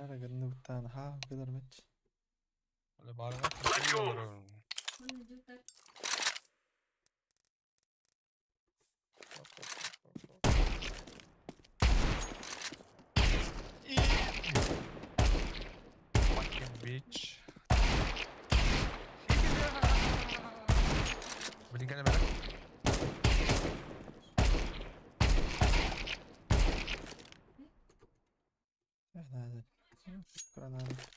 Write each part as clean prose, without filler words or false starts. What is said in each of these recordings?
Эрэ гынныбыттаан хаа кэлэрмэч. Let's go. Fucking bitch. Блин, кэлэ бэрэ. Граната.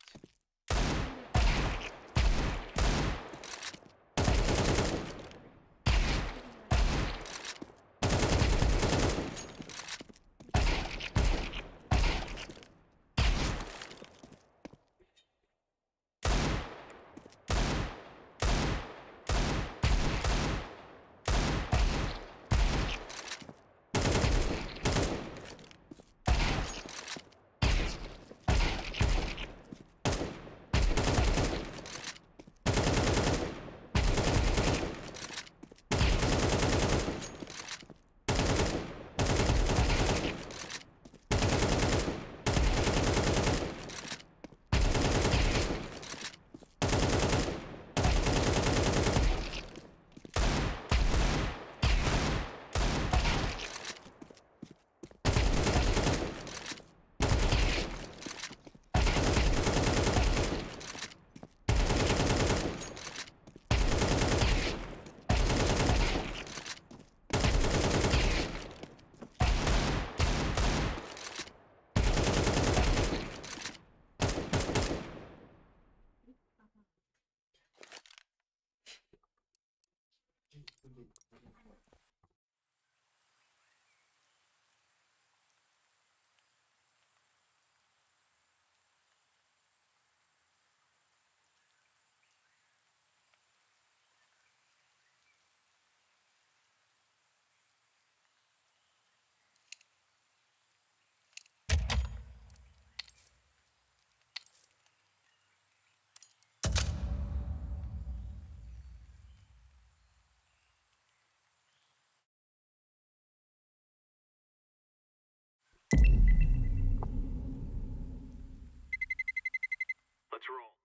Let's roll.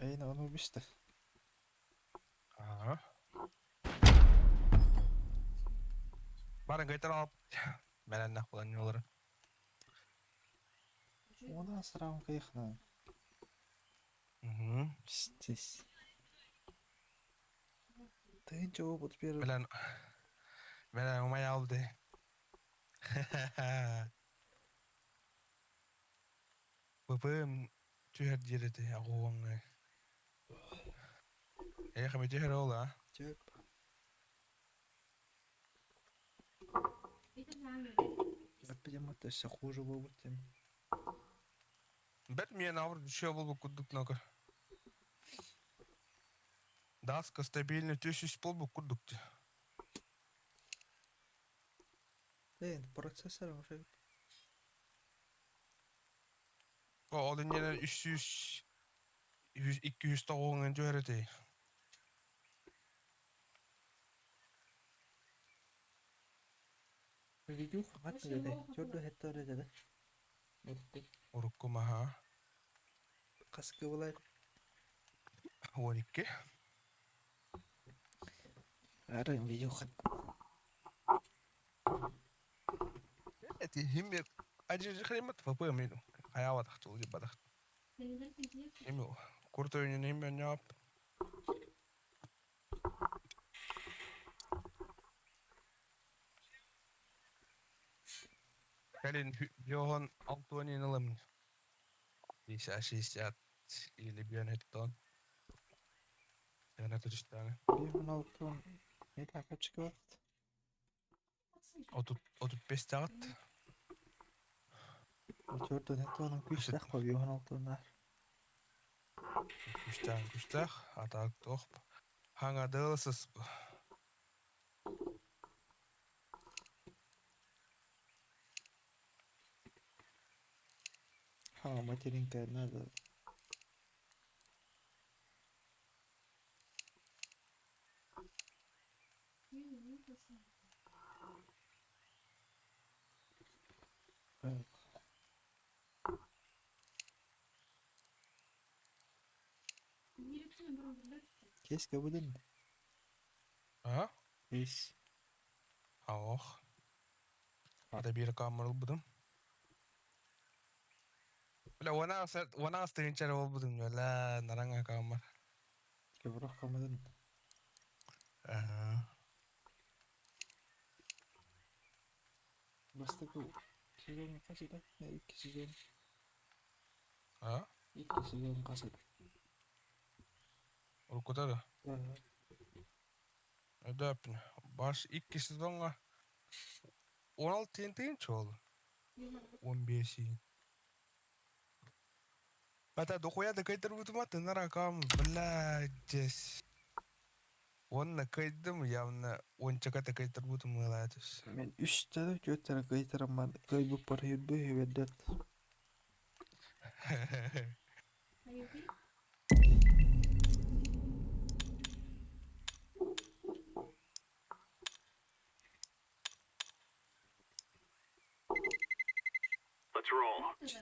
Эй, ону бистэ. Ага. Бары гайтар алып бәрәннәх булан юлары. У нас раунд кайхна. Угу. Здесь. Ты чего вот первый? Белән белән умай алды. ППМ түһэр диэри агуоҥҥа. Эх, түһэр ол а. Чөп. Видимо, это все хуже будет. Бэт мен ауыр düşüyor болбу курдук нога. Даска стабильный түс болбу курдук. Эй, процессор уже. О, ол иннен 300 100 200 тоғуңын түһэр Видео хат деді. Чөрдө хетте деді. Урукку маха. Каскы булай. 12. Ары видео хат. Эти химме ажы хримат ФП мен. Хаява тахтул бадах. Эми курт ойнунайым өнньоп. Кэлин Йохан Антонин ылым. 60 или биэн хэттон. Яна түстәне. 1.16 не takipçi var? 35 таҕыт. 4 onun күүстээх по 1.16 Күстээх күстээх атаак туох хаҥадылсыс. Ха, материнка надо. Кейс кабылын. А? Кейс. Аох. Ата биир камер ылбытым. Бля, уонаас тыынчар болбутум, бля, наранга камер. Кеброх камылын. Ага. Бастакы сезон хас этэ? Икки сезон. А? Икки сезон хас этэ? Уруккута да. Өдөпүн. Баш икки сезонга 16 тыынча ол. 15. Ата дохуя да кайтарбытым аты наракам, бля, здесь. Онна кайдым, явно ончака да кайтарбытым ылаатыс. Мен үс тәрі, төрт тәрі кайтараман, кайбы пар хүрбе хүрбедет.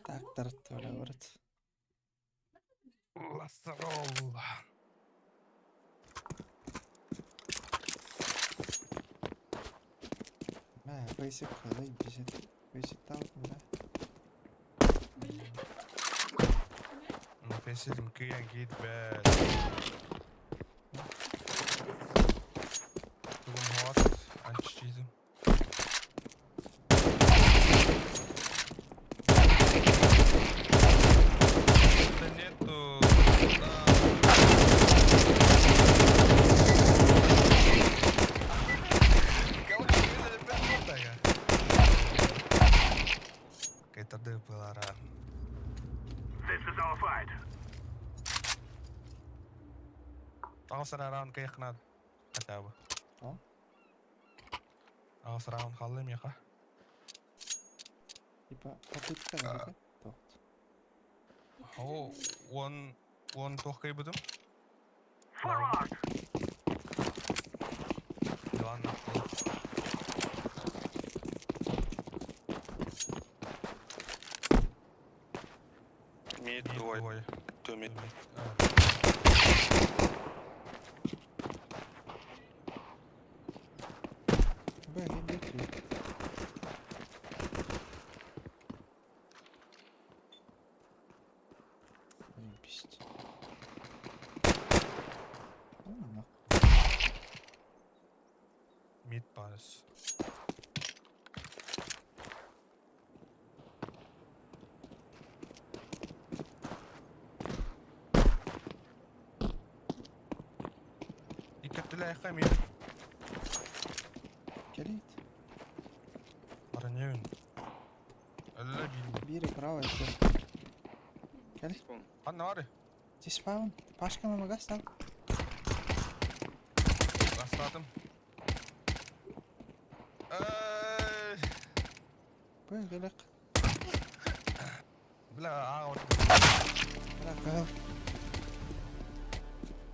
Так тарттыра барат. Let's roll. Мә, бейсик қалай бейсик. Бейсик талдым да. Фесилим кыян кийит бэ. Тугум хават, анчичизм. Да нету. Да. Кайтарды пылара. This is our fight. Аҕыс раунд кыйыкнад. Хотя бы. О? Аҕыс раунд халлым яха. Типа попытка да Тоқт. О, он туох кыйбытым. For us. Ладно. Mid двое. Two mid. Б, не бейте. Ой, бесит. Ну, нахуй. Mid барыс. Иккеттилээххэ mid. Келейт. Бараньын. Әллә бил. Бири правая всё. Кели. Ханна бары. Диспаун. Пашка на газ стал. Бастадым. Эй, Б, келек. Бля, аа вот. Бля, кыл.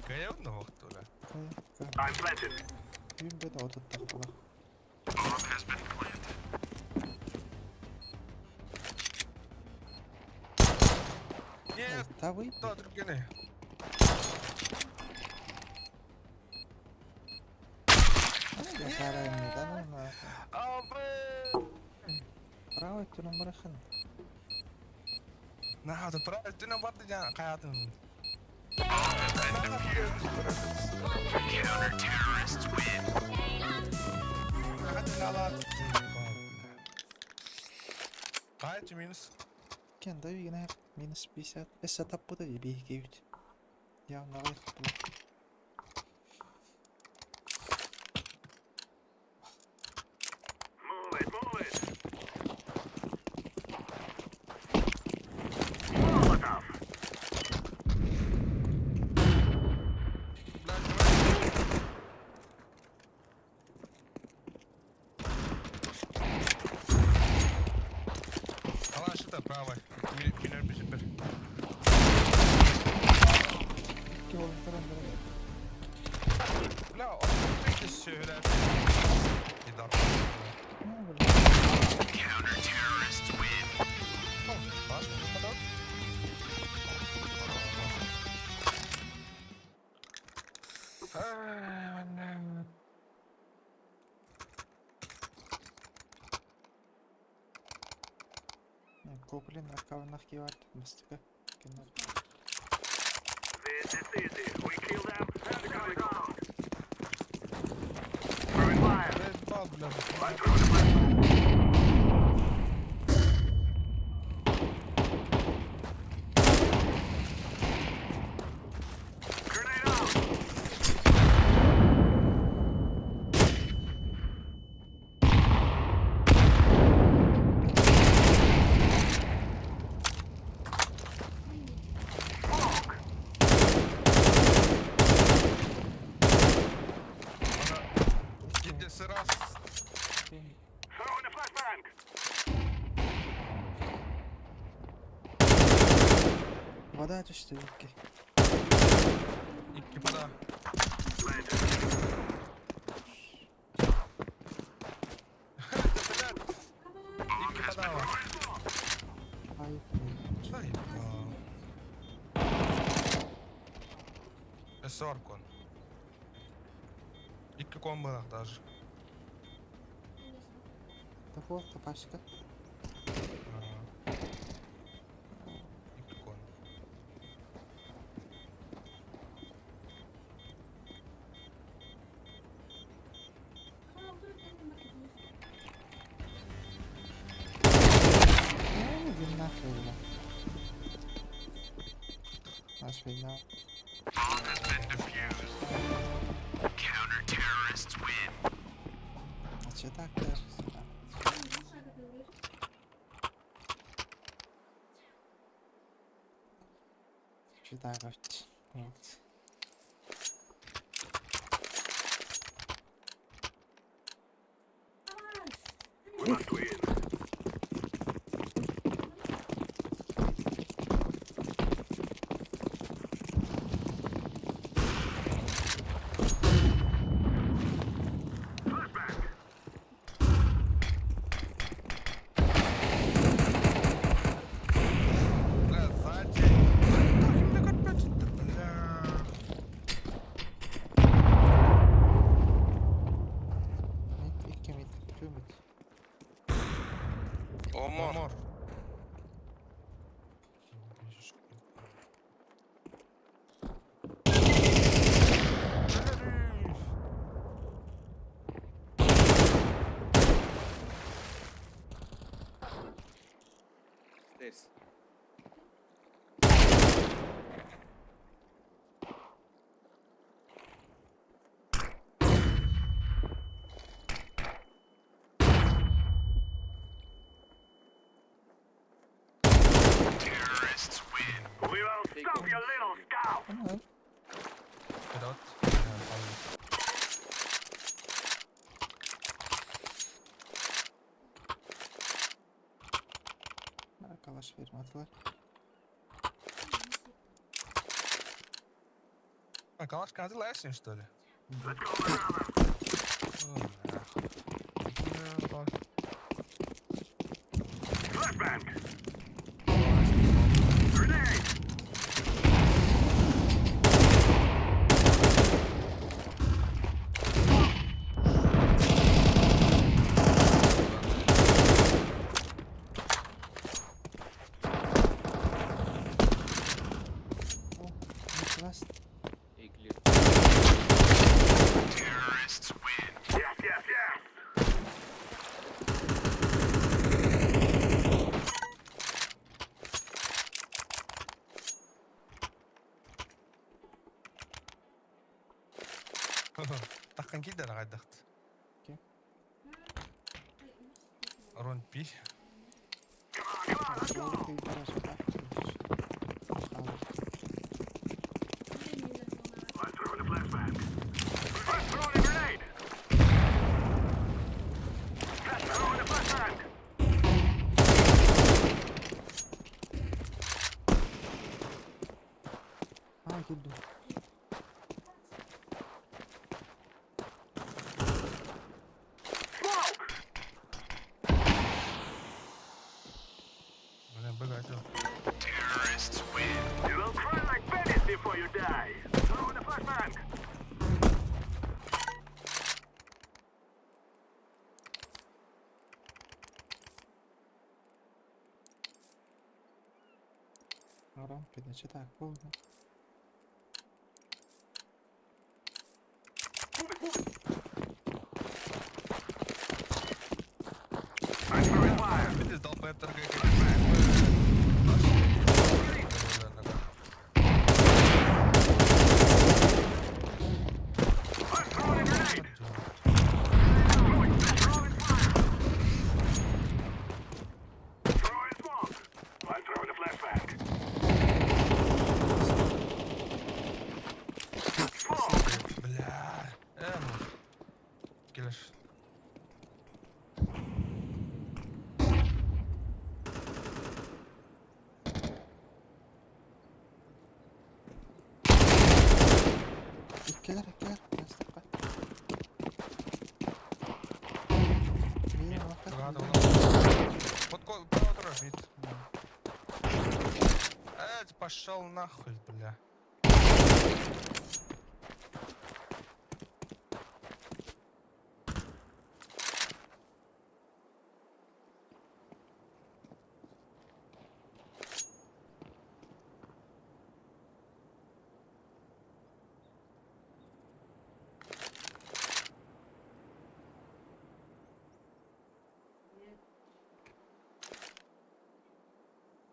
Кайын вакыт бля. Кыл, кыл. I'm planted. Үйім бет отыттақ була. Bomb has been planted. Нет, Табый. да, түргене. Ясарайм да ну Абы. Правый түрін барахан. Наһаа правильно барды дьаан хайатын. Хайчы минус. Кен да үйгенэ минус 50. Эссе таппыта дии биһиги Явно аҕыйах була. Move it, move it. Molotov. Блядь, давай. Алаш это правый. Минер бисипер. Икки буолан баран Бля, он сөйләп. Идар. Ну, бля. Баш, подал. Коплин аккаунтах киеват мастыка. Кеннер. This is easy. We kill them and go down. Throwing fire. Бля, бля. I'm throwing a flashbang. Grenade out. Smoke. Иди раз. Throwing a flashbang. Вода түстэ икки. Икки пода. Planted. Блядь. Икки подала. Ай. Ай, Соркон. Икки комбалах даже. Того тапашка. Икки кон. Ну, иди нахуй, бля. Наш война. А че так даже сюда? Че так вот? Вот. We must win. Flashbang. Бля, сзади. Так, им опять бля. Mid, икки mid, two mid. Омор. Омор. Stairs. We will stop your little scout. Ну, Вперед. Калаш бермедилер. А, калаш лесен, что ли? Let's go, my brother. О, нахуй. Flashbang. Grenade. Аяққан кийдер ағайдақт. Ким? Рон Пи. Суол кыйдара сытар. Хаалар. I'm throwing a flashbang. I'm throwing a grenade. Throwing a flashbang. Аа киирдим. Smoke! Блин, бегать. You will cry like babies before you die. Throwing a flashbang. Рампи, значит так, полно. Move it, move it. I'm throwing fire. Видишь, долбоеб торгай. I'm throwing a grenade. Throwing, throwing fire. Throwing smoke. I'm throwing a flashbang. Smoke. Бля. Ну. Келеш. Иккилэр, иккилэр. Настапка. Мин Рада, вакыт. Вот право тоже мид. Пошел нахуй, бля.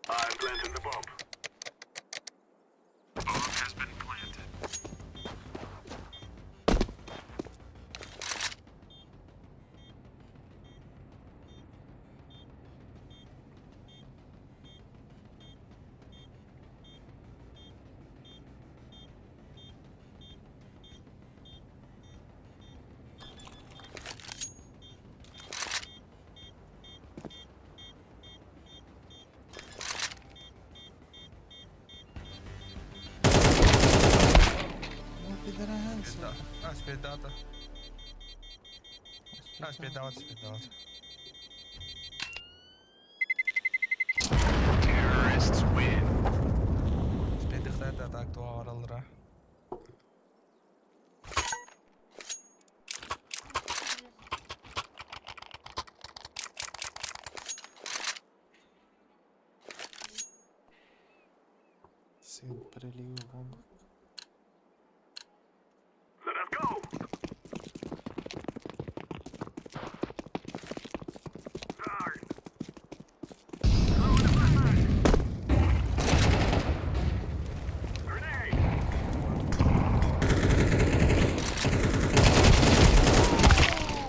I'm planting the bomb. Bomb has been planted. Ну, пидорас. Спидата. А, спидата. А, спидават, спидават. Terrorists win. Спидихтайда так туаралра. Сын пролил бомбу. Let us go. Darn. Throwing a flashbang. Grenade.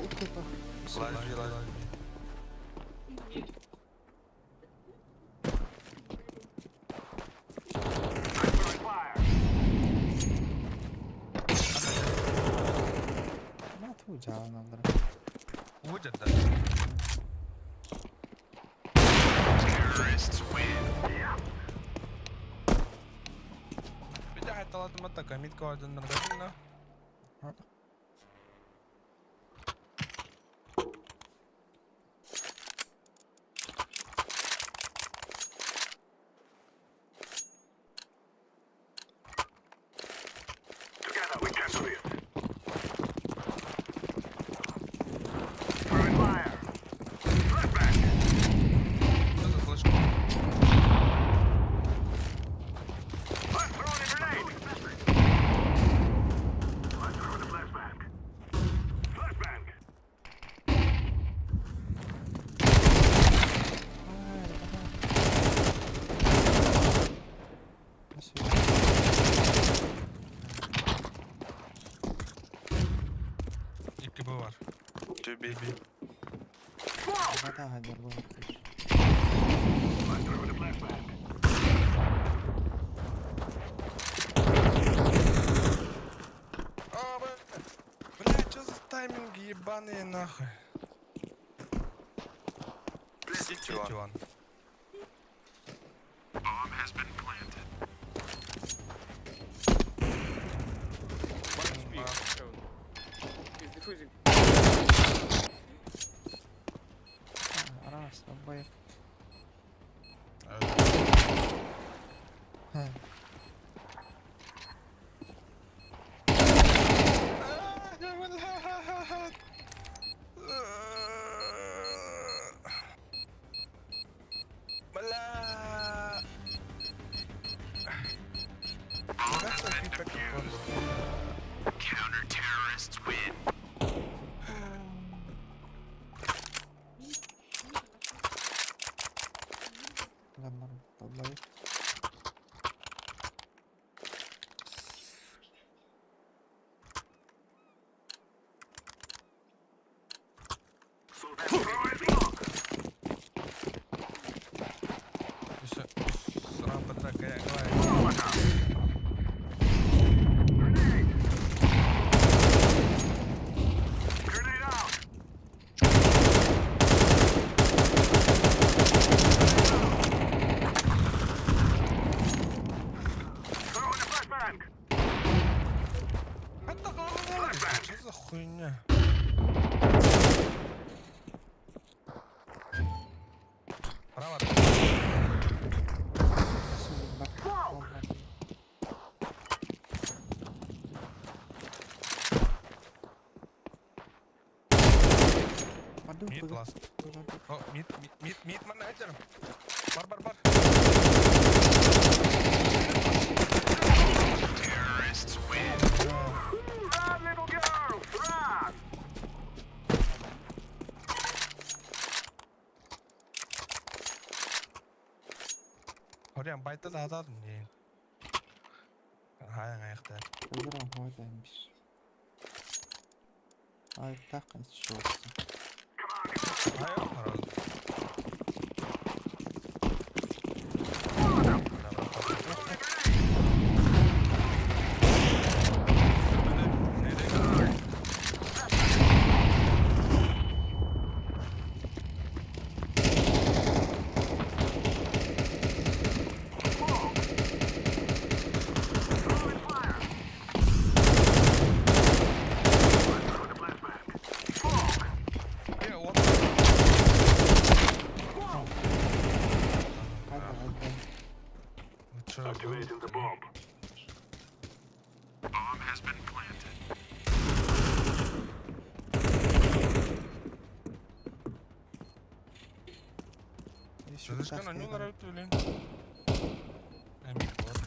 Ух ты, пах. Лажи, лажи. I'm throwing fire. Ма ту жаалналар. Будет, да. Terrorists win. Yeah. Видя, талатыматта камитка одиннаргатына. Together we can do it. Throwing fire. Flashbang. Что за флешка? I'm throwing a grenade. I'm throwing a flashbang. B. Хата хадьар буолар. I'm throwing a flashbang. А, бля, бля, что за тайминги ебаные нахуй? CT one. CT one. One HP. Heaven. He's defusing. Араас, обоих. Ха. Бля. That's a feedback record. Ладно, долбоеб. Throwing smoke. Еще рампа такая, говорит. Molotov. Grenade. Grenade out. Throwing a flashbang. Это говно, что за хуйня? Право. Сука, долбоеб. Пойду, Mid куда? last. Куда? О, mid, mid, mid, mid manager. Бар, бар, бар. Run, little girl, run. Хорьян байта да ададым дейін. Хайан аяқтар. Öldürün hadi Ay так şurası. Хайан харал. Throwing fire. I'm throwing a flashbang. Smoke. Е, от. Hadi hadi. Чё, Activating the bomb. Еще Слишком на нравится, блин. Мид вот.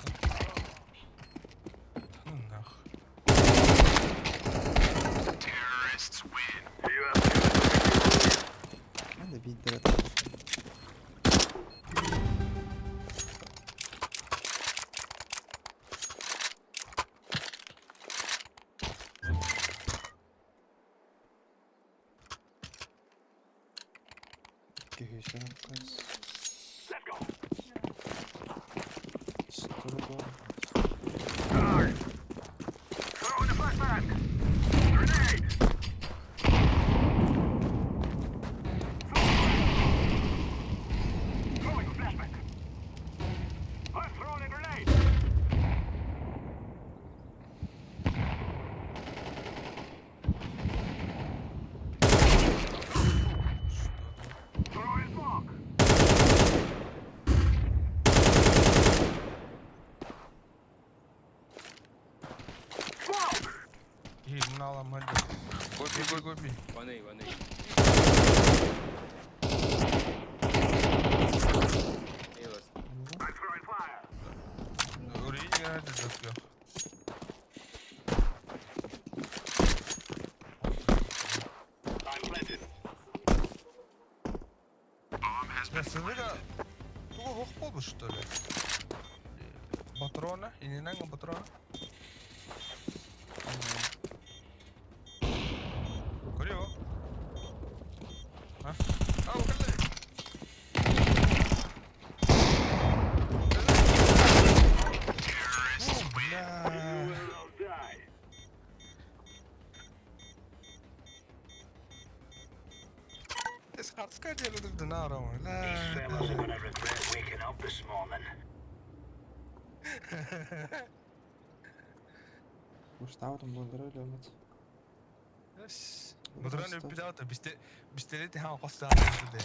Ну нахуй. You have Ben de bir lira Күйсін қыз. Let's go. Строго. Guard. Throwing a flashbang. Grenade. Throwing a flashbang. I'm throwing a grenade. Что? Throwing smoke. Smoke. Ебнала мать. Go B, go, go B. One A, one A. A last. I'm throwing fire. Ури, это yok. I'm planted. Бля, сылыга тугу хох болбу, что ли? Патрона, ининанга патрона. Көрүө. Жестко делают на Рома. These fellas are gonna regret waking up this morning. Уштаабытым буоллар өлөммүт. Бутуран үппүтэ бистелети хан костаа дэ.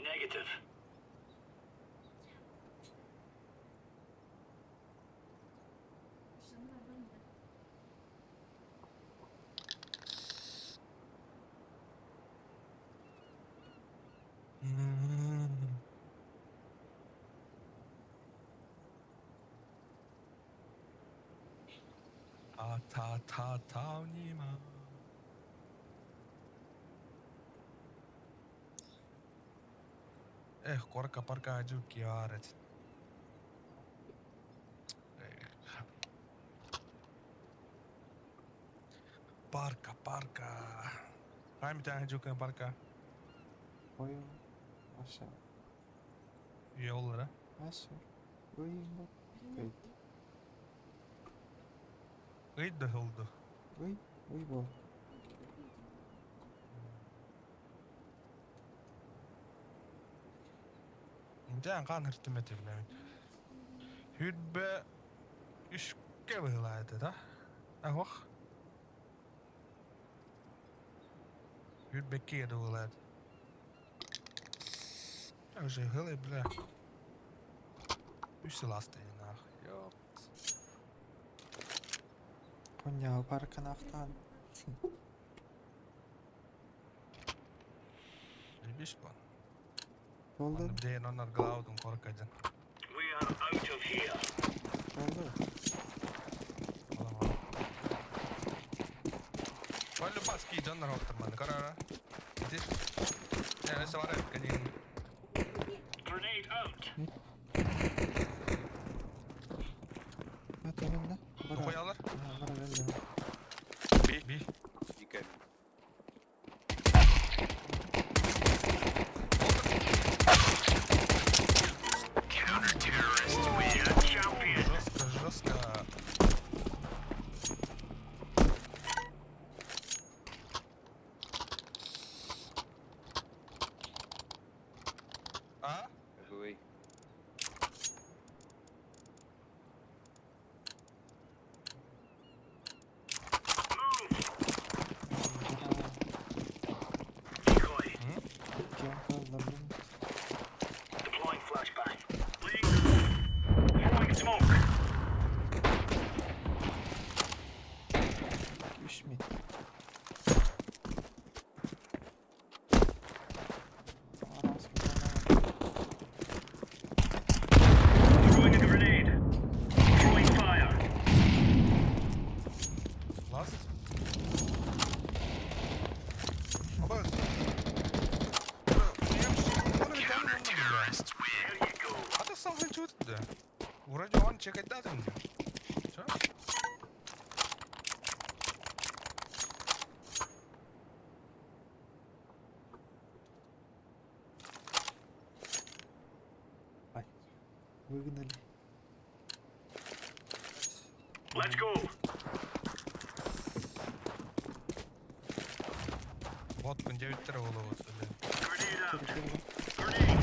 Negative. А та та та нима. Эх, корка парка ажу киарет. Парка, парка. Хаймитан ажука парка. Ойун. Аша. Yollara. Аша. Уйун. Кайт. Ыйда oldu. Уй. Уй бол. Дьэн хаан хыртым этим. Хүрбэ үскэ быһылаата да. Ахох. Хүрбэ киэдэ быһылаата. Уже хылы, бля. Үс ласты нах. Ёпт. Коня парканахтан. Биш план. Болду. Дьэн оннар глаудун коркадын. We are out of here. Болду. Palju paski дьоннор хопторманы карара. Ити. Э, савара кадин. Grenade out. Аталымда. Бара. Коялар. Бара бара. Би. Би. Дикарь. Counter-terrorists win. Champion. Жестко, жестко. А? Away. Decoy. Кем колдордум. Deploying flashbang. Laying Throwing smoke. Үш мид. Арас Throwing a grenade. Throwing fire. Last? Оба. There you go. А ты сам да? Вроде он чекать даты мне. Чё? Выгнали. Let's go. Вот, он 9 тера голову, блин. Grenade out. Перекинула. Grenade.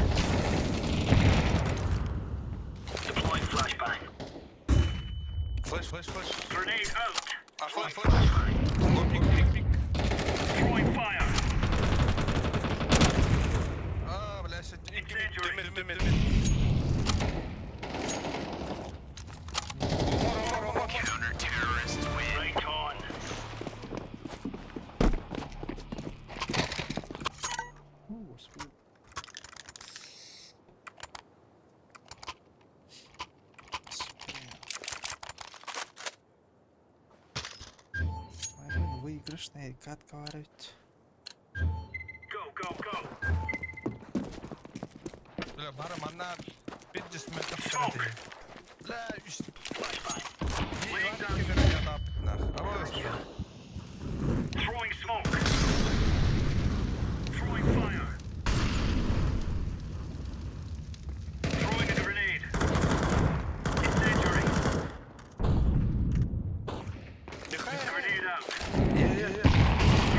Deploying flashbang. Флэш, флэш, флэш. Grenade out. А Флэш, флэш. флэш. Го, пик, пик, пик. Throwing fire. А, бля, сейчас. Incendiary. Мид, мид, мид. Мор, мор, мор, мор. Right on. О, господи. Блин, выигрышная катка варить. Go, go, go. Бля, бара манна 50 метров широты. Бля, үш. Flashbang. Не, Иван, кемер тапыт нах. А вот. Throwing smoke. Throwing fire. Throwing a grenade. Incendiary. Дыхай. Grenade out. Е, е, е.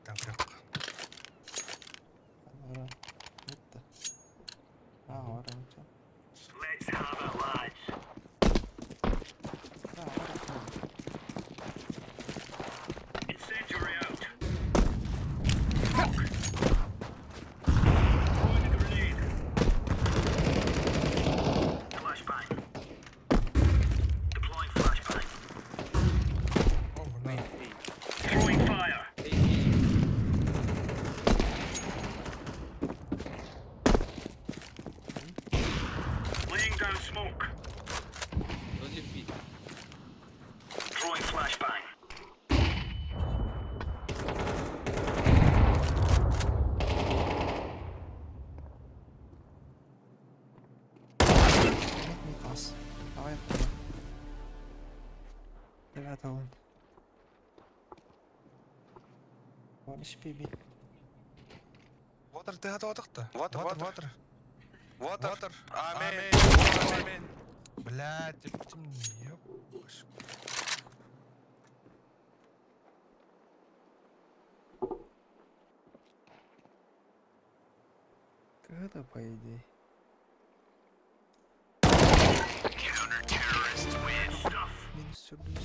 Мидтан көрөх. Ара. Мидта. А, ара. Let's have it, lads. А, ара. Incendiary out. Smoke. Throwing a grenade. Flashbang. Deploying flashbang. О, на. Throwing fire. A, A. Laying down smoke. Don't leave B. Throwing flashbang. Мид, мид ас. Давай. Девятый он. One HP B. Water ты готов-то? Water, water. water. Water. Water. Water. Аминь. Аминь. Блядь, ёпаш. Когда, по идее? Counter-terrorists win. Stuff. Минус сюрприз.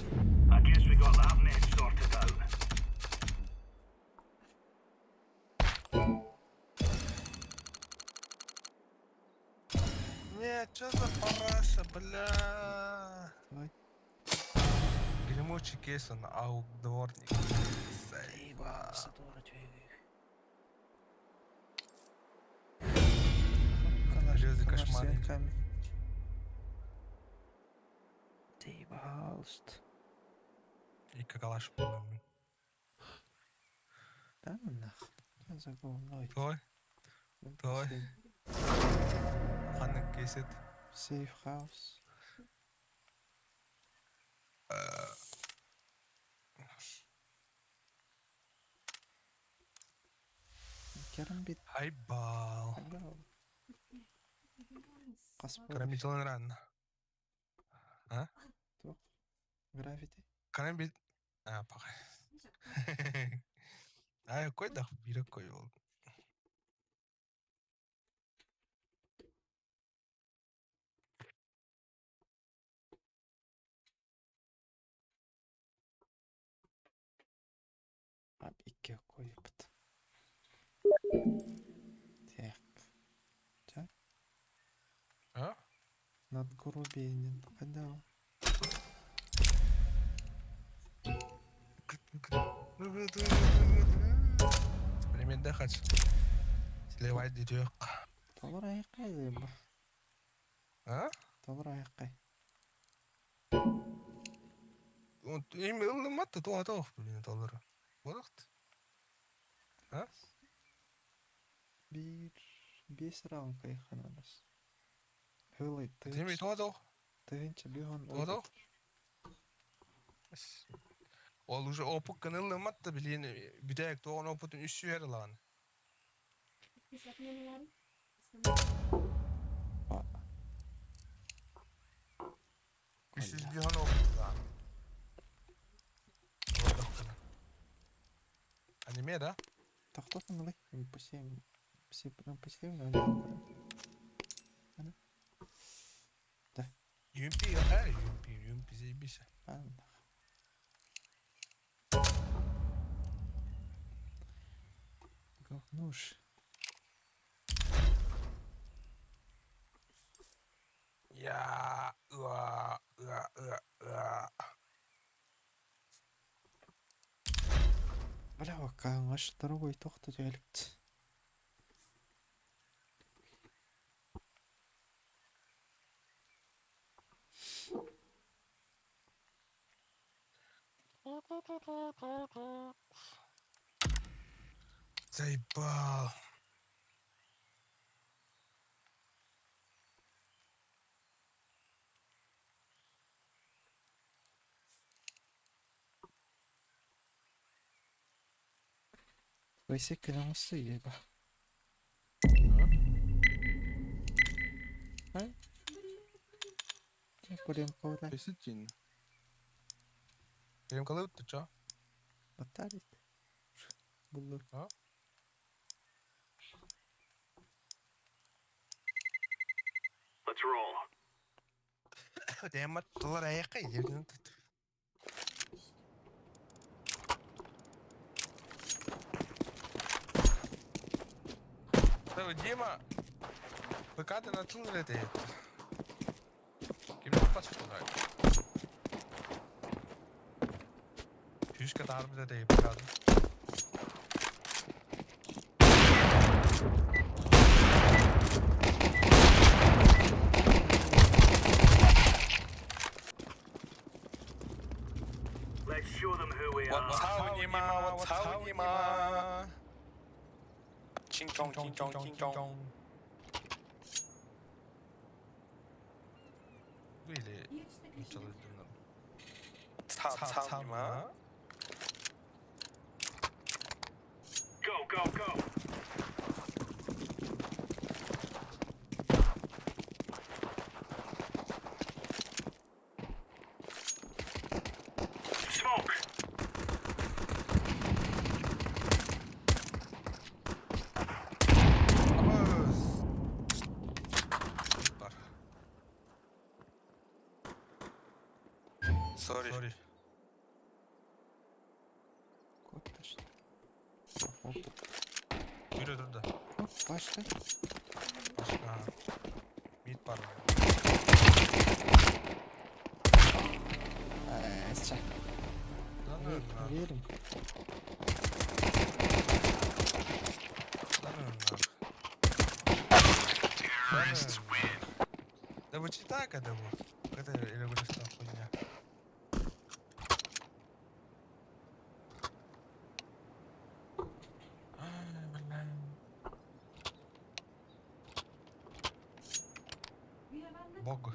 I guess we got that mess sorted out. Не, чё за параша, бля? Давай. Гремучий кейс, он аук дворник. Заеба. Железный кошмар. Ты, пожалуйста. И калаш, по-моему. Да ну нах. За говной. Той, Той. Ханнык кейсет. Safe house. Керамбит. Хайбал. Каспар. Карамбит рано. Гравити. Карамбит. А, пока. А, какой дах бирок ол. Ап икки койпт. Так. Ча? А? Надгробие Когда? Время дыхать. Сливать дитёк. Толор аяққай ба. А? Толор аяққай. Им ылыматты туа тоох, блин, толор. Бодохт. А? Бир бес раунд кайхананас. Хылай Тими тыгынч туа тоох. тыгынча бихон Туа тоох. Ол уже опыт кынылыматты, блин, бүтәк тоон опытын үс сүйер лан. Үс жүз бихон опыт лан. Аниме, да? Тохтотун ылый. Пусем пусем. UMP, хэ, UMP, UMP заебись. Говнуш. Я, уа, уа, уа, уа. Бля, каңаш дорогой тохто жайлыпты. Заебал. Вайсек оҥосто еба. Ай. Курем кода. Песетин. Перем ты чё? Батарит. Буллар. А? Let's roll. Damn it, тылар аяққа ерден тұт. Дима, ПК-ты на тыл это. Ким пасфурай. Фишка таарбыта дей ПК-ты. Let's show them who we are. 我操你妈！我操你妈！轻中轻中轻中。 Really? Çalıcımdan. 操操你妈！ Go, go, go. Smoke. Абыз. Бар. Sorry. Sorry. Кот точно. Оп. Yürü dur da. Оп, başka. Başka. Mid var. Ee, çak. Lan öldün ha. Верим. Lan öldün ha. Terrorists win. Да вы читай, когда вы. Это или вы что хуйня. Бог.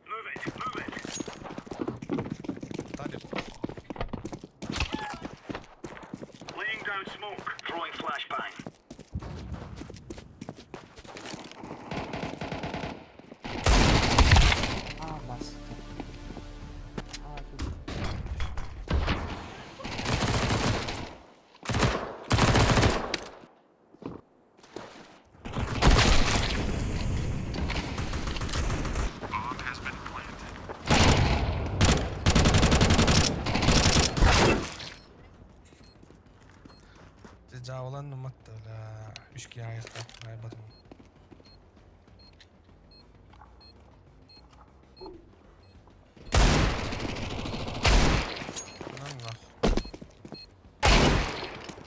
Move it, move it. Талиб. Laying down smoke. Throwing flashbang. Aa bastı. Aa çok. Жаулан нуматты, бля. Үшке аяқтап, айбатым. Lan нахуй.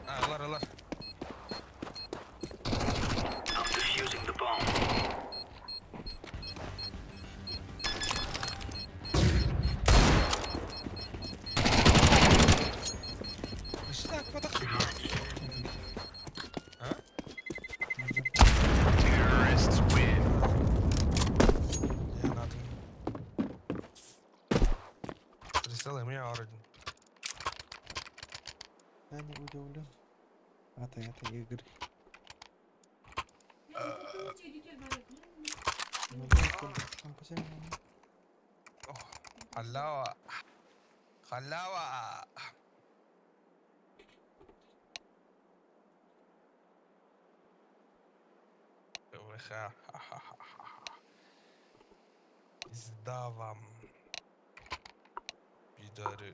А, алар, алар. I'm defusing the bomb. Что так, вот А? Я надо. Присылай мне орден. Я не удивлен. А ты это игры. Ну, там посмотрим. Халява. Халява. ВХ. Пизда вам. Пидоры.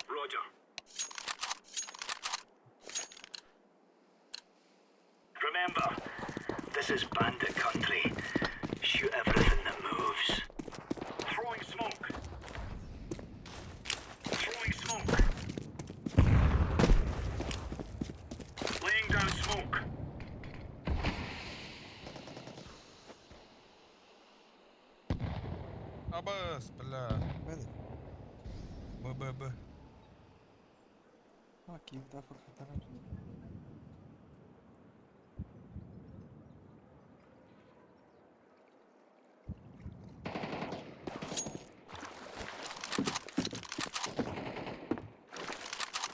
Roger. Remember, this is bandit country. Shoot everything that moves. Throwing smoke. Throwing smoke. Laying down smoke. Абас, бля. Hadi. Б, Б, Б. Окей, да, факт.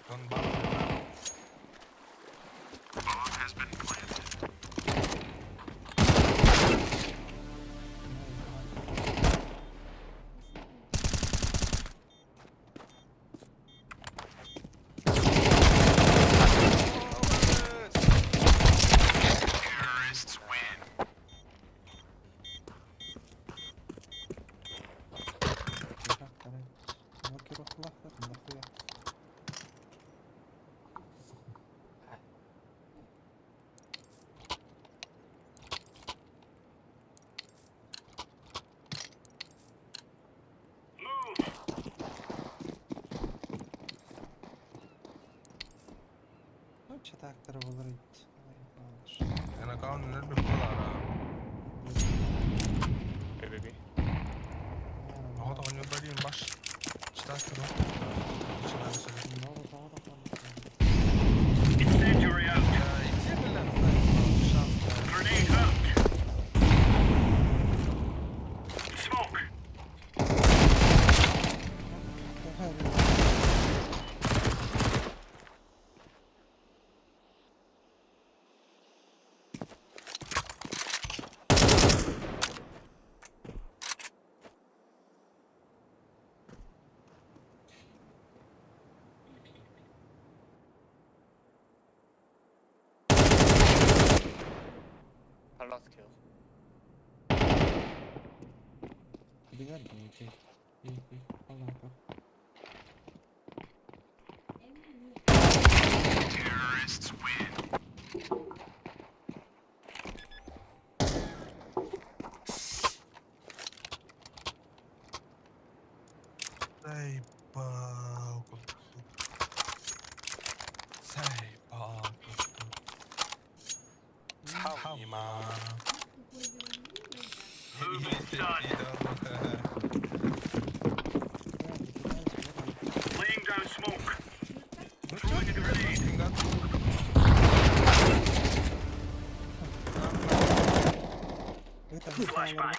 Он баб. Читактара уларыйбыт. Эн аккаунун өлбүт буолаара. Бэби. Оҕо тоҕонньор диэн баш. Читактар Incendiary out. Иди, блин, шанс. Grenade out. Smoke. Palace kill. Билэр окей. Аллаха. Terrorists win. Заебал. Заебал. 操你妈！ Movement done. Laying down smoke. Throwing a grenade. Flashbang.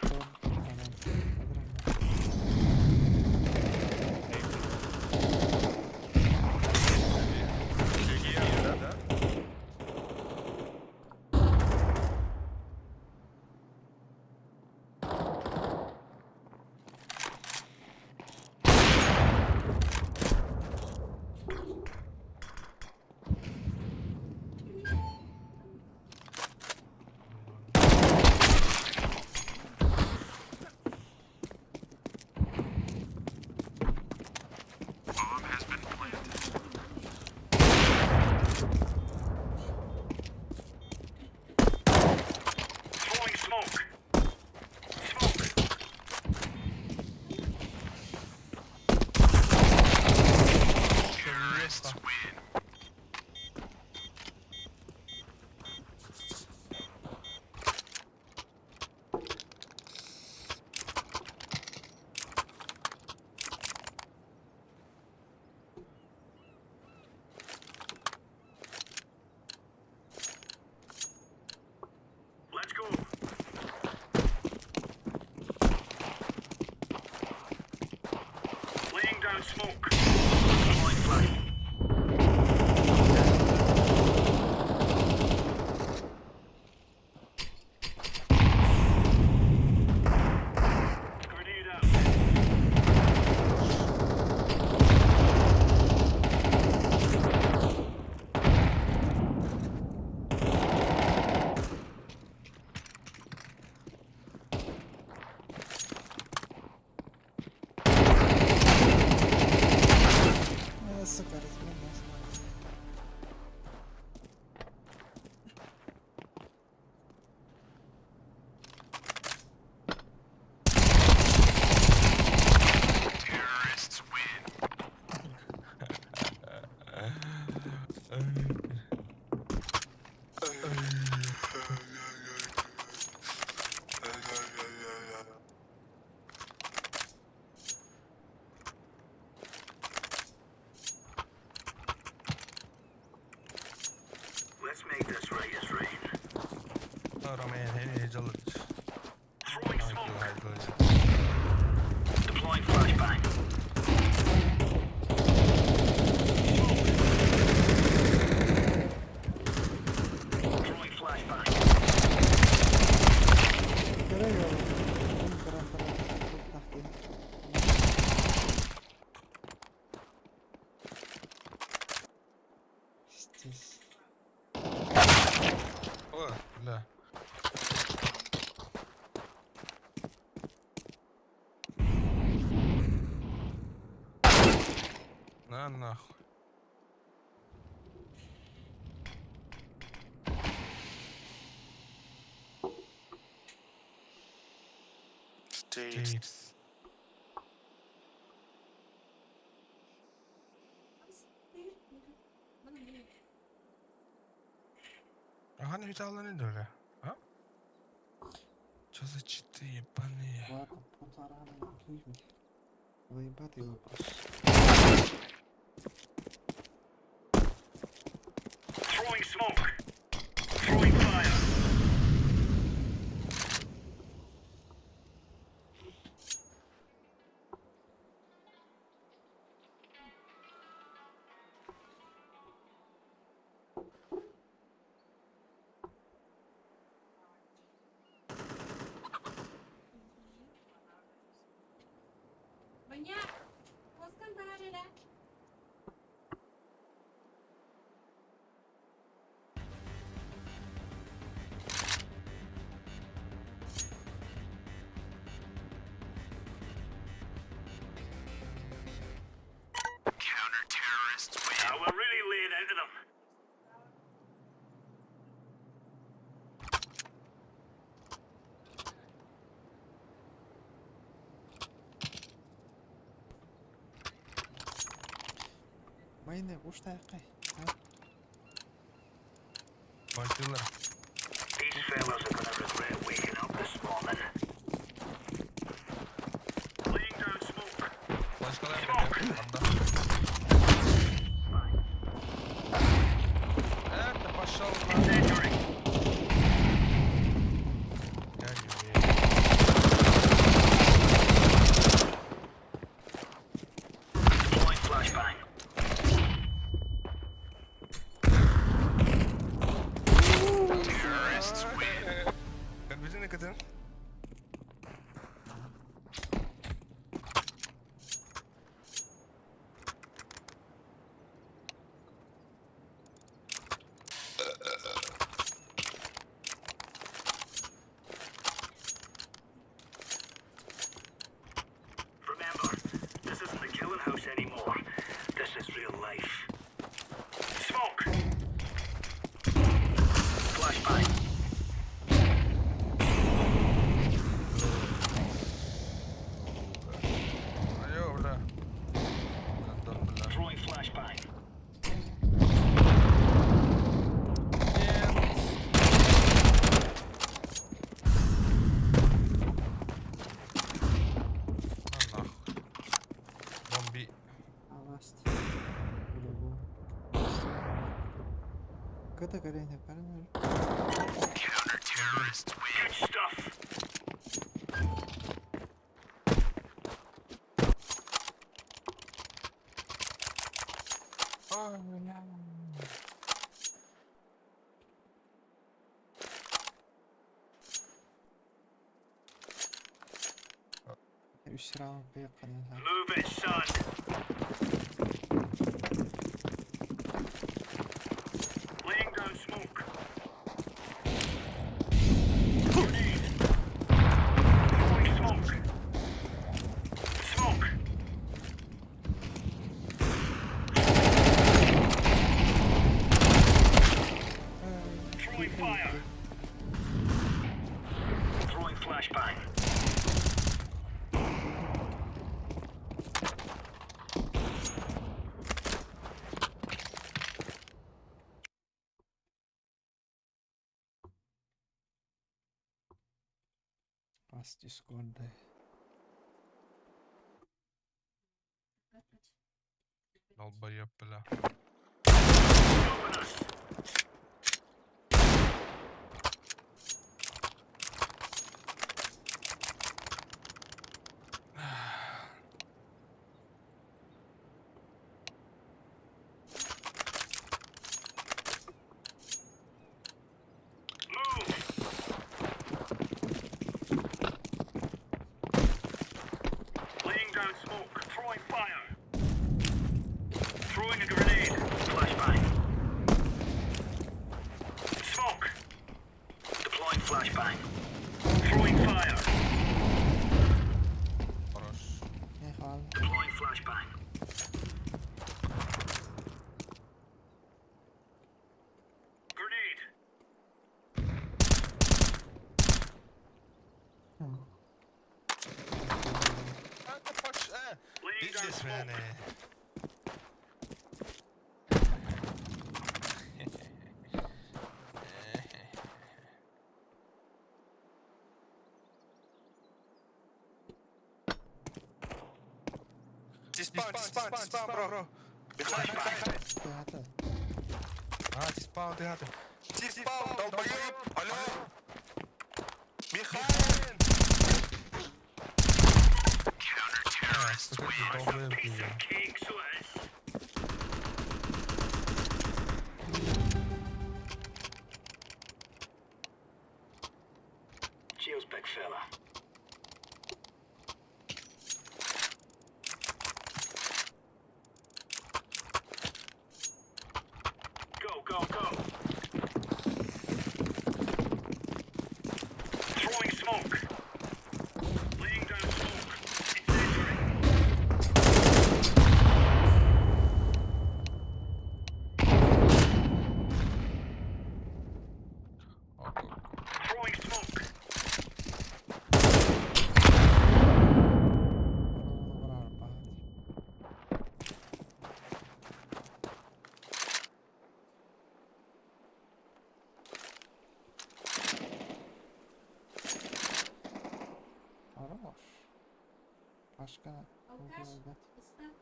Bomb has been planted. Throwing smoke. Smoke. Terrorists win. Let's go. Laying down smoke. Throwing flash. Grenade out. Сука, разменялся. Terrorists win. Let's make this right as rain. Throwing smoke. Deploying flashbang. Smoke. Throwing flashbang. Көрө көрө көрө. Пиздец. О, бля. На нахуй. Stairs. Stairs. Ханна үталланы дөлө? А? Что за читы ебаные? Ладно, полтора на Заебатый вопрос. Throwing smoke. Throwing fire. Ваня, куоскан барар эрэ. Now we're really laying into them. Майны уштайкай. Байтылар. These fellas are gonna regret waking up this morning. Laying down smoke. Başkalar geldi. Анда. Это пошел на... Incendiary. Я не верю. Deploying flashbang. Көрбүтүн кытын. Remember, this isn't the killing house anymore. This is real life. Smoke! Flashbang. Алло, бля. Гандон, бля. Throwing flashbang. Нет. На нахуй. Бомби. Аласт. По-любому. Ката каления парень. Good stuff. Ой, бля. Үс раунд бейқанын. Move it, son. Laying down smoke. Grenade. Throwing smoke. Smoke. Throwing fire. Throwing flashbang. Ас Дискорда. Долбоеб, бля. Open us. Move. Laying down smoke. Throwing fire. Throwing a grenade. Flashbang. Smoke. Deploying flashbang. Throwing fire. Хорош. Не хвал. Deploying flashbang. Grenade. Это пош... Laying down smoke. Бизнесмены. T-spawn, T-spawn, T-spawn, bro. Behind, behind. Тыһата. А, T-spawn, ты хата. T-spawn, долбоёб. Алло. Behind. А, сука, ты долбоёб, Piece блин. of cake, so it is. Cheers, big fella. Go, go, go. Throwing smoke. Laying down smoke. Incendiary. Throwing smoke. Барар баат. Хорош. Başka Алкаш, Google ыстан.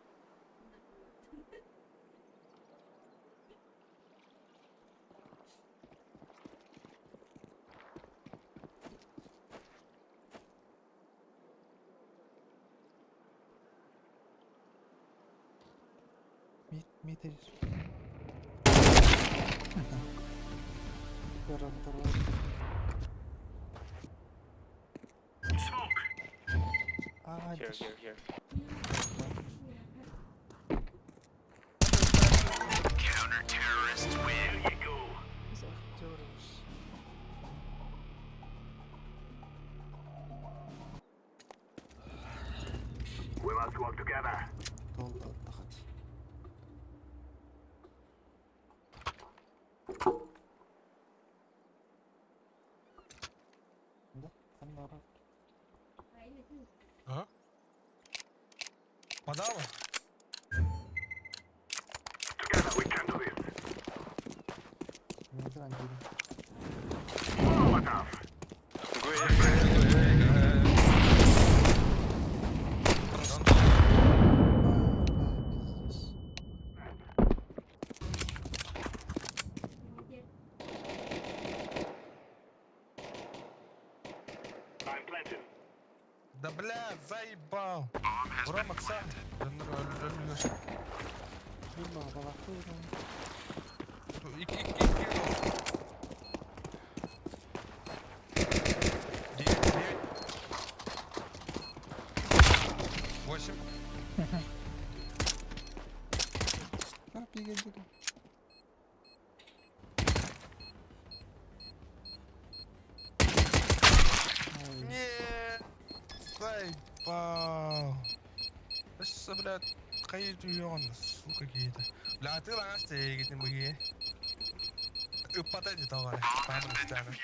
Mid mid is. Көрөн турар. Smoke. Аа, Here, here, here. There you go. Biz aktörüz. We must work together. Долду аттахат. Да, там бар. А? Подала? Together we can do it. Метран келин. Molotov. Go, go, go, go. Пиздец. I'm planting. Да бля, заебал. Рома, кса. Билла балакуйрун. Ик, ик, ик, ик. Девять, девять. Восемь. А, беген беген. Ой, Нет. Заебал. Өссө, блядь, хайы түйөҕүн, сука киһитэ. Бля, ты лаҥас тэйигитин быһыы. Ыппата дии тоҕо эрэ. Паамын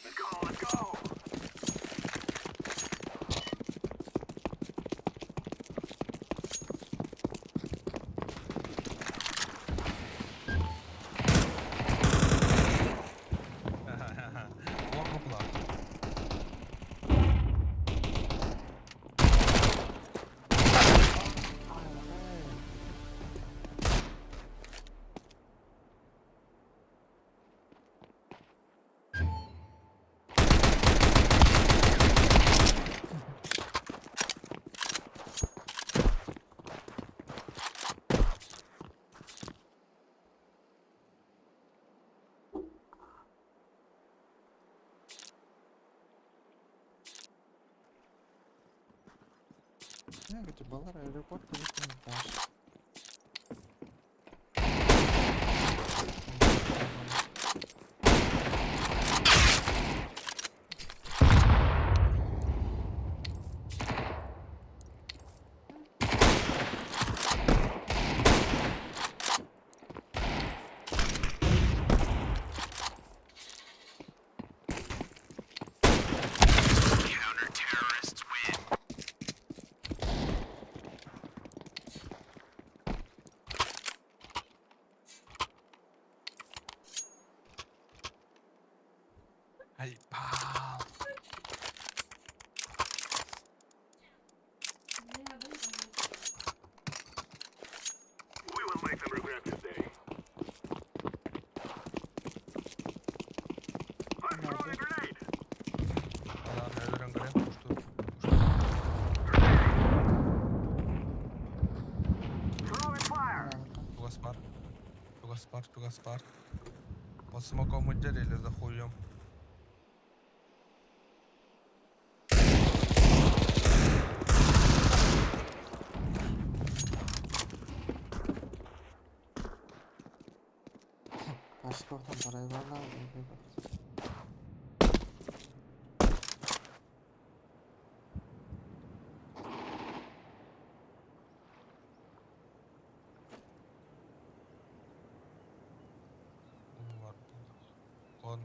Let's go, let's go. Уон купла. Не, говорит, балар аэропорт или этаж. Заебал. We will make them regret this day. I'm throwing a grenade. Adam өлөрөн көрөн кушту. Throwing fire. Чугас бар. Чугас бар, чугас бар. По смокому или за хуем. Başka oradan parayı var lan. Var. Кон.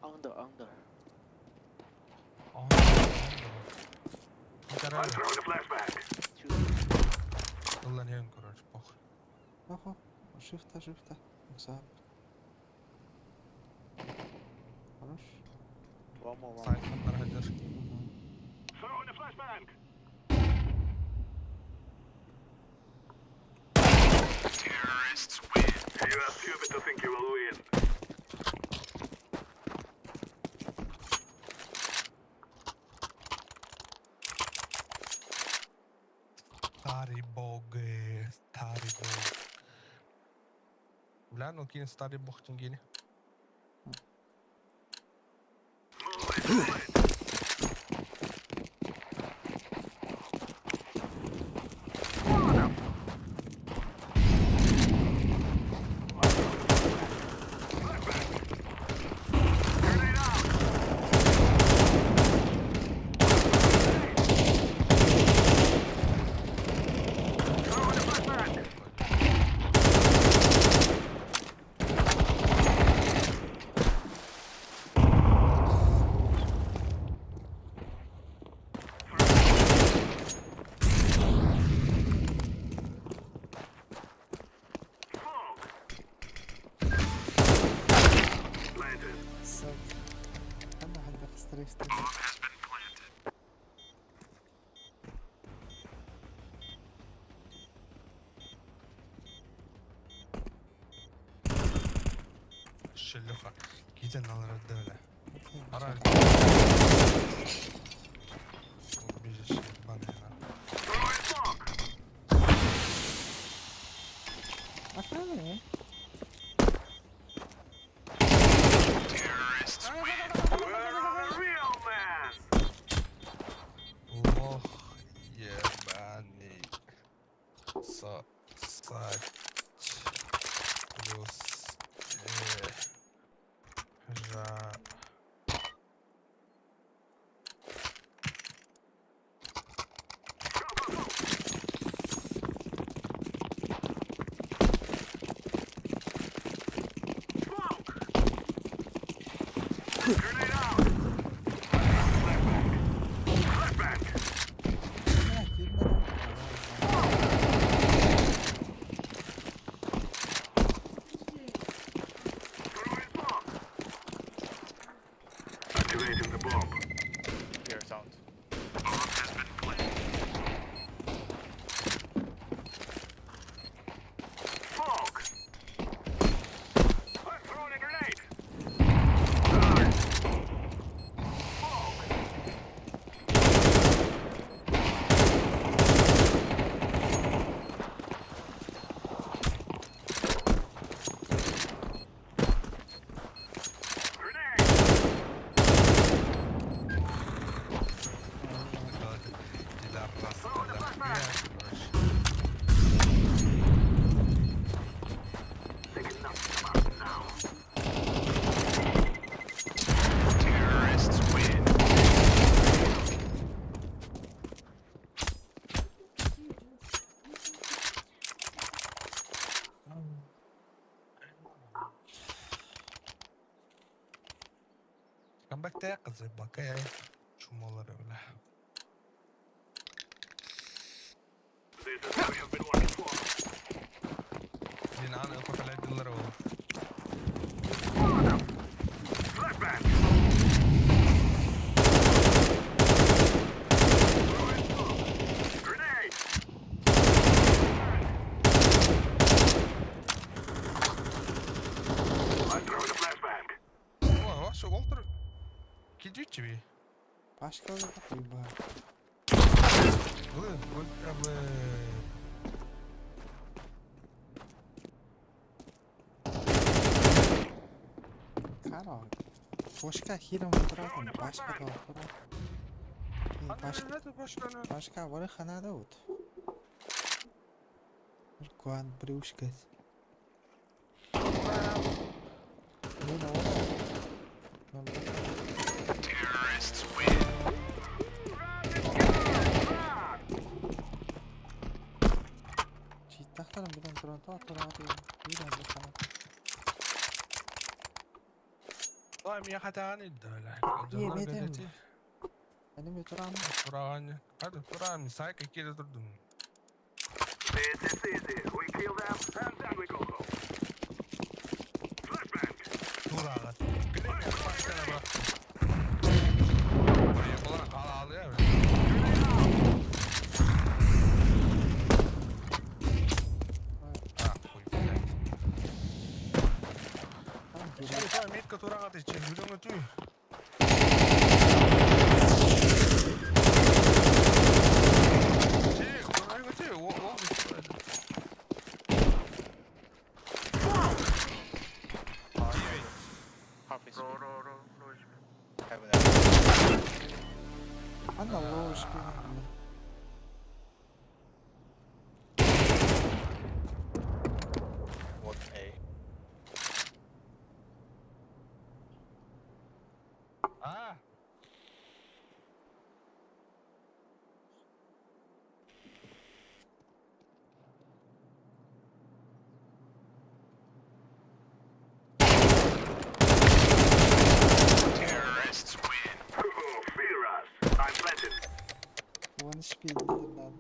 Under under. I'm I'm throwing a flashbang. Two. Ыллан короче, похуй. Охо, шифта, шифта. Максим. Хорош. One more one. Сайт ханнар хадыр. Мгм. Throwing a flashbang. Terrorists win. You are stupid to think you will win. Старый бог, старый бог. Бля, ну кинь старый бог тингини. Move it, move it. Grenade out. Throwing a flashbang. Smoke. Planted. Сука. Ана хайдах стресс. Шелюха. Китен алар бля. Ара. Убежище, ебаный, на. Throwing smoke. Охрана, Where are the real men? Лох ебаный. Сосать. Плюс. Жа. Go, go, go. Smoke. Grenade out. Flashbang. Flashbang. Бля, киммер. Throwing smoke. Activating the bomb. Here sound. Smoke. I'm throwing a grenade. Smoke. Grenade. Пидорас, бля. Короче. They cannot come out now. Камбэктэй кызы бакай. Чумолары, бля. This is what we have been working for. Блин, аны көпеләйдилер ол. Пашка уйбаа. Каро. Пашка хиром турагын, Пашка тоохторо. Пашка бары ханада ут. Куан приушкас. Мин оҕо. Чииттахтарын бүтэн туран тоох тураҕа биир оннук хана. Ийэ бэтэм. Эми турам. It's easy. We kill them and then we go home. Flashbang. Там киирэн. Метка тураҕа дичи, бүлөҥө түй. Чи, тураҕа ти, о, о, Half HP. Ro ro ro ro HP. Heaven. Анна ложки. One A. А, Oh, fear us. I'm planted. One speed lan.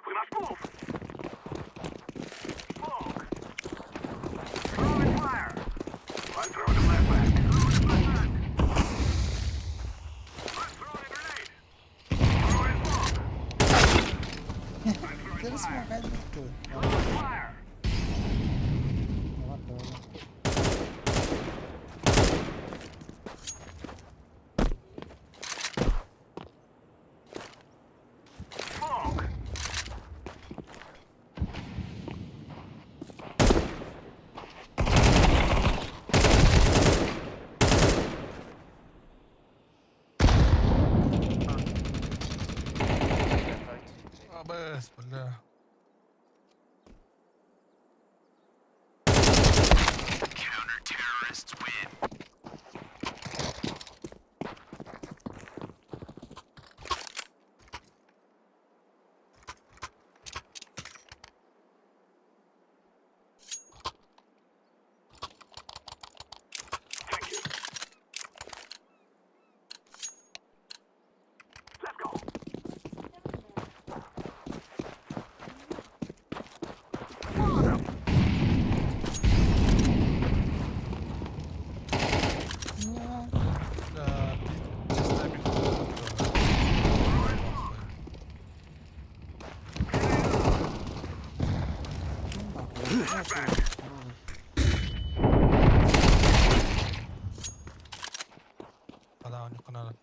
We must move. Smoke. Throwing fire. I'm throwing a flashbang. Throwing a flashbang. I'm throwing a grenade. Throwing smoke. I'm throwing There is fire. more guys good. Throwing fire. Давай, давай. Smoke. Right. Абыс, бля. Thank you. Let's go. Да, чисто Hada kanala.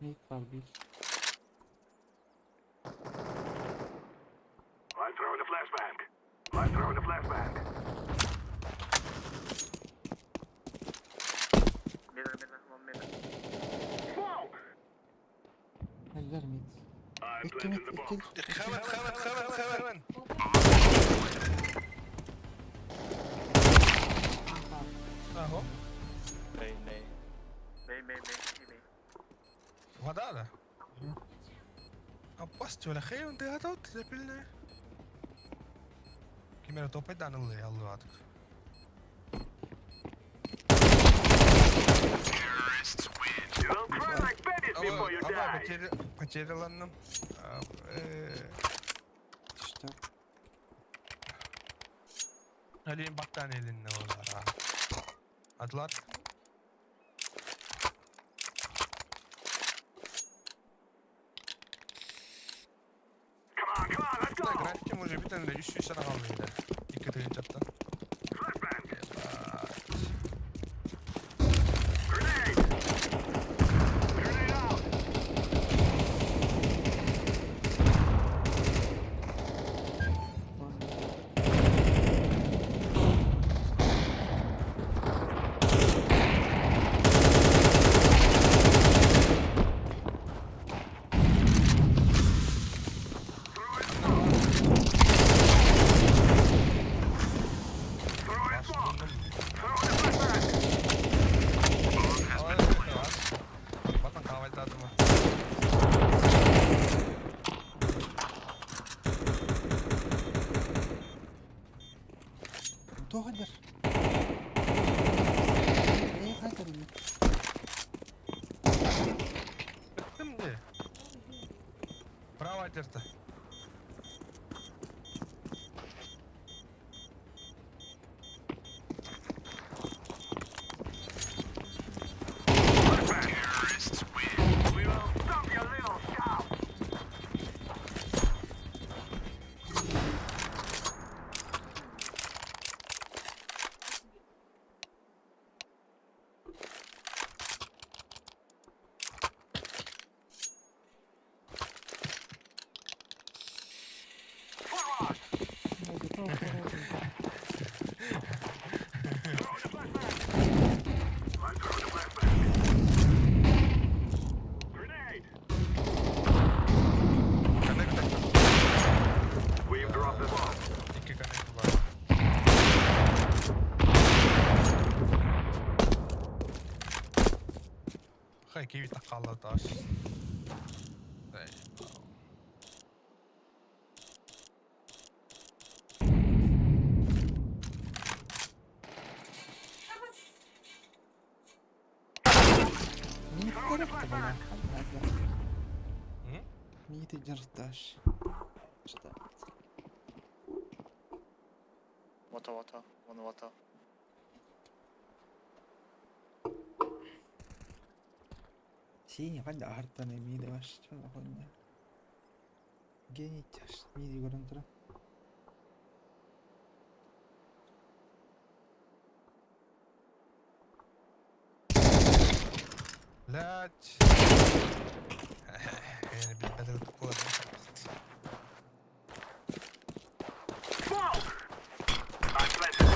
Mid var bir. I'm throwing a flashbang. I'm throwing a flashbang. Middle middle one middle. Smoke. Eller mid. I'm İki mid planting the bomb. iki. Heaven, heaven, heaven, heaven. Аho. A, A. May may may may. Вода, да? Аппас ولا خير انت هذا تلبلنا كاميرا توبي دان الله يلا هذا. You'll cry like babies before you Ama die. Потеряла. İşte. Halin battaniye eline olar. Atlar. Уже бүтэн эрэ 300 сана хаалла. 2 тыһыынчаттан. Grenade! Grenade out! Bastım. Батан хаалайтаатым. Туох дьэр? Ээ хайдар ини. Кым де? Право дерті. We will stop your little shout! Forward! Throw the flashbang! I'm throwing the flashbang. Grenade! Connector. We've dropped the bomb. 2 connector бар. Хай киви таққалла таш. Мин көрөп бала. Миити жарташ. Что? Water, water, one water. Синий ханда артаны миди баш чоно хоння. Гений тяж миди көрөн тура. Блять. Yani bir bedel kullandım. Smoke! I planted.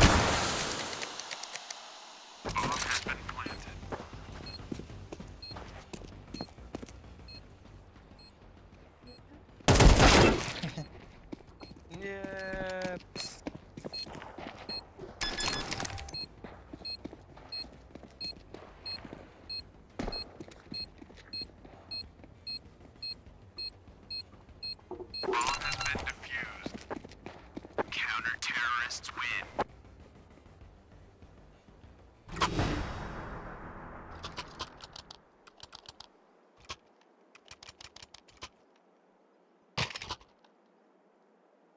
Bomb has been planted. Нет.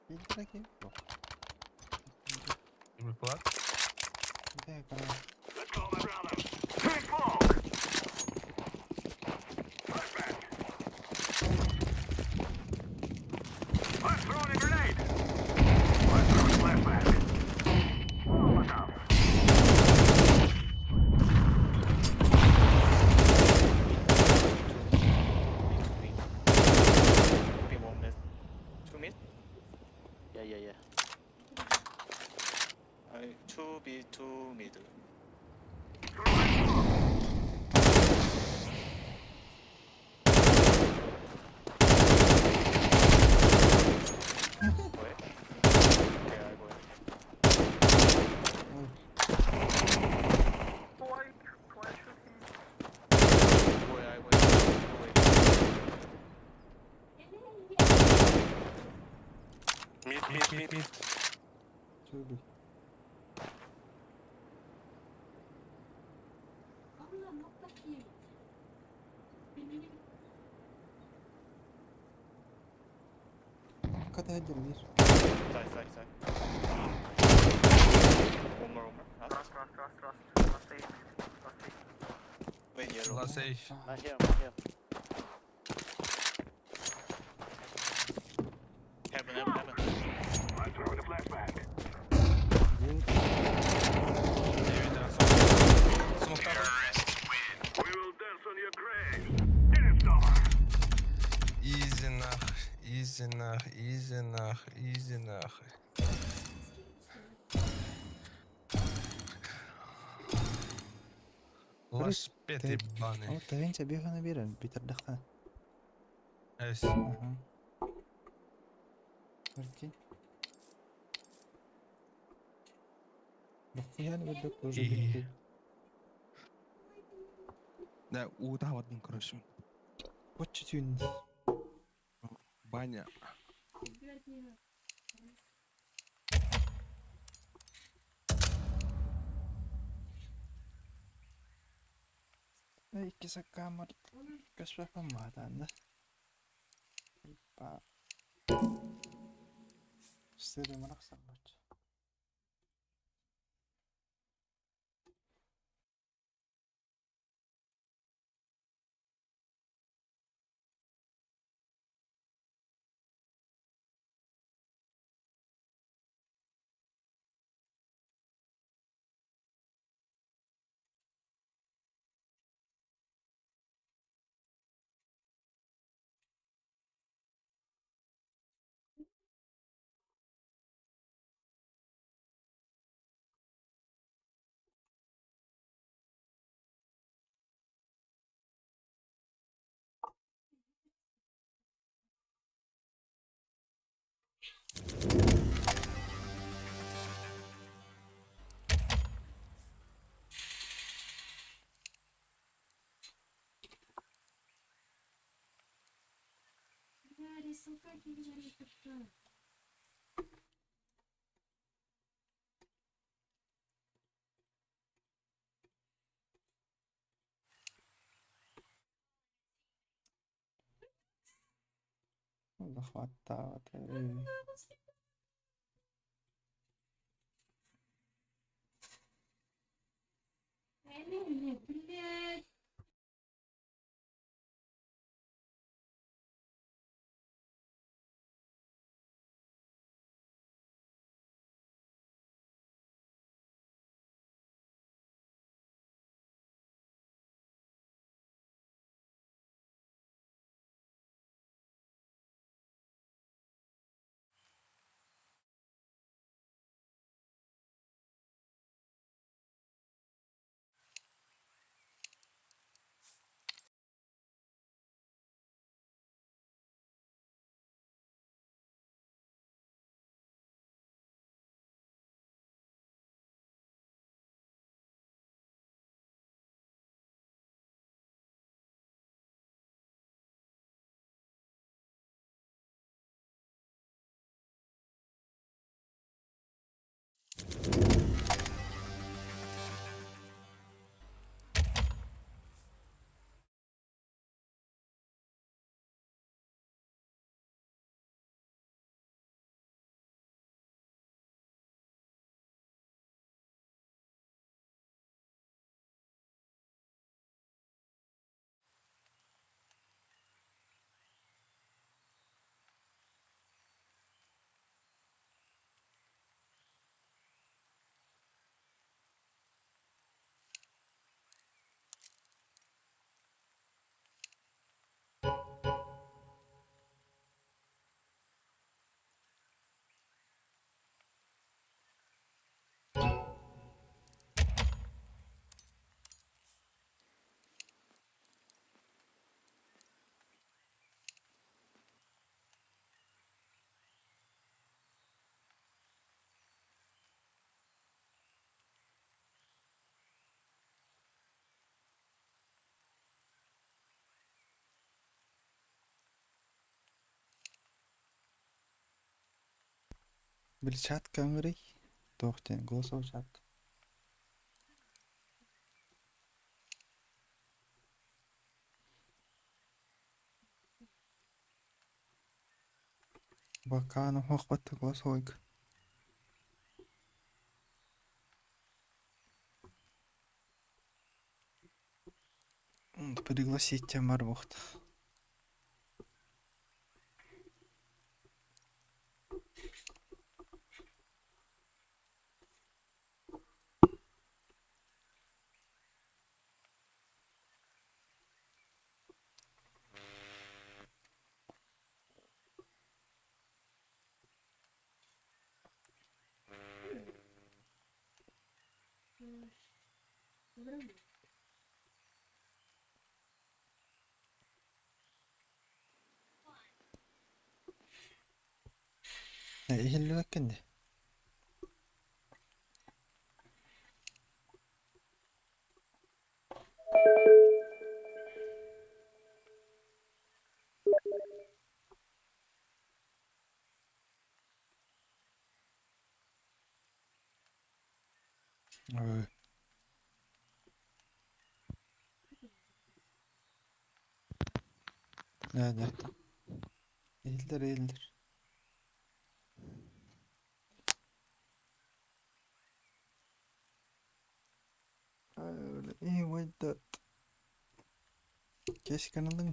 Билдирэ ки. Bir plat. Де кара. Let's go, my brother. Big smoke! Flashbang! I'm throwing a grenade! I'm throwing a flashbang. Molotov. B one mid. Two mid? Yeah. I two B two mid. Throwing smoke. Go ahead. Okay, I go ahead. Ой, Go ahead, I go ahead. Go ahead. Mid, mid, mid. Mid. Чөбү. Allah nokta ki. Benim Ката хадер бир. Side, side, side. One more, one more. Last. Last, last, last, last, last eight. Last eight. Wait, yellow. Last A. Not here, not here. Heaven, heaven, heaven. Изи нах, изи нах, изи нах. Лашпет ебаный. Ол тыһыынча биэс биэрэн бүтэрдэххэ. Эс. Аха. Прикинь. Дохуя курдук уже И. бүттү. Да, уутаабатын короче. Оччо түүн. Баня. Икки саккаамар көспөппүн баатаан да. Ба. Сырымарах сарбач. Захваттаабат Блядь. Били чат каҥырый туох диэн голосовой чат. Бакааны оһох голосовойга. Пригласить бар буохтах. Иһиллибэккин дии. Ой. Да, да. Иһиллэр, иһиллэр. Кеш каналың.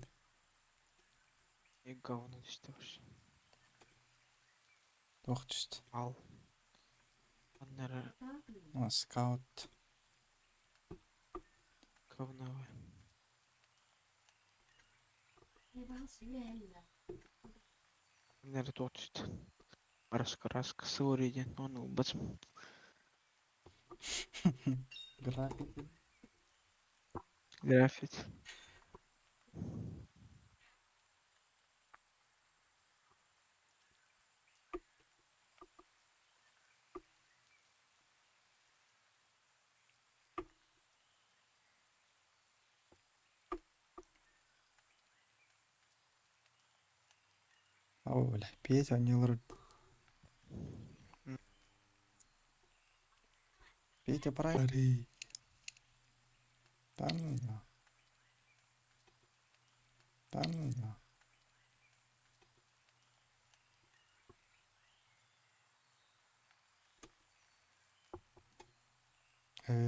И говно түстэ вообще. Туох түстэ? Ал. Манна эрэ А, скаут. говновый. Манна эрэ туох түстэ? Раскраска сори диэн ону ылбатым. Граффити. Граффити. О, бля, Петя не лрут. Петя, правильно. Да ну на. Да ну на.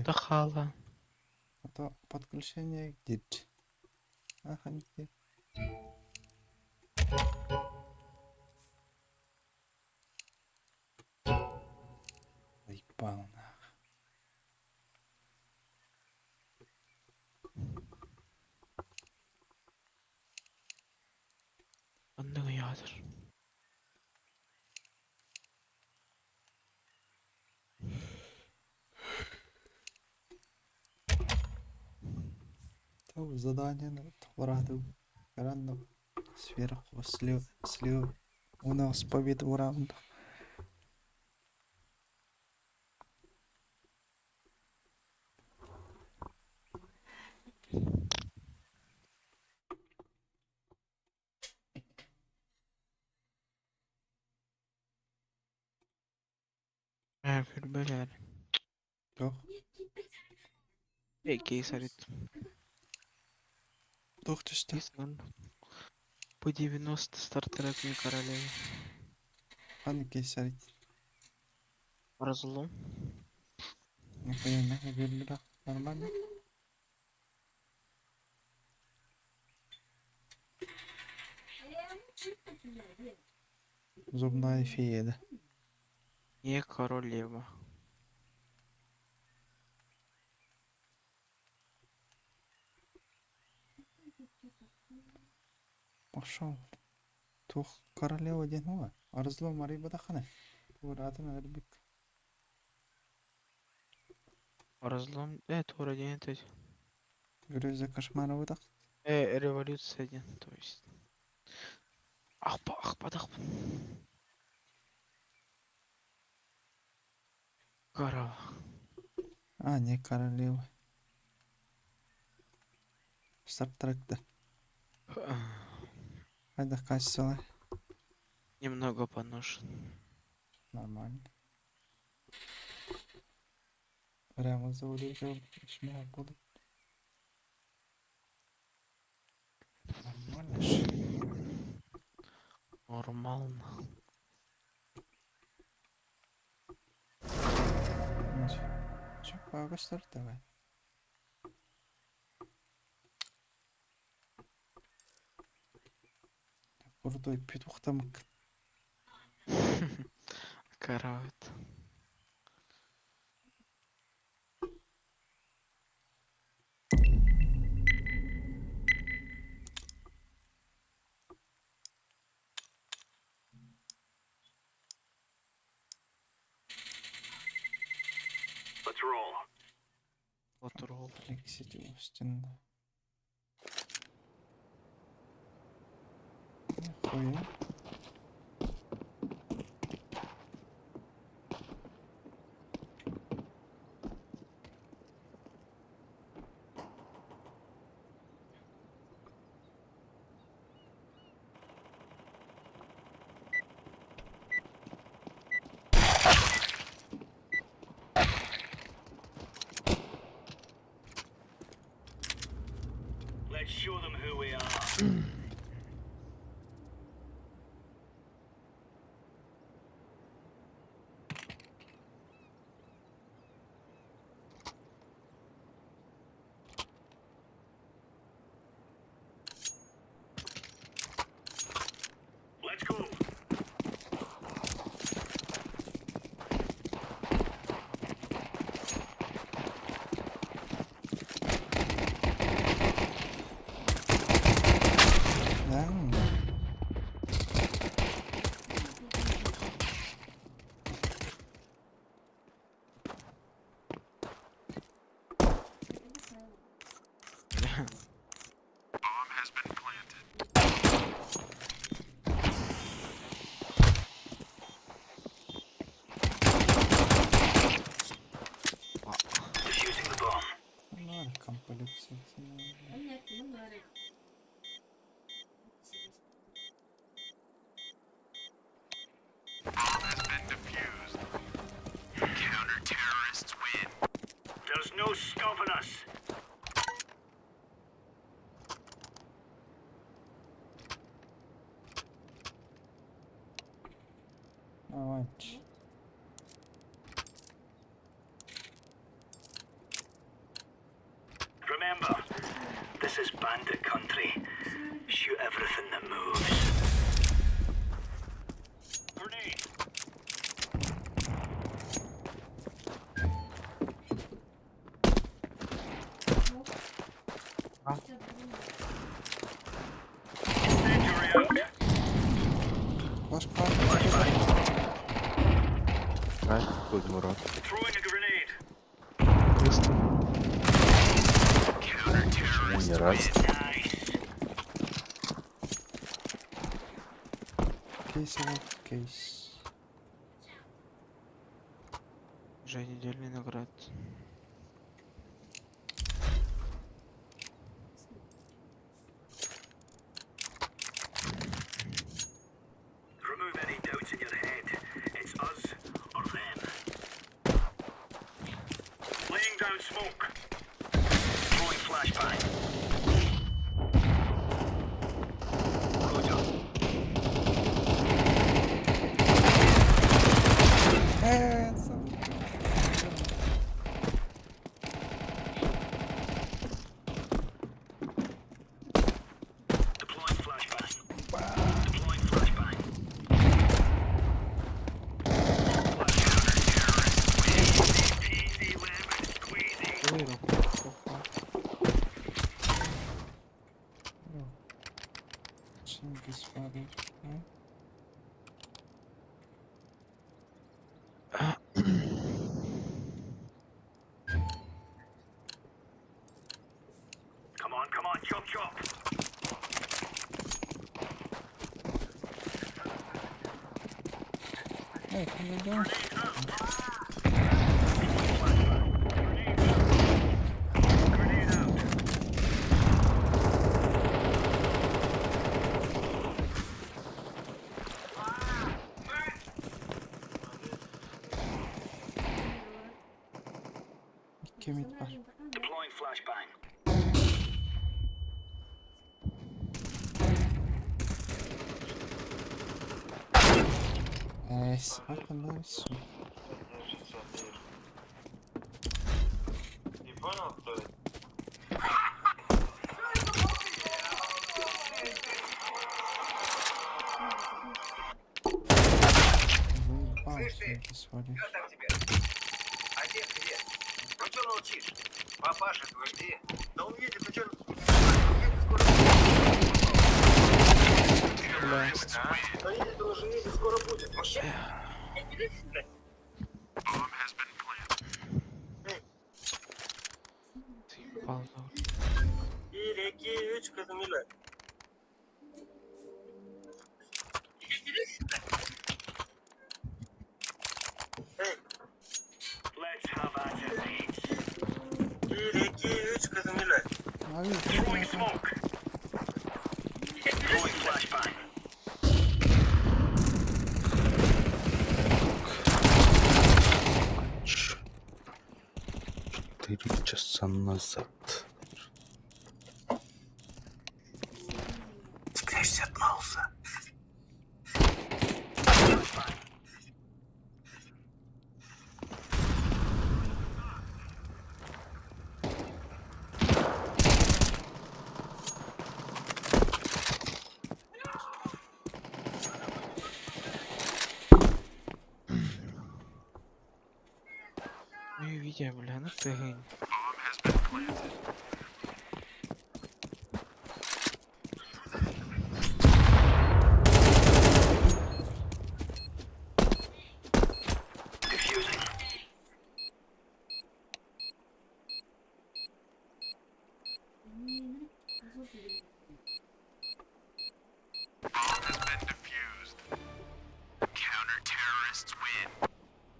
Тахала. А то подключение где-то. Ага, не где. Заебал нах. Оннук ядыр. То задание толорады. Гаранно сверху слив слив у нас победу раунд. Ээ, көрбөлөр. Туох? Э, кейс арит. Туох түстэ? По 90 стартерок не королевы. Ханнык кейс арит? Разлом. Нихуя нахуй биллибэх. Нормально. Зубная фея, да? Не королева. Пошел. Туох королева диэн уо. Разлом арыйбатаххына. Туораатын өлбүк. Разлом. Тура диэн то есть. Греза кошмара бытах. Революция диэн, то есть. Ахпа, ахпа, ахпа. Корова. А, не королева. Стартрек да. Хайдах кассала. Немного поношен. Нормально. Прямо заводил, шмяк буду. Нормально ж. Нормально. Чё, папа, стартовай. Крутой петух там. Караут. Let's roll. Вот. Тролл. Алексей Остин. Нихуя. Let's show them who we are. Let's go. Да? Defusing the bomb. Ну, комплекс. There's no stopping us. Давай. Remember, this is bandit country. Shoot everything that moves. Grenade. Incendiary out. Флаш, флаш, флаш. Знаешь, какой мурат? Throwing a grenade. Быстро. Почему не раз? Nice. Кейс, вот кейс. Уже недельный наград. Remove any doubts in your head. It's us or them. Laying down smoke. Throwing flashbang. Roger. Сука. Deploying flashbang. Deploying flashbang. Easy lemon squeezy. Выиграл. Хо-хо. Чингис падает. Да? Come on, come on, chop chop. Эй, ты идёшь? Grenade out. Ikki mid var. Deploying flashbang. Nice. Arkamdan su. Не понял, кто это? Заебал Чингис валить. Что там тебе? Отец где? Ну что молчишь? Папаша твой где? Да он едет, ну что? Едет скоро. Бля. Да едет, он уже едет, скоро будет. Мужчина. үч кызым үлэ. Эй, Let's have at it, mates. bir, iki, üç kızım үлэ. Ай, Throwing smoke. Throwing flashbang. 4 часа назад. Спрячься от Мауса. Ну и Витя, бля, ну ты гень. Diffusing.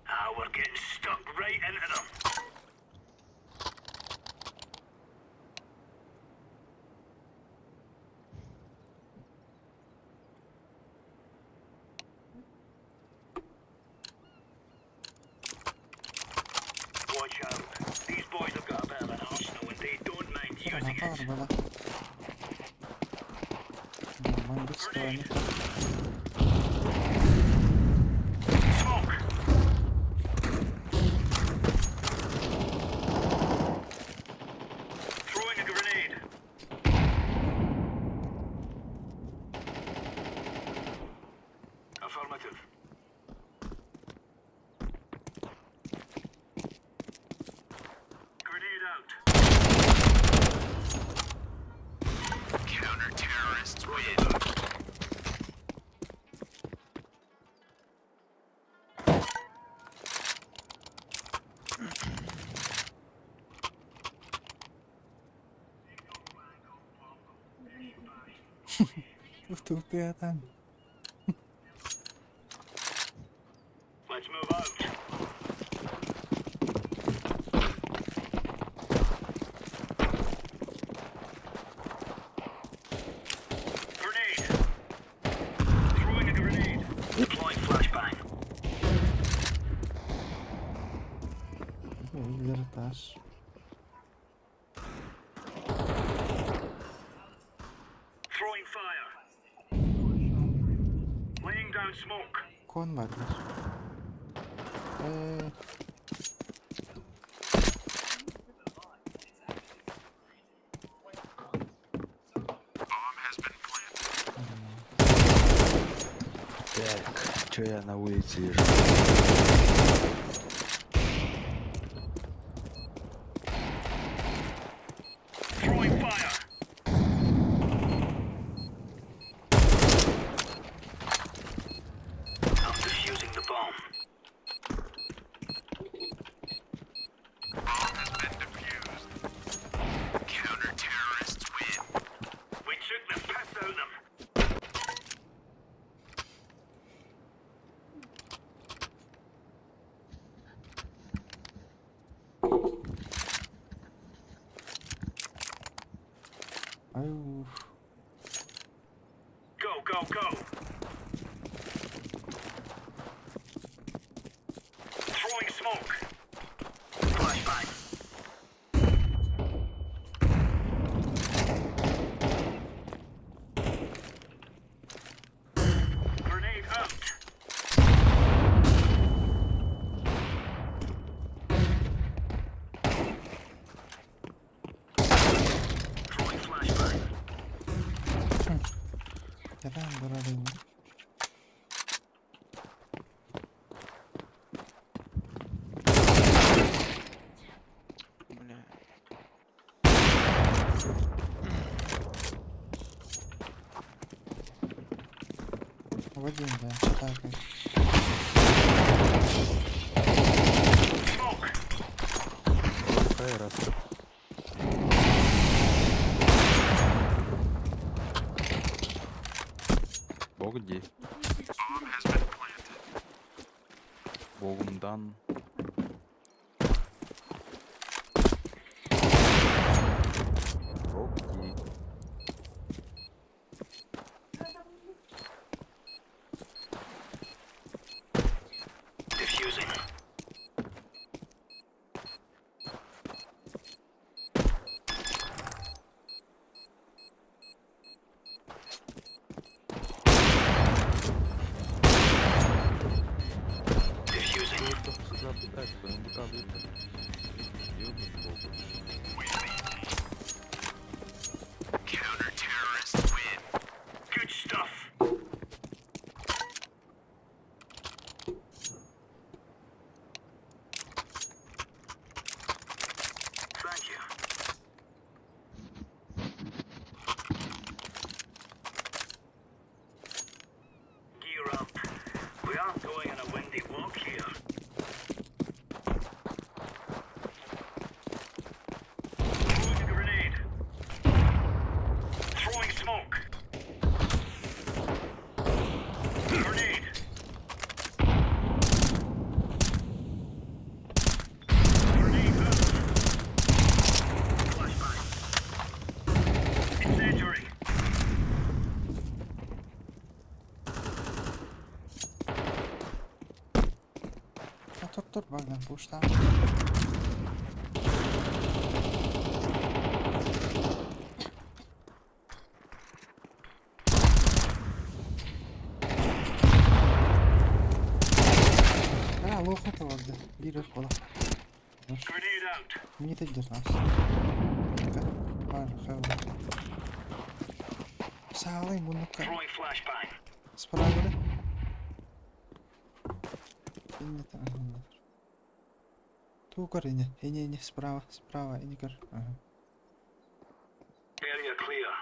Ah, we're getting stuck right into them. Watch out. These boys have got a bit of an arsenal and they don't mind using Граната it. была. Нормально, стороны. Smoke! Throwing a grenade. Affirmative. Grenade out. Counter-terrorists win. Тут ты там. Let's move out. Grenade. Throwing a grenade. Deploying flashbang. Этаж. Throwing fire. Laying down smoke. Кон бар дыр. Э, Так, чё я на улице лежу? Throwing fire. I'm defusing the bomb. Bomb has been defused. Counter-terrorists win. We took the piss out of them. Ай, уф. Go, go, go. Throwing smoke. Flashbang. Grenade out. Throwing flashbang. Neden buralayım? Бля. Вадим, да, так. Smoke. Какая раз? Бог дии. Богундан. Бог дии. Defusing. Defusing. Good stuff. Thank you. Gear up. We aren't going on a windy walk here. Throwing a grenade. Throwing smoke. Grenade. Grenade out. Flashbang. Incendiary. Тур, тур, Богдан, пушта. А, лоха поводы. Бирер кола. Grenade out. Мне ты держался. Саалай муннукка Throwing flashbang. справили. Инне там. Туукар ине, ине, ине, справа, справа, иникер. Ага. Area clear.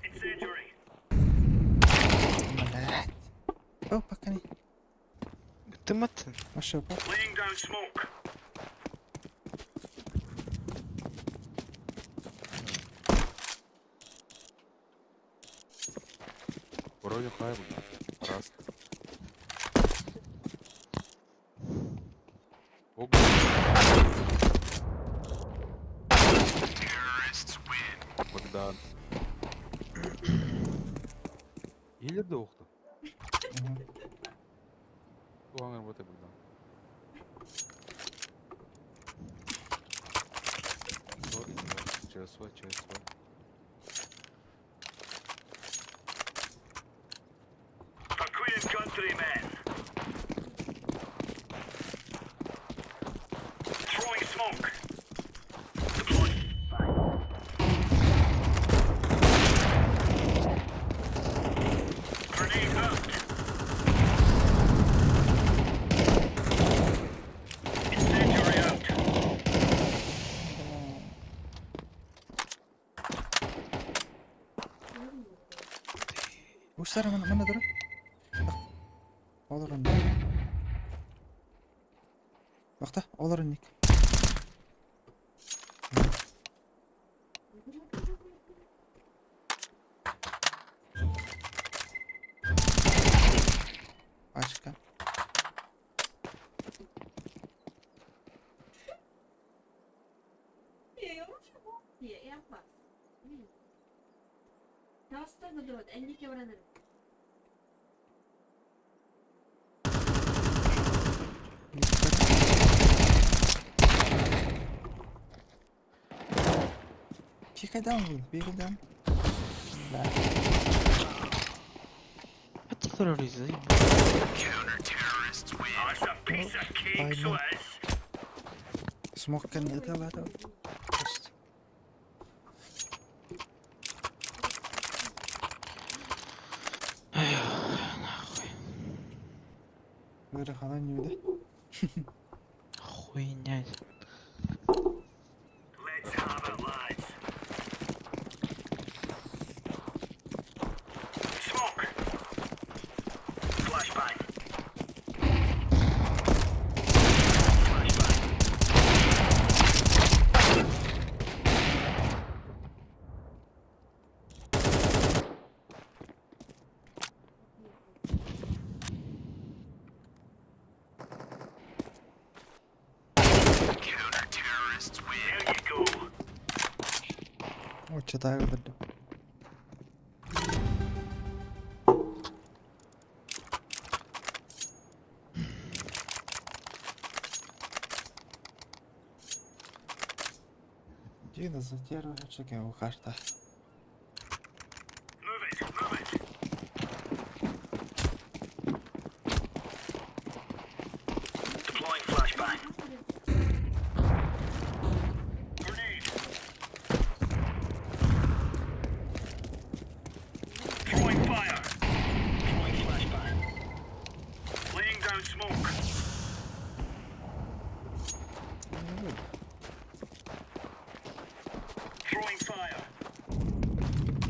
Incendiary. Блять. О, пока не. Ты матын. Машина, па. Laying down smoke. Вроде хай Раз. Бог Богдан. Или дохта. Ага. Туган работай, Богдан. ЧСВ, ЧСВ. For Queen and country, men. Throwing smoke. Deploy. Grenade out. Incendiary out. Устара мана мана тур. Олар онда. Бакта, олар ник. Пачка. Пикай down, блин, пикай down. Да. Это террорист, заебал. That's a piece of cake, so it is. Смог это ладно. Просто. Эх, нахуй. Выра не уйди. Хуйня. Let's have it, lads. Smoke. Flashbang. Flashbang. Оччотооҕу көрдүм. Дина затерла карта. Move it, move it. Deploying flashbang. Grenade. Throwing fire. Throwing flashbang. Laying down smoke. Throwing fire.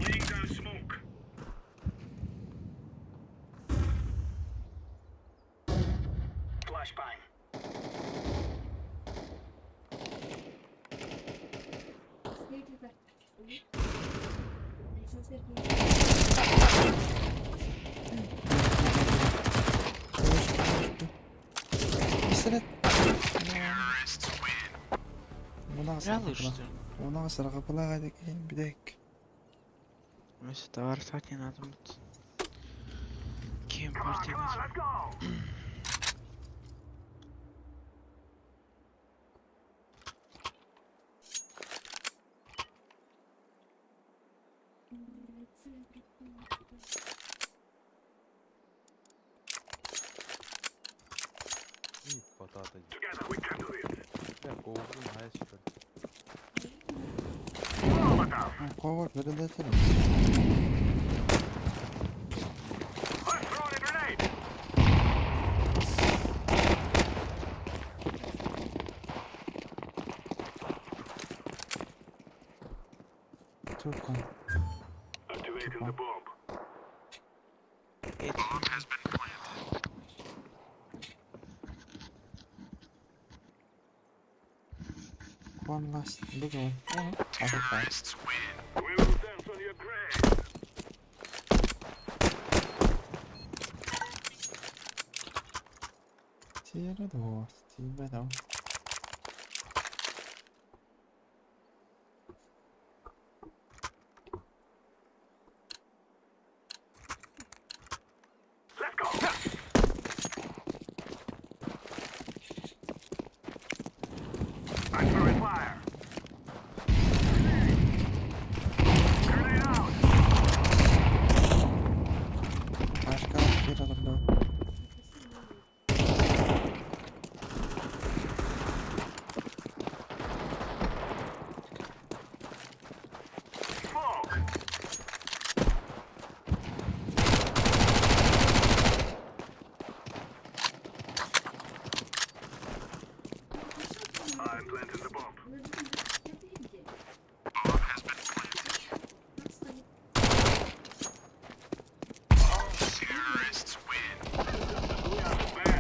Laying down smoke. Flashbang. Пистолет. Жалуешься? Уна саргапалага бидек. Если товар стать не надо будет. Кем партия Come on, let's go. И потата. Together we can do it. Я ковру на супер. Molotov. Ковар передатель. Let's throw a grenade. Туркан. Activating the bomb. Эти. One last big one. Terrorists. We will dance on your grave. Тире два, тебе дам. Let's go. I'm throwing fire. Grenade out. Başka bir adam. Smoke. I'm planting the bomb. Bomb We are the best.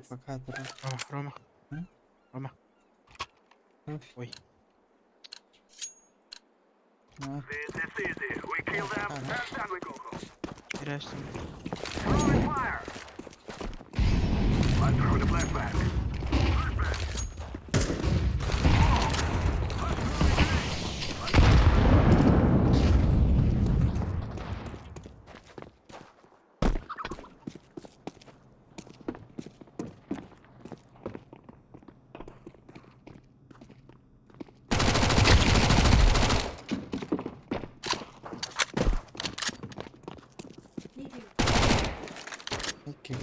Пока Рома, Рома. М? Рома. М? Ой. А, This is easy. We kill them and then we go home. Теряешься. Throwing fire. Let's throw the flashbang. Flashbang. Smoke. Let's throw a grenade. Икки.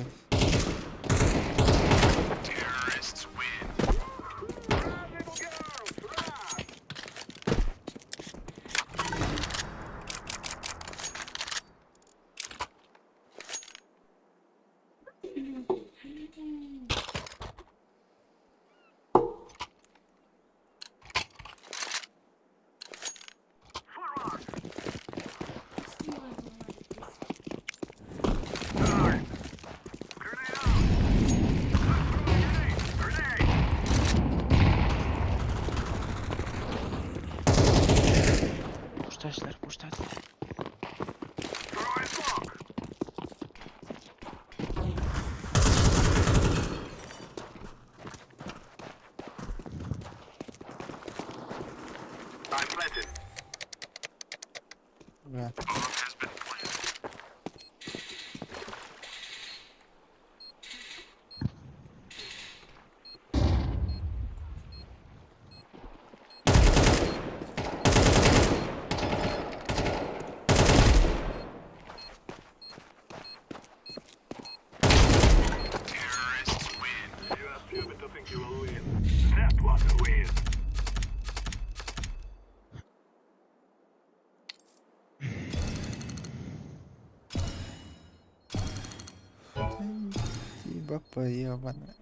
БП ебаная.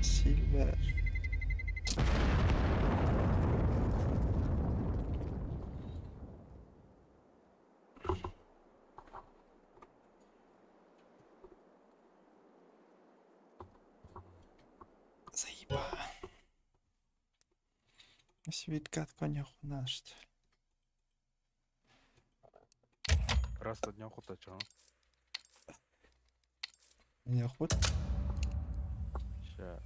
Сильвер. Заеба. Свиткат конях наш. Раз на днях утача. Не охот. Сейчас.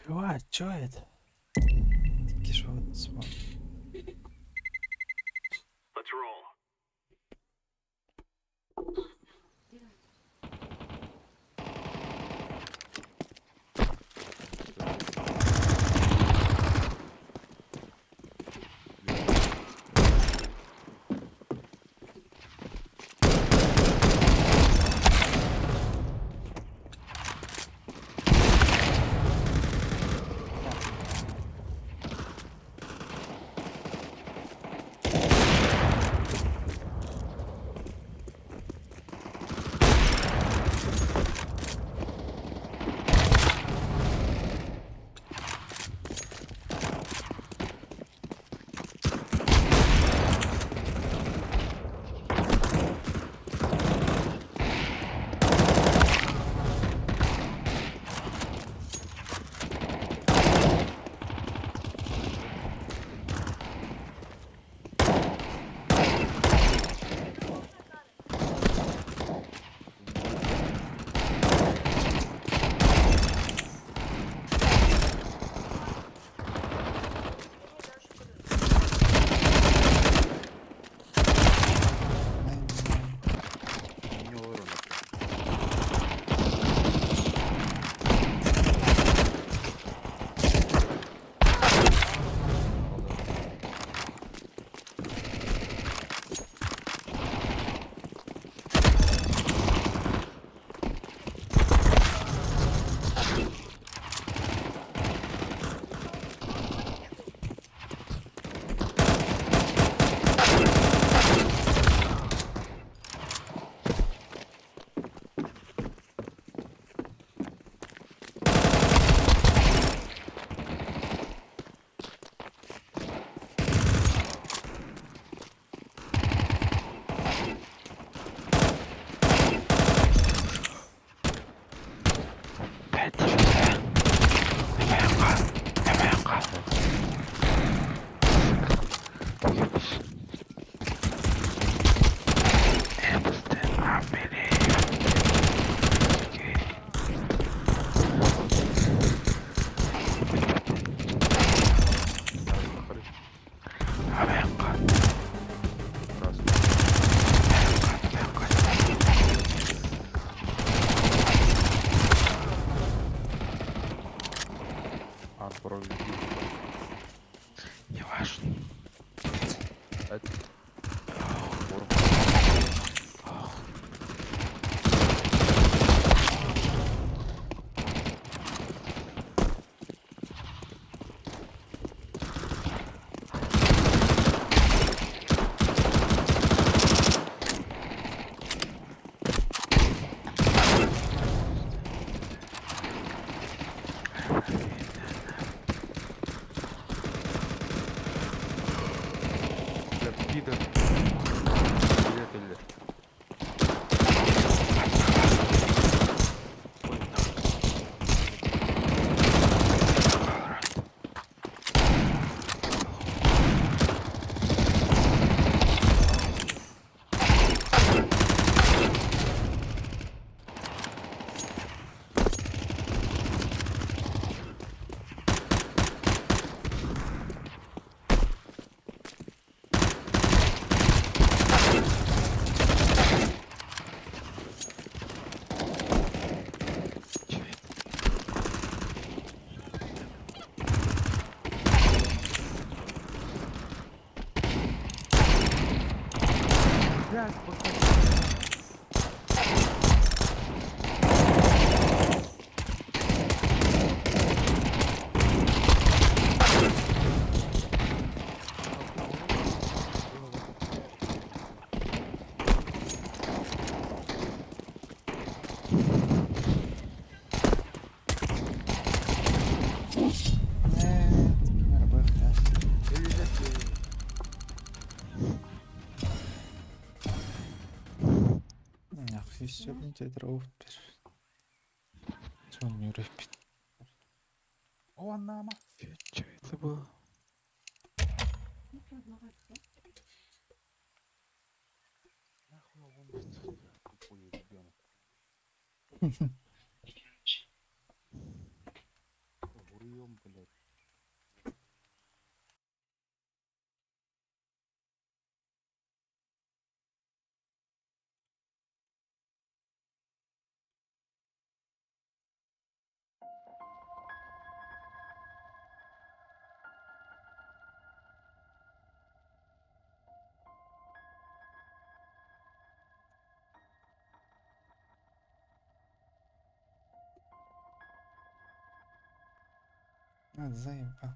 Ва, чё это? Кишок смог. Let's roll. Не урона. Раз. А, пролетит. Не важно. Это... Форма. Бля, пидор. Билет или... Блядь, Еще театр опыт. Сон юрепит. О, Аннама. Че это было? Нахуй он тупой ребенок. Врем, блядь. А, заебал.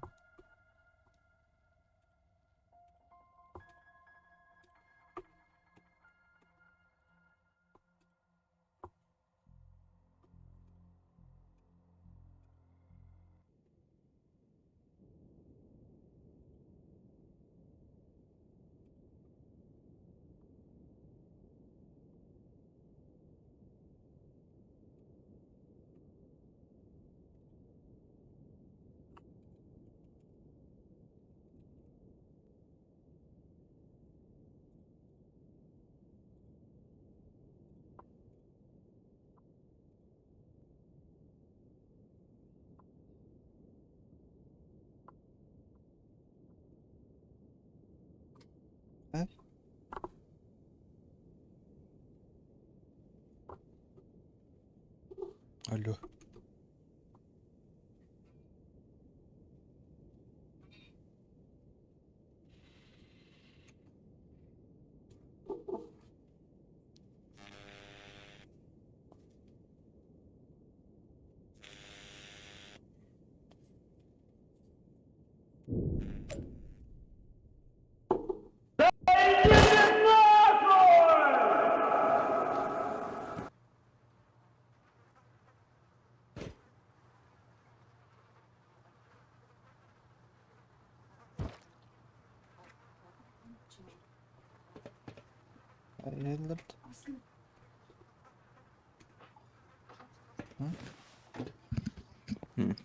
А? Алло. Hayırdır? Hı? Hı.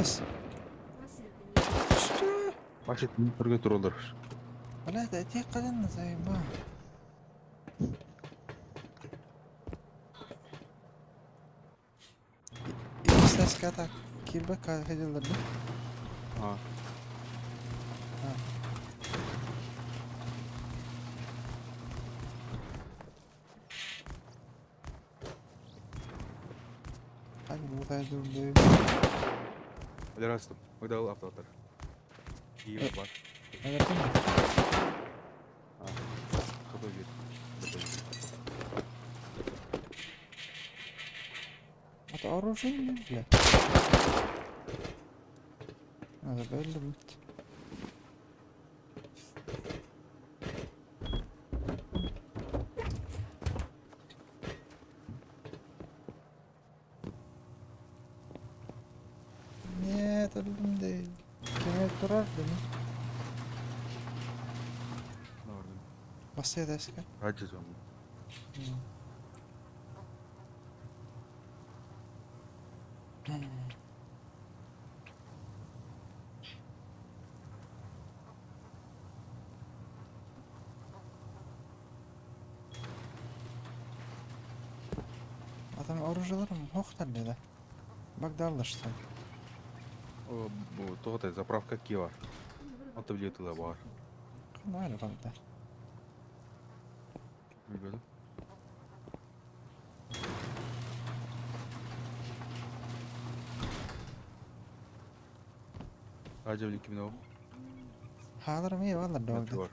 Абас! Что? Вообще, ты не торгуй роллер. Блядь, а те колено заебал. Икс кибе ходил да? А. А. Hadi buradaydım diye. Здравствуй. Выдал автоатар. Ебать. Evet değil mi? А. Какой вид? Это оружие, бля. Надо belli Нет, öldüm değil. Kime durar değil mi? Basıya deska. Hadi canım. Adam оружиеларым хохтар dedi. Bak darlaştı. Тоғытай, заправка Кива. Аты билеті бар. Қандай bagda. Bilmedim. Hacı bir kimin o? Hağlarım iyi valla Metro doğru. var.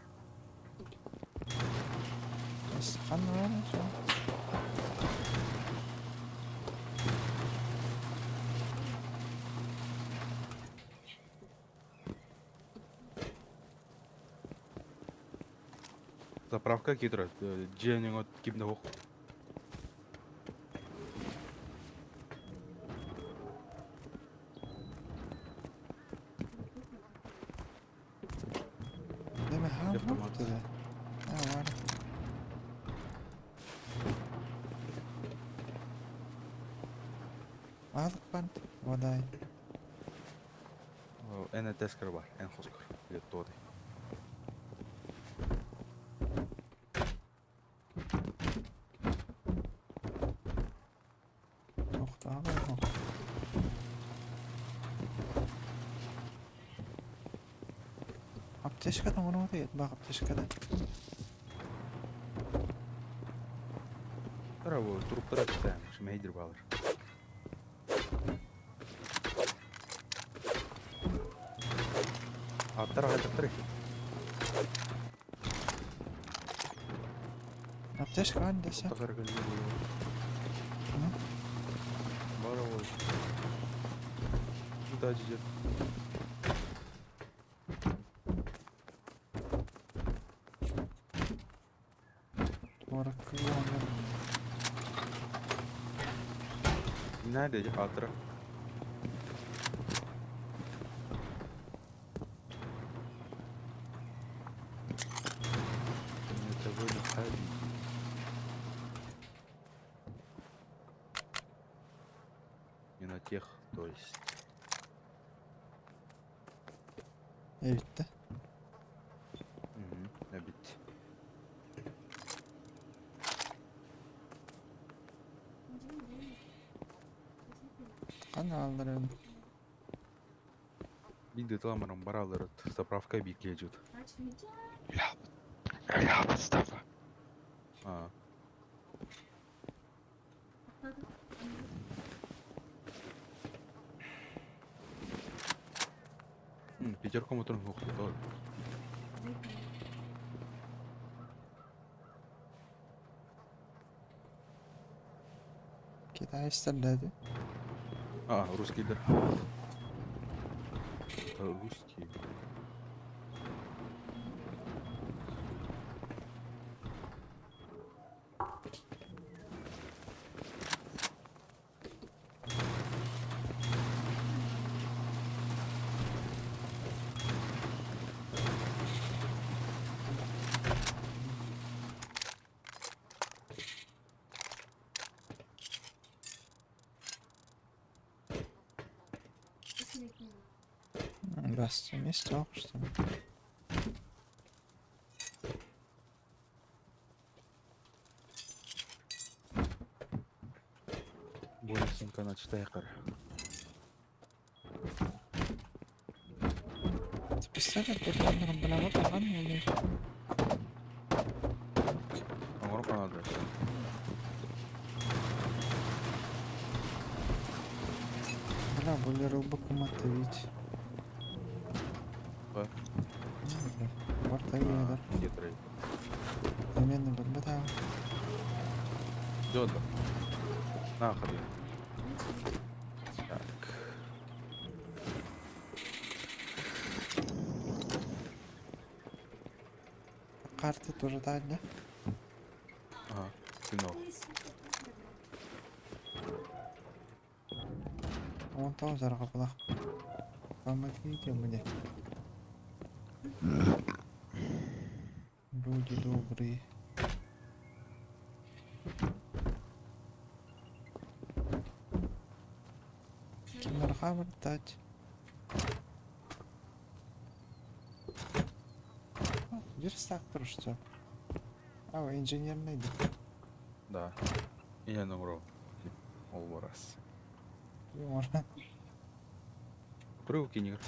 Ханна бар сол? Заправка киирэр. Дьиэ ким да суох. Değil mi? Ha, Автомат. dedi. Ha var. Аалык бар. Водай. Эн тескер бар, эн хоскор. Леттоды. Тоқтағы бар. Аптечкадан оңырмады ет, бақ аптечкада. Тара бу труптара читаем, шмейдер балыр. Аттар аттар. Аптечка бар десе. Тахар көлгө. Бара бу. Да жижет. Ора кылган. Nerede hatıra? Не того не ходи. Не на тех, то есть. Эбитте. Угу, бит. Кана алдырын. Бидде таламарым баралар заправка биклежут. Бля, бля, подстава. А, пятерку моторын хохлы. Китайстар dedi. А, русский да. Это русский. Здравствуйте, место, что ли? Болесенько на читайкар. Ты представляешь, как он бля, вот он или Оңор канады. Бля, более рыбаку матовить. Ба. Бар тагы Хитрый. Замены билбетам. Жодо. На, ходи. Так. Карты тоже дать, да? Ага, кино. Вон там зарга Помогите мне. Люди добрые. Кимнарга дать? Верстак что? А, инженерный. да. Да. Я номро. Ол раз. Можно. Прыгу кинер.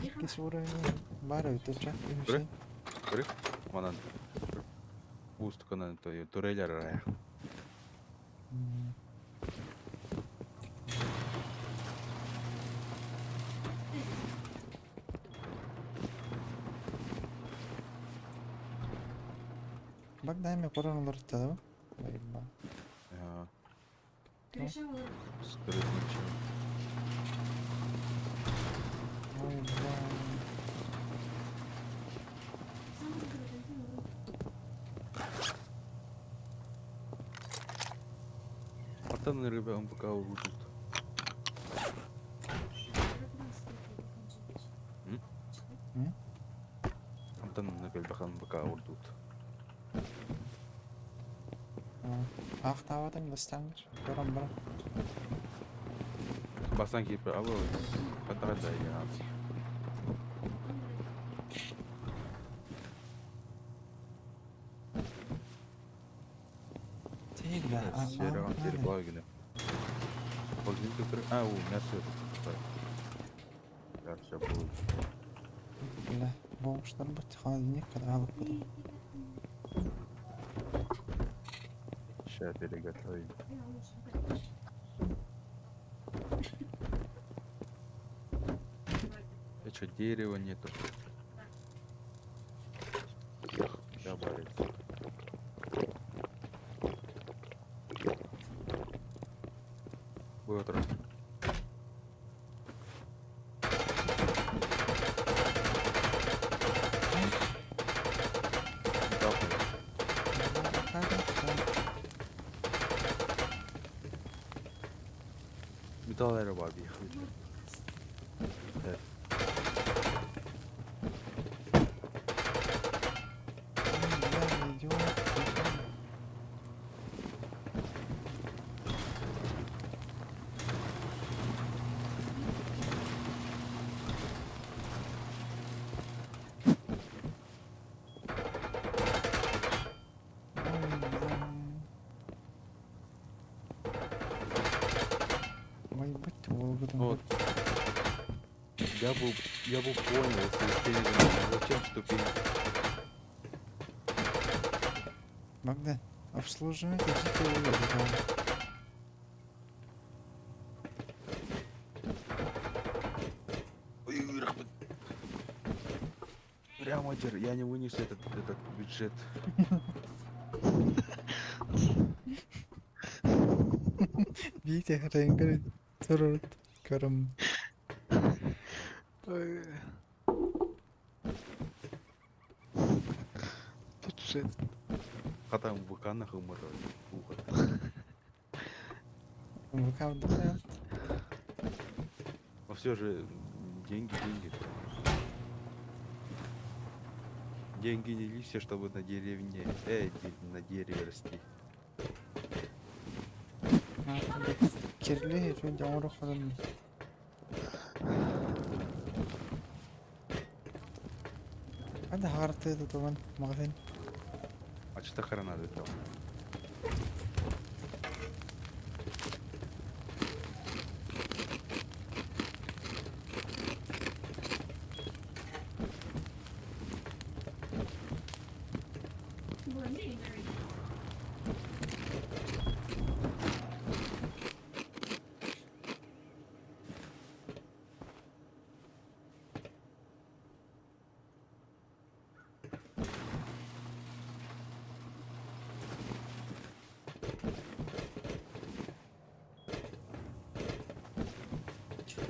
Иккис уровень бар өтөчө. Прыг. Прыг. Манан. Уустуканан той турелер рая. Bak дай корон олорттадым. Байба. Ага. Скрытничал. Ой, бля. Антон ребята, он пока уйдут. М? Антон на пока уйдут. Ах, таватың бастаңыр. Көрөн бар. Бастан киіп, алло, хатара я. Тегля. Сереган теребай генә. Холодильник который... А, у, мясо это. Сейчас все будет. Бля, бомжтар бит холодильник когда алып буду. Сейчас переготовим. А что, дерева нету? Я борец. Будет Металл аэробаби. Бля, идиот. Ой, бля. Ой, быть, Волгодом. Вот. Я бы понял, если ты не зачем ступень? Богдан, обслуживайте жителей Ой, рахмет. Прямо дер, я не вынесу этот бюджет. Видите, реңгер турут көрүм. Ой. Бюджет. Хата ВК на хумор. ВК вдохновляет. Но все же деньги, деньги. Деньги не листья, чтобы на деревне, на дереве расти. Кирли, что оҥоро ходон. Хада харты тутуган магазин. А что хрена там?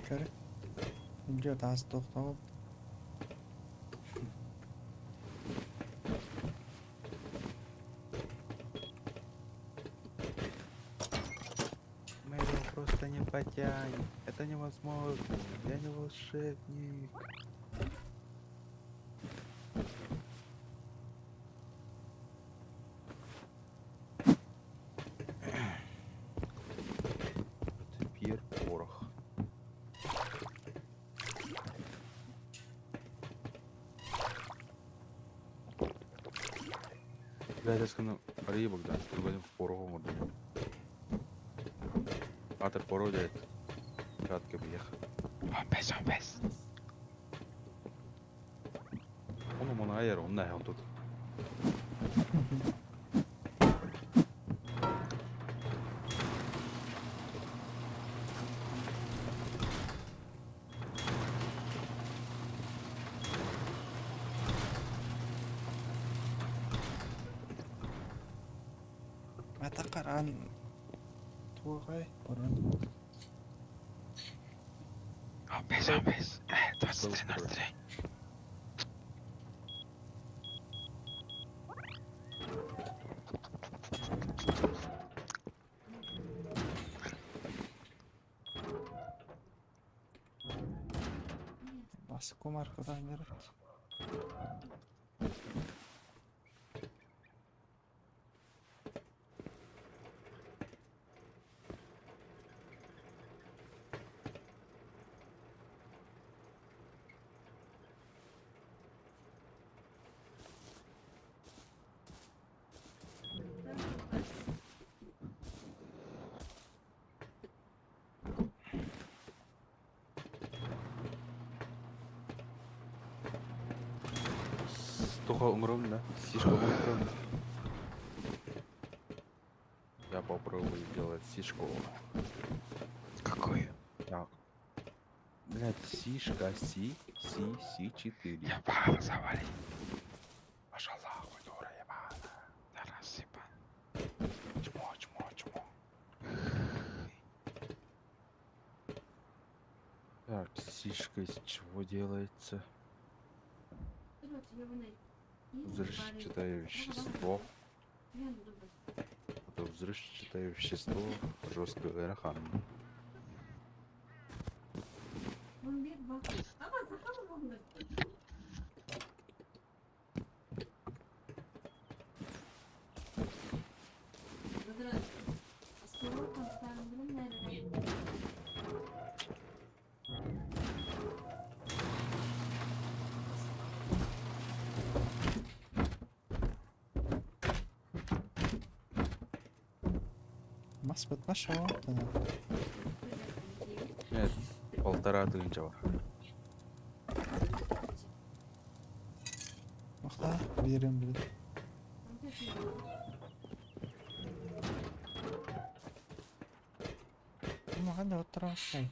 Көрө. Идет ас тохтоо. Мэрил просто не потянет. Это невозможно. Я не волшебник. Теперь порох. Бля, я скажу, рыбок, да, другой в пороху можно. Атыр порох дает. Кратко бьех. 15, 15. Он у аэр, он на, он тут. Атакаран туохай орон. 15, 15, 23, 03. Баско маркадан берет. Тоха умрем, да? Сишка умрем. Я попробую сделать сишку. Какую? Так. Блять, сишка, си, си, си, 4. Я пала завали. Пошла нахуй, дура ебаная. Да раз, ебан. Чмо, чмо, чмо. Так, сишка из чего делается? Взрывчатое вещество. Это взрывчатое вещество жесткого рахан. Мас бат машо. Нет, 1,5 тысячи. Махта берем блин. Маған да отырасың.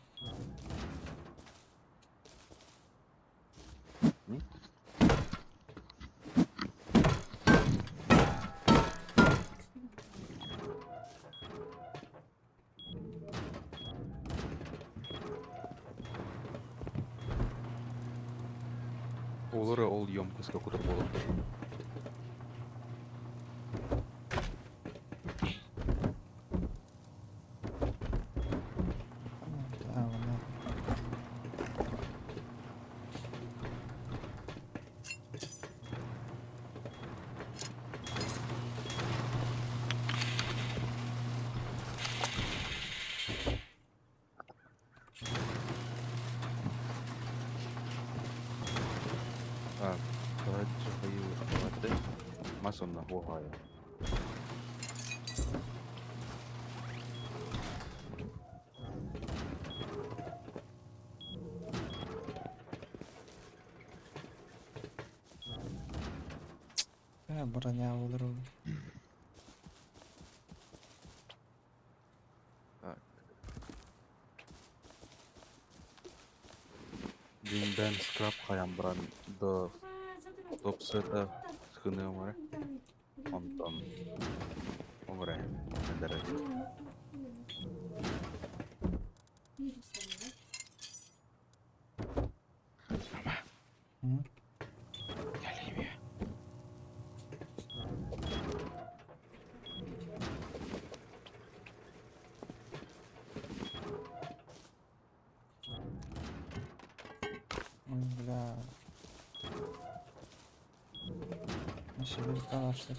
Олары ол емкость какой-то было. А, вона. Так, давайте хаю Масом на гугаю. Э, броня olur olur. Так. Дин бен скраб хаян бран до топ сета схынымары. Онтон. Умре. Дерет. Рома, М? я Ливия. Ой, бля. Nasıl bir kalaçlık.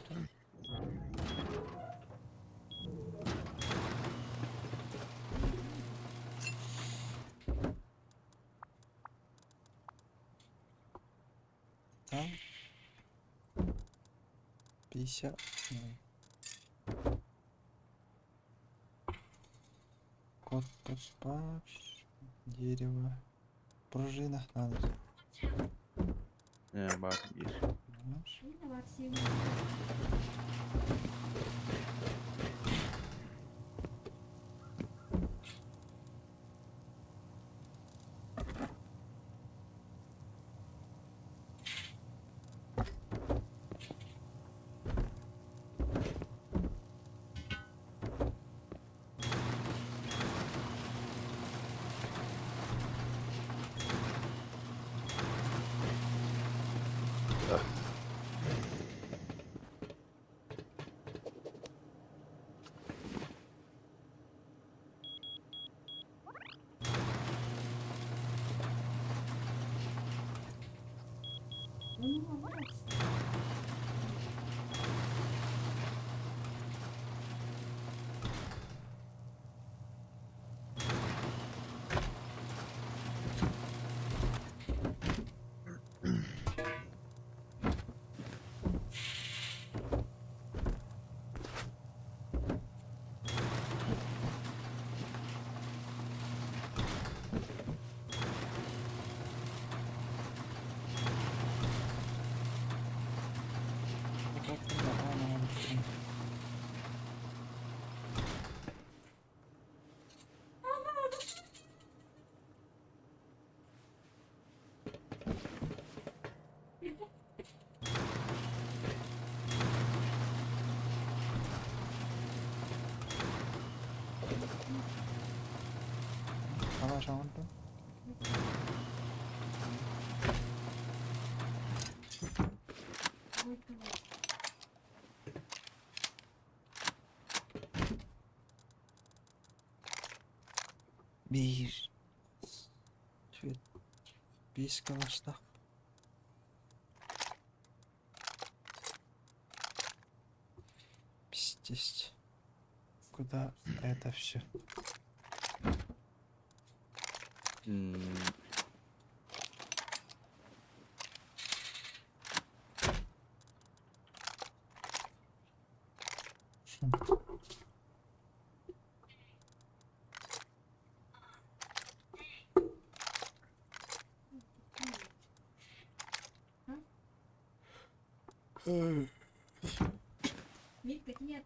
Там 50. Ой. Кот поспать. Дерево. Пружина надо. Не, бар, иш. Знаешь? Калаш оҥордум. Биир, түөрт, биэс калаштаах. Пиздец. Куда это все? Митка, нет.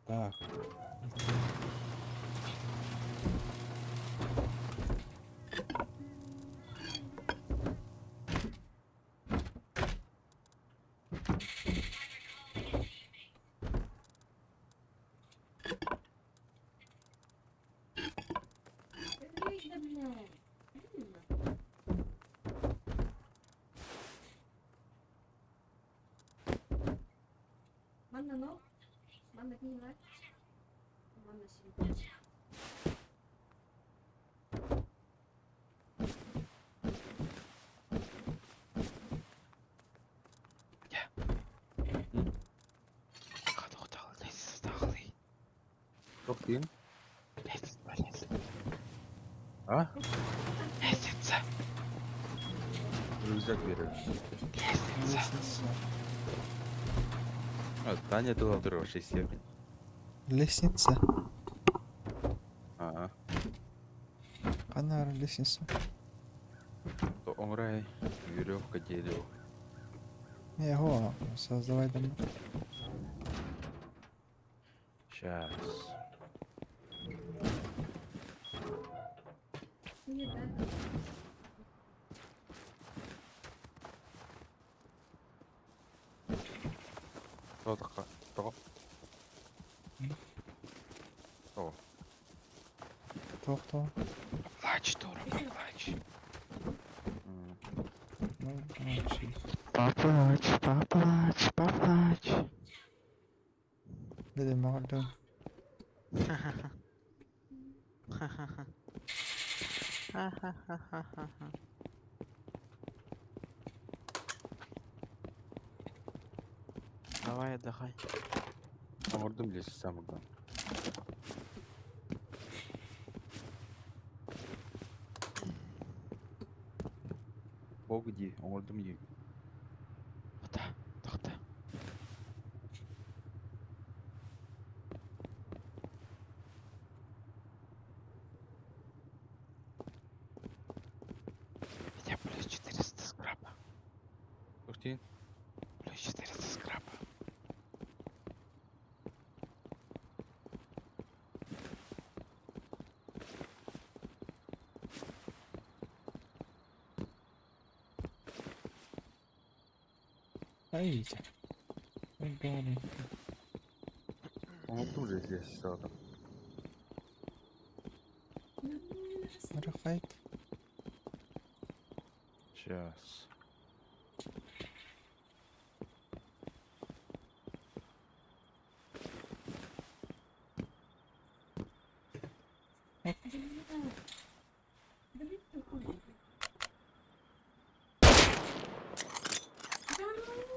Так. Манна но? Манна книга. Манна сидит. Туох диин? Лестница, лестница. А? Лестница, Рюкзак берешь. лестница. Лестница. А, Таня была второго 6 Лестница. Ага. Ханна лестница. То омрай, веревка, дерево. Не, го, создавай там. Сейчас. Нет, да. Кто такой? Кто? Кто? Туох-туох. Поплачь, дура, поплачь. Ну, молчи. Поплачь, поплачь, поплачь. Дядя Магдон. Ха-ха. Ха-ха-ха-ха-ха. Давай, отдыхай. Оҥордум лестница мурдан. Бог дии, оҥордум дии. Тоқта, тоқта. У меня плюс 400 скрапа. Туох диин? Плюс 400 скрапа. Айда. Ой, Оҥордум же лестницаҕа. Рахайт. Сейчас.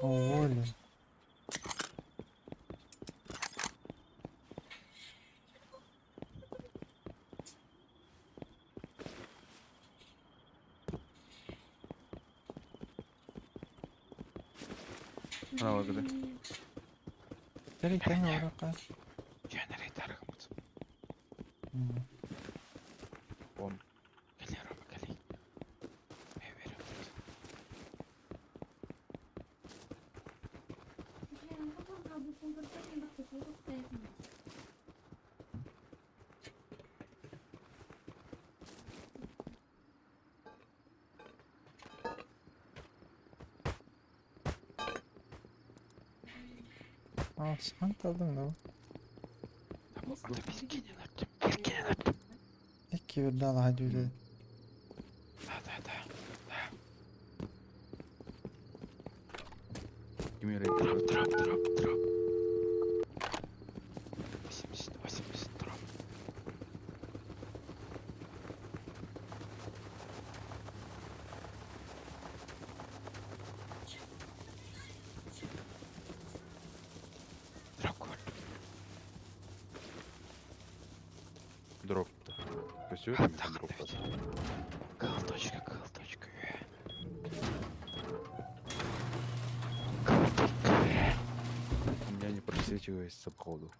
Уволен. Она выгода. Generator гыммыт. Он. Кэлиэ Рома кэлиэ. Мен верим. А, санталдың да. Ата биир кинилэр. Биир кинилэр. Икки бирдала хадюле. Да, да, да. Кимер Дроп, дроп, дроп, дроп. 80, 80, дроп. Дроп көр. Дроп. Красиво? А, так, Дроп. давайте. Кл точка, кл точка. Кл точка. У меня не просвечивается походу.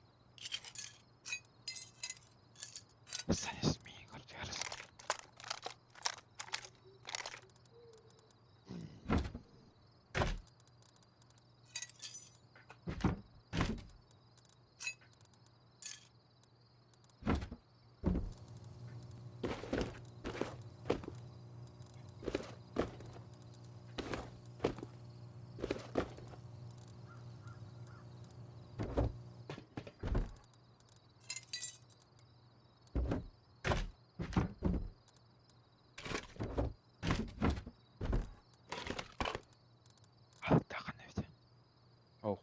Саня, смей, квартира. Алтахан эбит. Ох.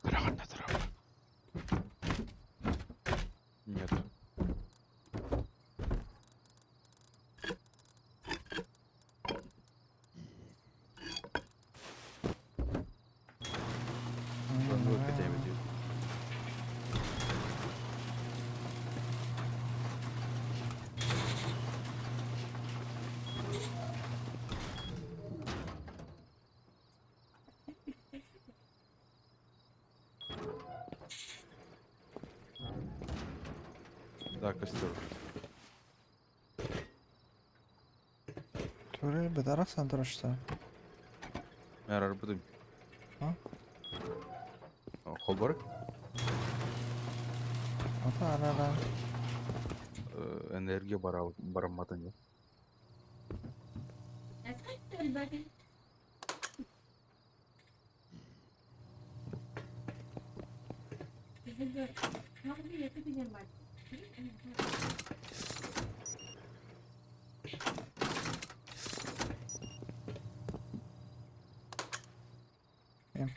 Кыраҕын дроп. Нет. Ну, хотя бы Да, костер. Турель бедарах сан что? Мэр, будем. А? Холбор? Ата арара. Энергия бара барамматын нет.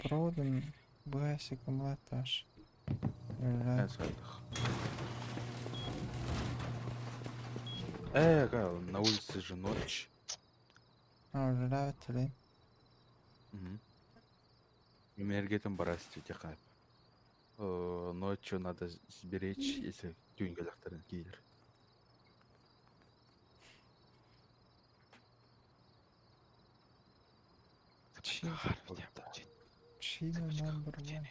Проводом бэсиком латаш. На улице же ночь. А, ли? Угу. Энергетом барасти тихо. Ночью надо сберечь, если тюнь киллер. Чина number one.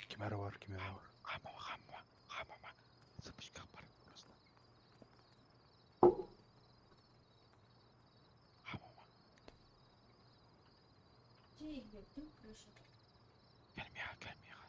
Кимера бар, кимера бар. Хамама, хамама, хамама. Цыпочка бар просто. Хамама. Кэлмиэхэ, кэлмиэхэ.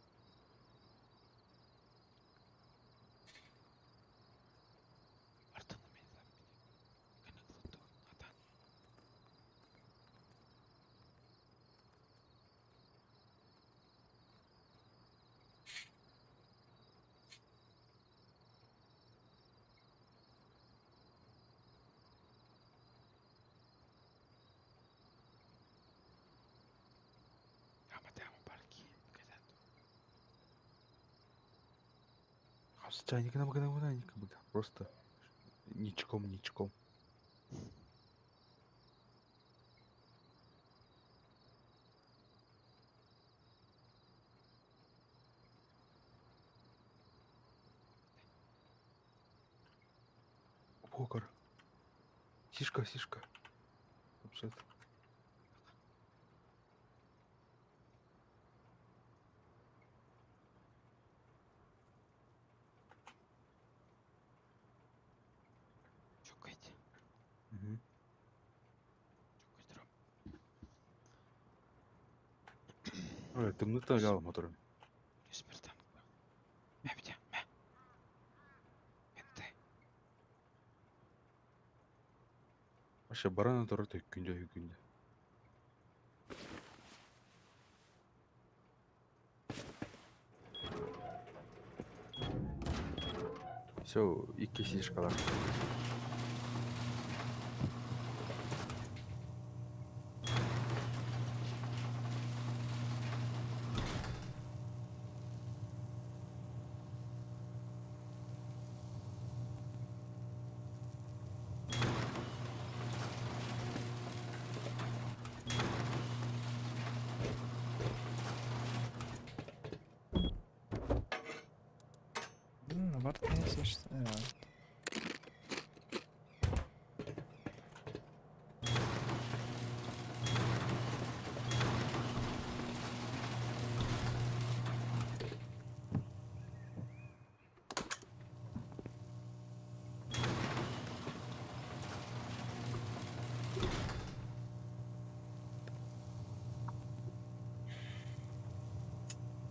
Просто ничком, ничком. Покер. Сишка, сишка. Вообще-то. Чукайте. Угу. Чукай Ой, тымныта гал мотором. Респиртан. Мэ, бите, мэ. Менте. Вообще барана турар төккүндө өкүндө. Все, икки сишкалар. Барт не сишка.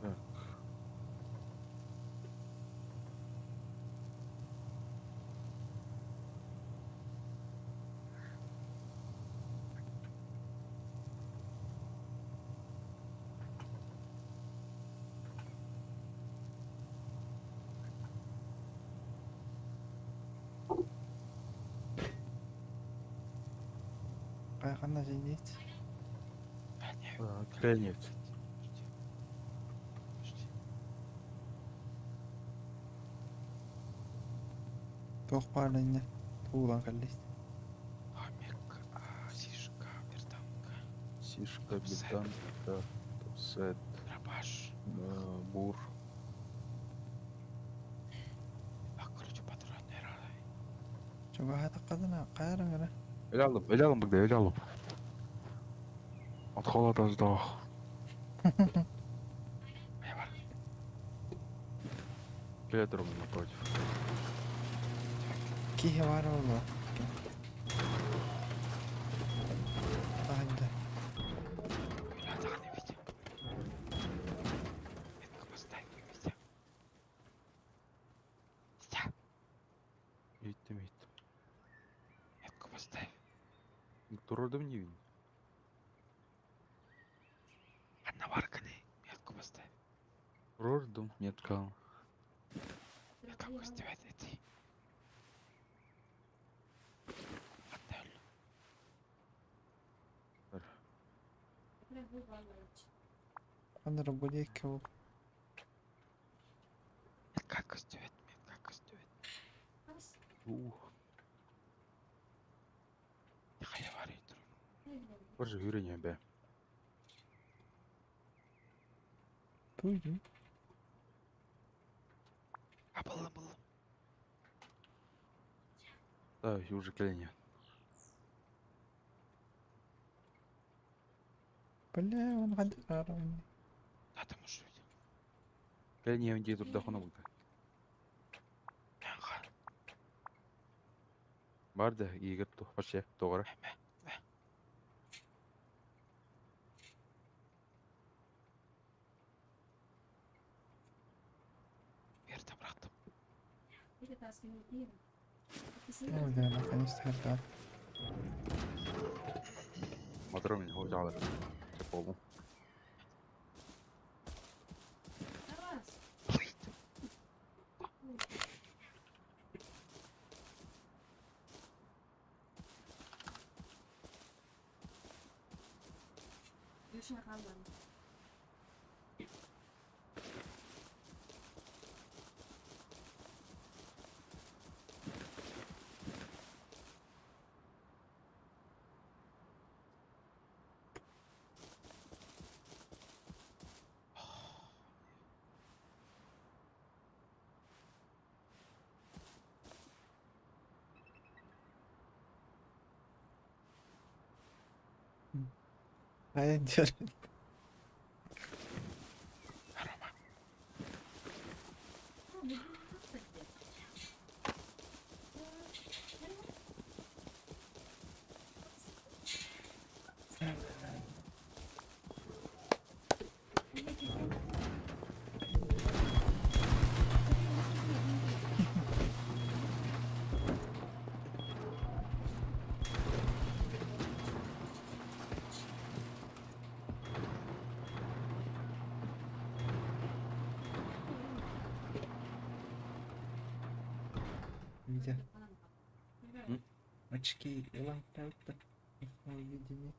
Так. Ханна сидеть. Крайневт. Туох баар инньэ туулан кэллит. Хомяк, сишка, берданка. Сишка, Топсет. бетанка, топсет, Дробаш. бур. А, короче, патроны рай. Чугаһа таххадына хайаран гына. Öyle aldım, öyle aldım bak öyle aldım. Отхола да сдох. Я бар. Петром напротив. Киһи баар буолуо. Таһырдьа. Бля, таханы Витя. Метку поставь, Витя. Витя, Gittim gittim. метку поставь. Турдum не видно. Одна варканы. Метку поставь. Рордум, нет кал. Метка поставь, эти. Отель. Ханна будет кого. Метка поставь, метка поставь. Ух. Хайа варит. Боже, yürüyün be. Туйду. А было было. Да, уже клене. Бля, он ханна. Да там уж Витя. Клене önce dur da konu buldu. Ага. Vardı iyi gitti. Вообще, doğru. Верда братом. Ну да, наконец-то харда. Motorum hocalar. Çok oldu. Хайа диэр. Витя. Очки ылан кэлтэ. Видение.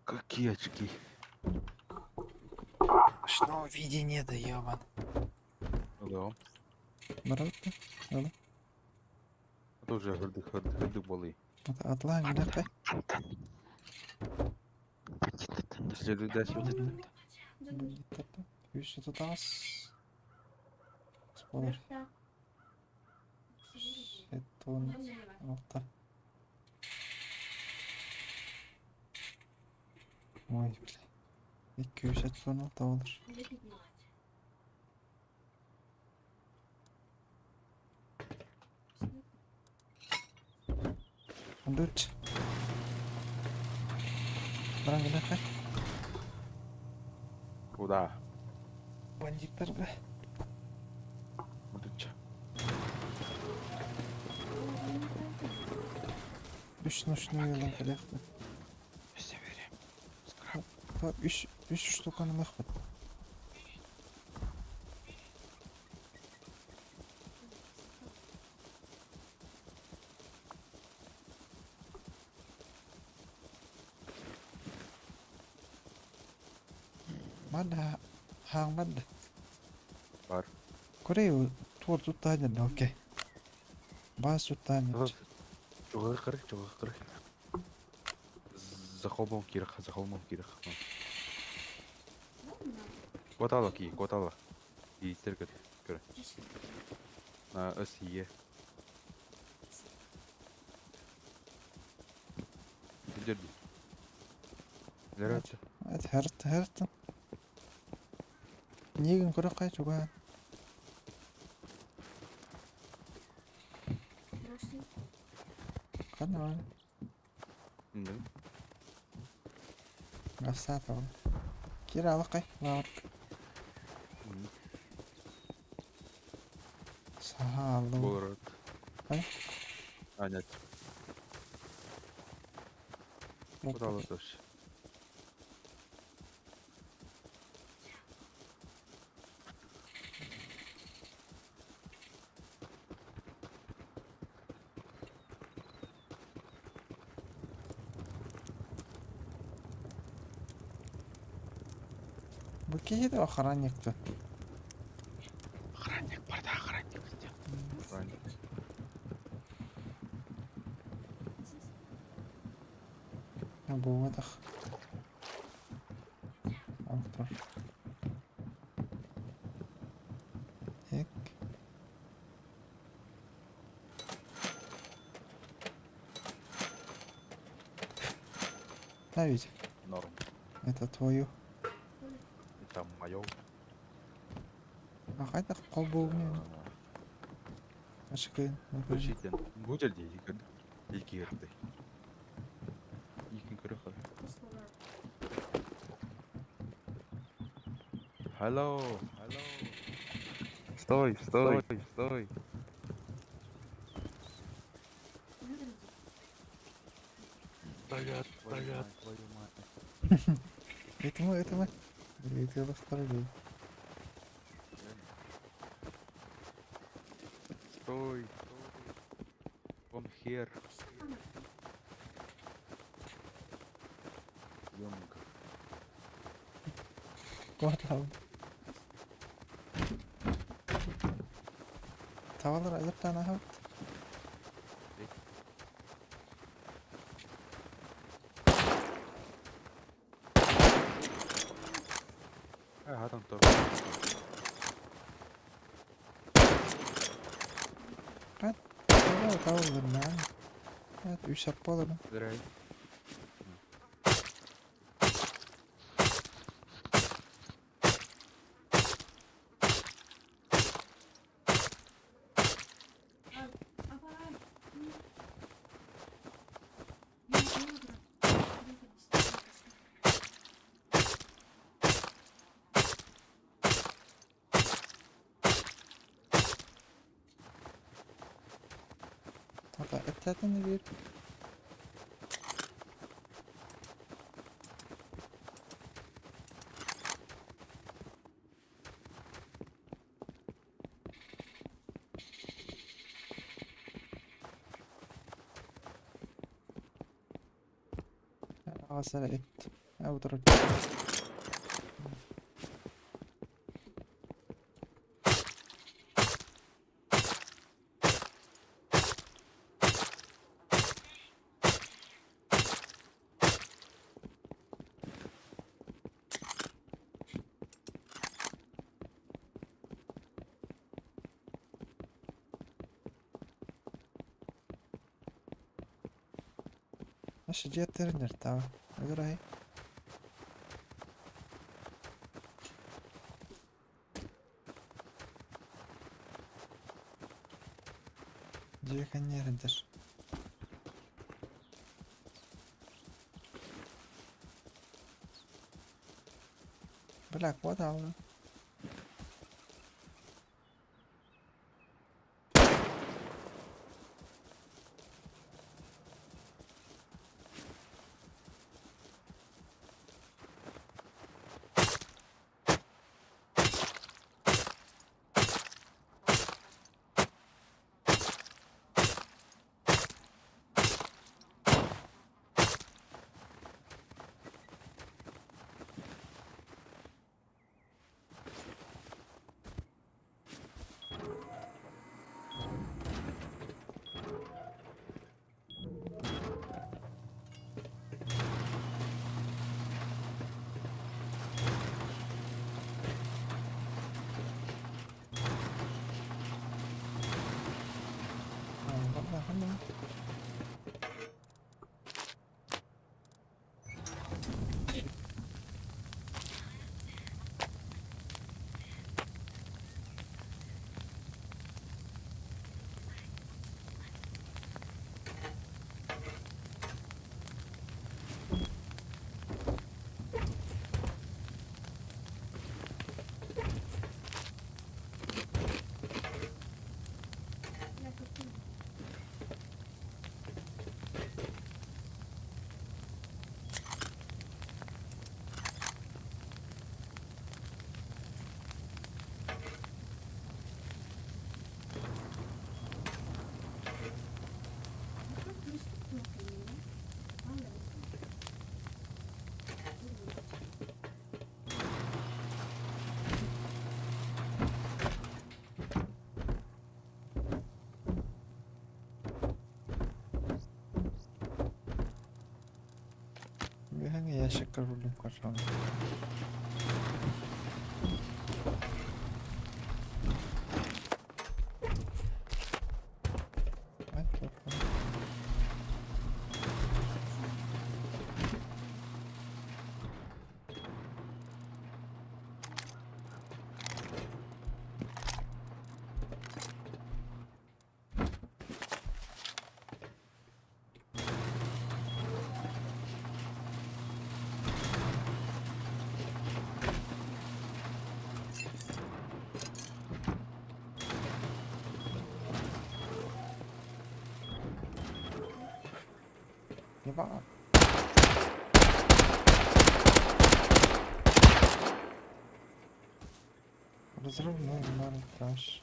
Какие очки? Ночного видения да ебан. Да. Баралта. Ала. Это уже хырдык хырдык хырдык болы. Атлаан гынакай. Следует дальше. Үс тутаас. Спойлер. Сеттон алта. Ой, бля. 276 olur. Андырч. Баран гынакай. Куда? Бандиттар, бля. Андырч. Үс ночной ылан кэлиэхпин. Все берем. Скраб. Үс үс штуканы ылыахпыт. Манна хаҥ манна. Бар. Корея туор туттаанньа окей. Баас туттаанньа. Чугар чугар. За холмом кирах, за холмом кирах. Котала ки, котала. И теркет, көрө. На С Е. Билдерди. Лерат. Хэрт хэрт. Нигин көрө кай чуга. Ханна. Гасата. Кира алакай. Лавр. Саалу. Город. Ай? А, нет. Куда вообще? Бу киһи да охранник-то. Охранник бар да, охранник. Охранник. Буотах. Автор. Эк. На ведь, Норм. это твою. Это моё. А хайдах қолбуым Ашыкын. Включите. Будет ли Икерды? Икин көрөхөр. Hello. Hello. Стой, стой, стой. Блядь, блядь, твою мать. Это мы, это мы. Это второй. Стой. Come here. Ёмка. Куатлау. Tavalar ayıp tane habt. А, там тоже. Tavalar tavalar man. Evet, üç sappa alırım. Зря. Эттэтин биир. Аҕас эрэ эт. Утары. Наша дьиэ тэринэртээҕэ. Ыгырай. Дьиэ кэнниэрдэр. Бля, куотаалла. Үөһэҥ ящикка рулим көрсөҥ. Еба. Разрывной монтаж.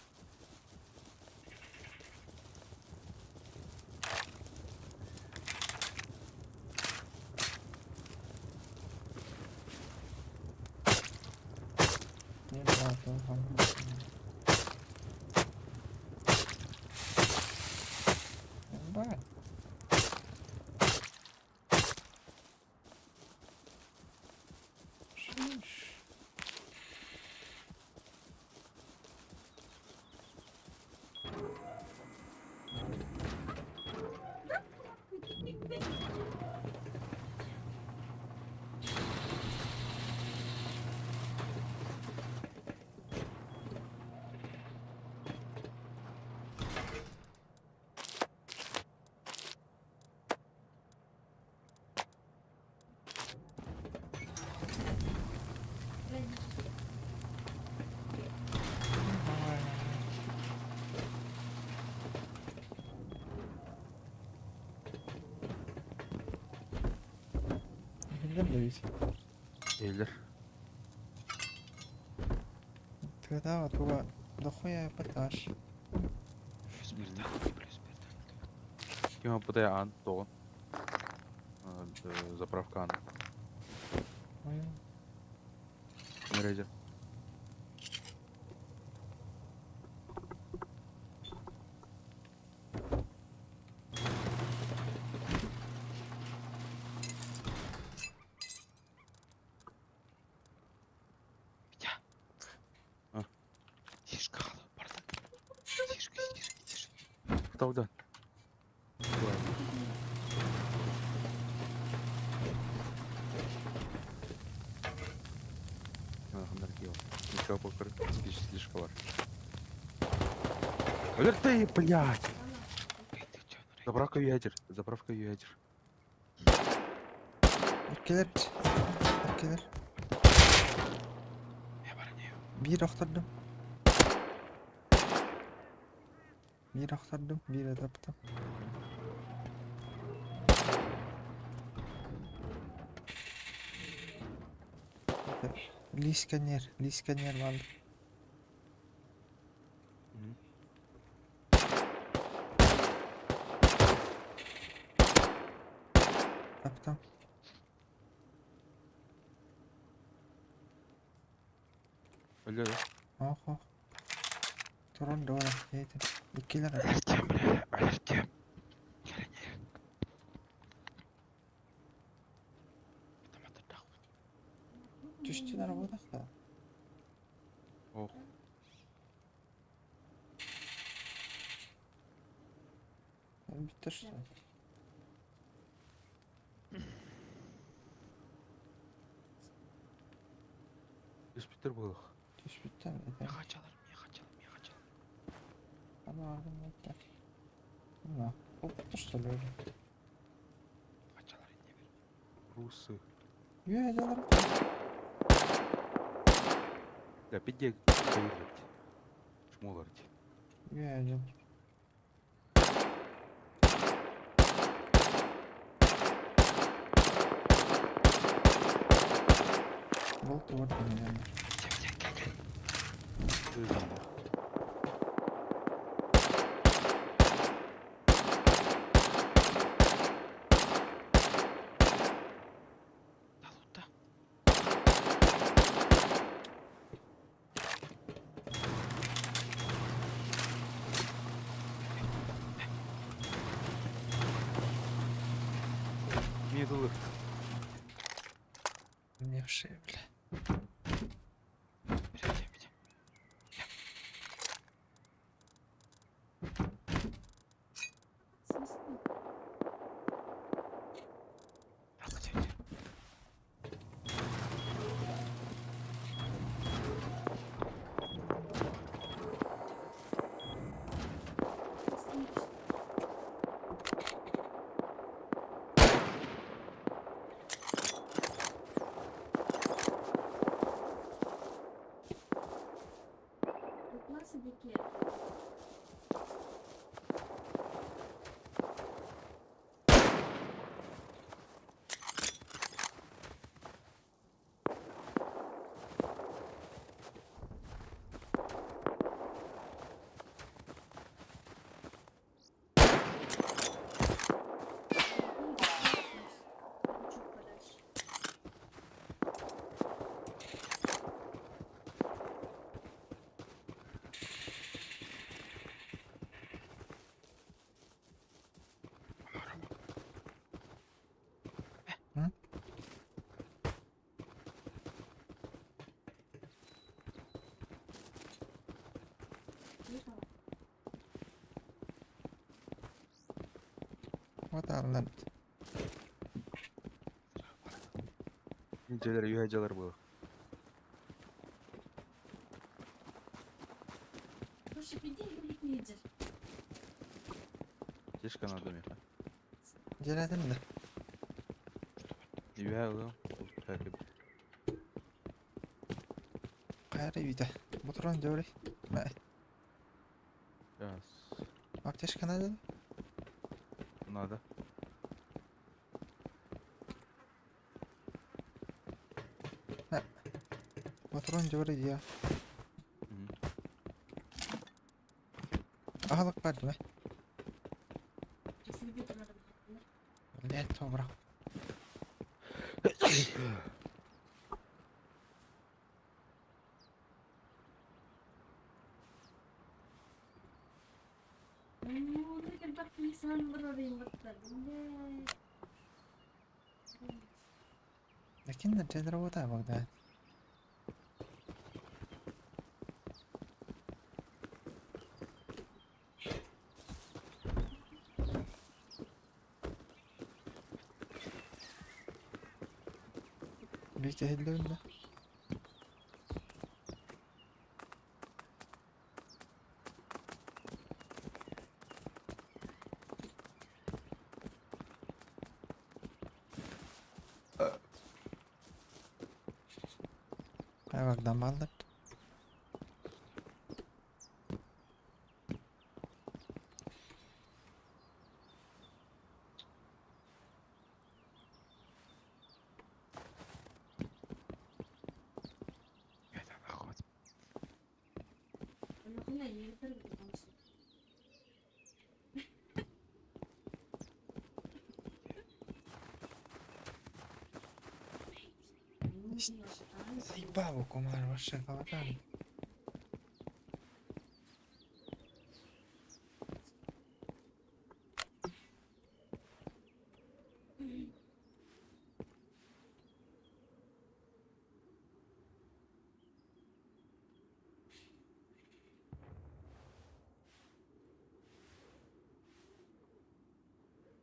Не Ебать. Шиш. Иһиллэр да бит. Иһиллэр. Тыатааҕы туга дохуя эпатаж. Плюс берданка, плюс берданка. Ким аппытай аан тоҕун. Заправка аан. Ой. Нерейдер. Витя. А. Тишка, бардак. Тишка, тишка, тишка. Кто Ничего, покры. Слишком бар. Өлөр ты, блядь! Эй, ты чё, на рейде? Заправка ядер, заправка ядер. Иккилэр. Иккилэр. Я баранею. Биир охтордум. Биир охтордум, биир атаптым. Лисканер, лисканер бар. Таптым. Өлөр. Ох, ох. Туран дуора, этим. Иккилэр. Өлөртем, бля, өлөртем. Түстүлэр буолах да. Ох. Бүттэр что? Түспүттэр буолуох. Түспүттэр. Я хачалар, я хачалар, я хачалар. Ана ардым это. На, опыт что ли? Хачалар, не бер. Русы. Йө, далар. Да, пиде поехать. Шмоларить. Йө, дал. Волк вот, наверное. Витя, Витя, кел, кел. Да, лута. Мидл. Мне в шею, бля. Бля, Витя, Витя. Свистни. Да, Витя, Витя. Свистни. Лукласы дике. Чуть подальше. М? Тихо. Вот арлар. Ничелер, юхаджалар было. Слушай, иди или не идешь? Тишка надо меха. Дьэлэтим да. Юха, Кайра үйде. Бутрон дөрей. Мә. Сейчас. Аптечка надо? Надо. Патрон дьэ дии. Аһылык бар дии. Блядь, добро. Ләкин работа Богдан. Витя иһиллэбин да? Ай Богдан баллар. Это нахуй. Заебал кумар вообще голодан.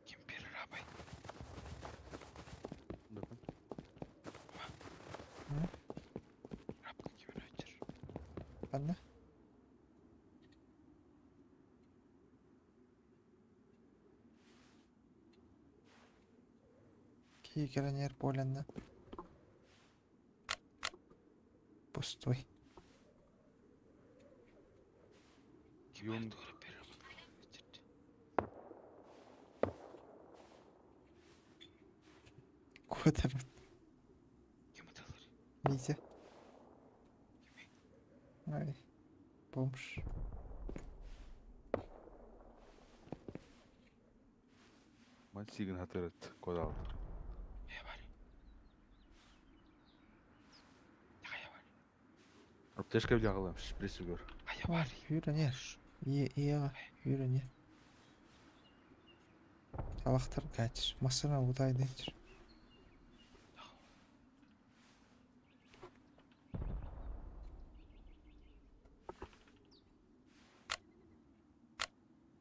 Ким перерабай? Рабка ким Ладно. Киикэрэнер поленна. Пустой. Юм. Куда Витя. Ай, бомж. Мансигин хатырыт кодал. Аптечка бля шприц угор. Хүрэнер. Ие иега хүрэнер. Талахтар качыр. Масына удайдычыр.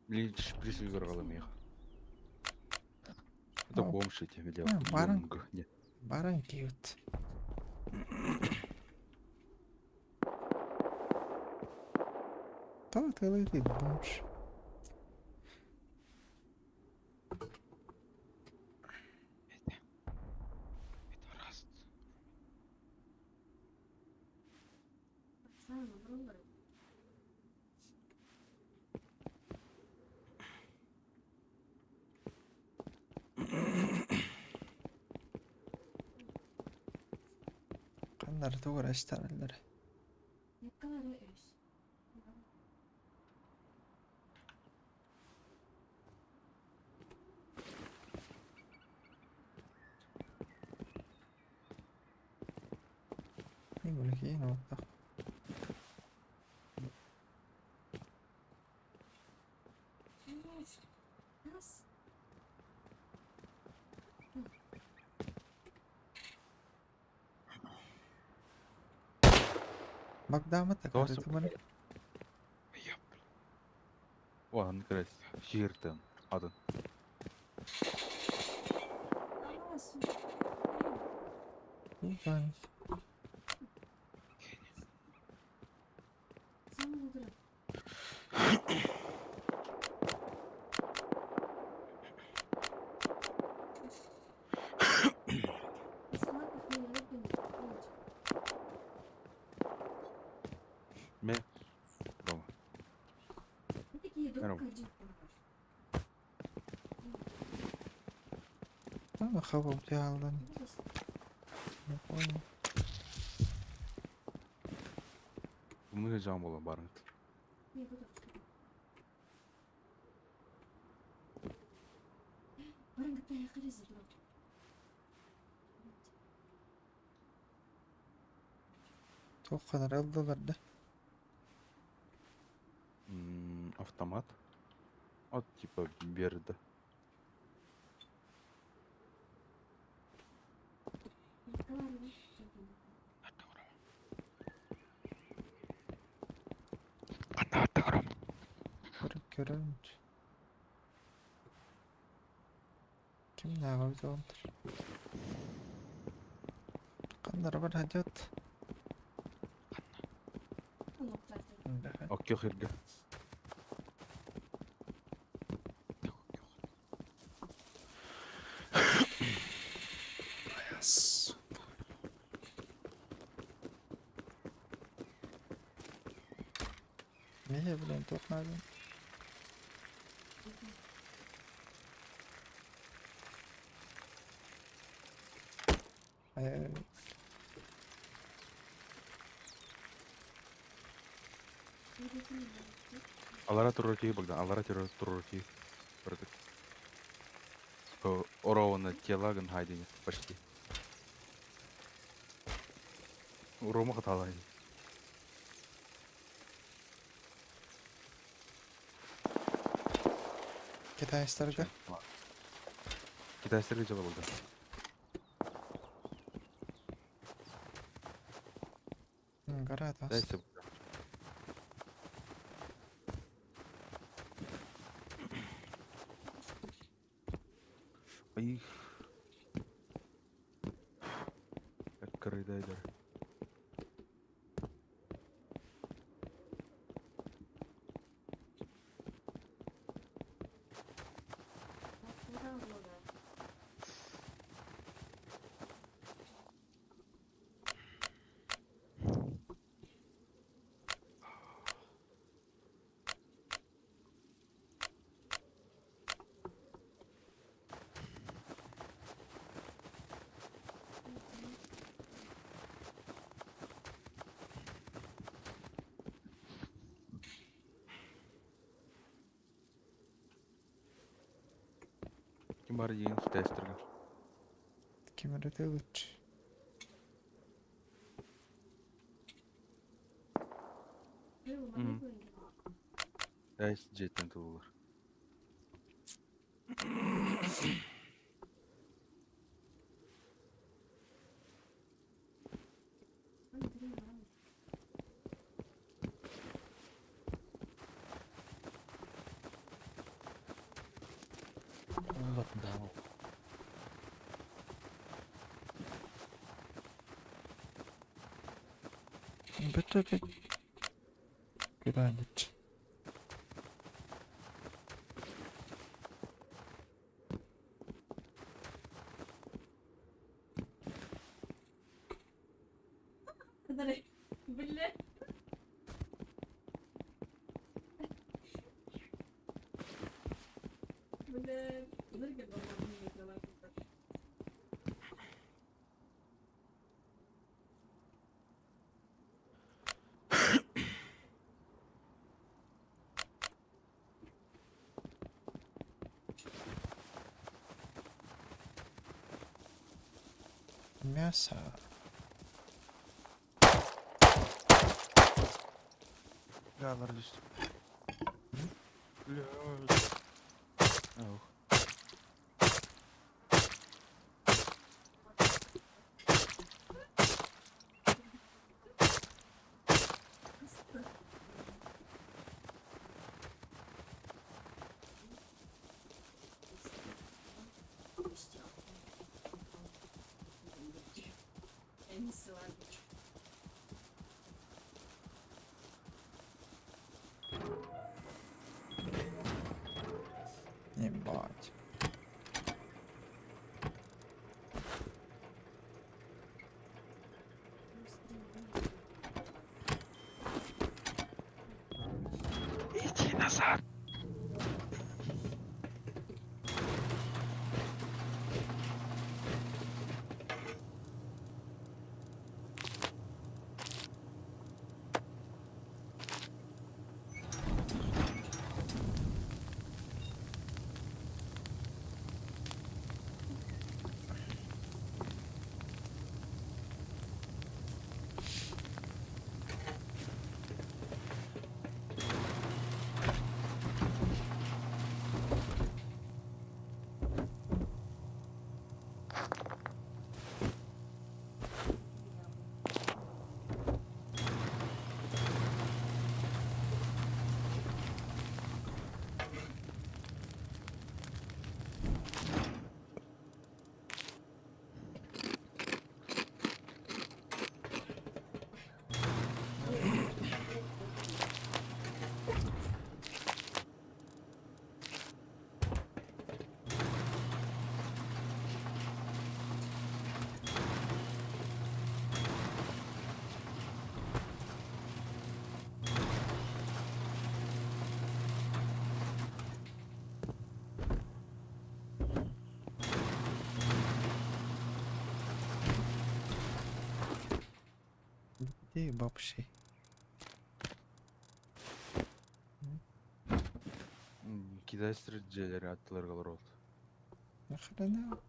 Блин, шприц угор галым их. Это бомж эти, бля. Баран. Баран киют. Та ты летит бомж. Каннар тугар аштараллар. يقول لك ايه نوضح. Багдамата Тоос. О, Анкрес. Жиртен. Адын. Ме. Рома. Рома. Хавал, Не понял. Тымныы сылдьаҕын буолан барыҥ. Не буду. Баран кытта айахха дуо? Туох ханара ыллылар да? Автомат. От типа берда. Көрөн. Ким нааҕабыт оҕонтор? Ханнара бар хадьат? Оккё хиргэ. Миһэ билэн туох наадын? Алара турар киһи Богдан, алара турар турар киһи. Бардык. Ровно тела гын хайдыня почти. Рома хаталай. Китайстарга? Китайстарга дьыала Богдан. Гора тас. Дайся. Ай. Открыдай. Ким бар деген китайстарга? Ким эрэ лучше. Китайс дьиэттэн тулулар. Бөтө Куда-нибудь. Бля. Бля. Мясо. Бля, түстүм. Бля. Ох. Ебать. Иди назад. Эй, вообще. Китайстар дьиэлэри аттыларга олороллор. Нахрена?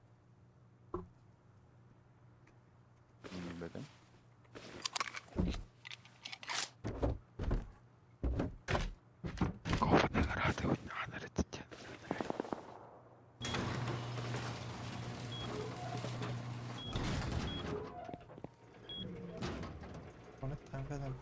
Билбэтим. Оны танкадан.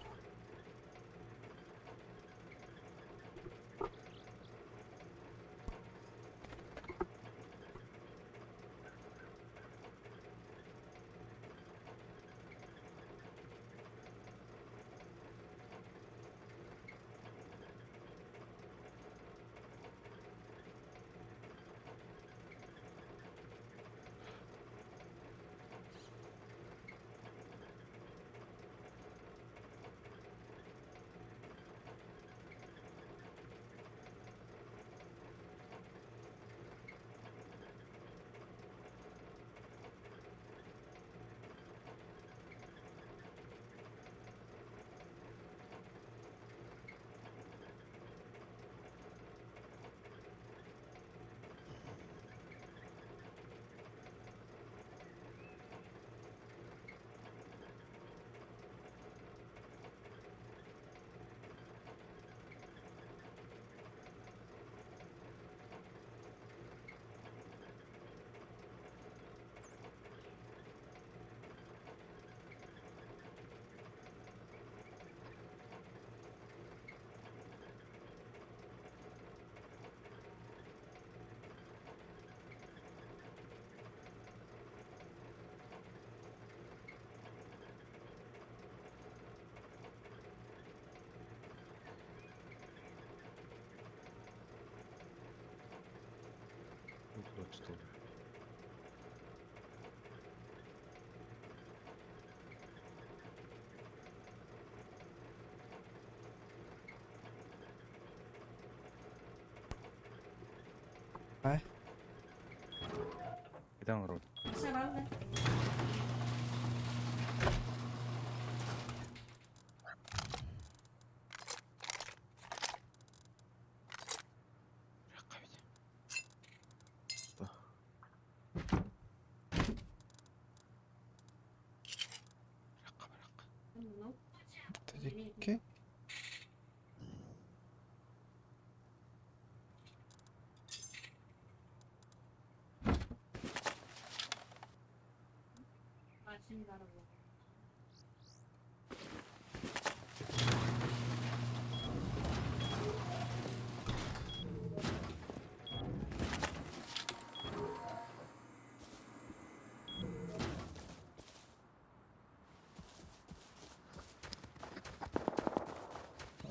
Что Ай. Кайдан рот? Шабалда. Тадикки.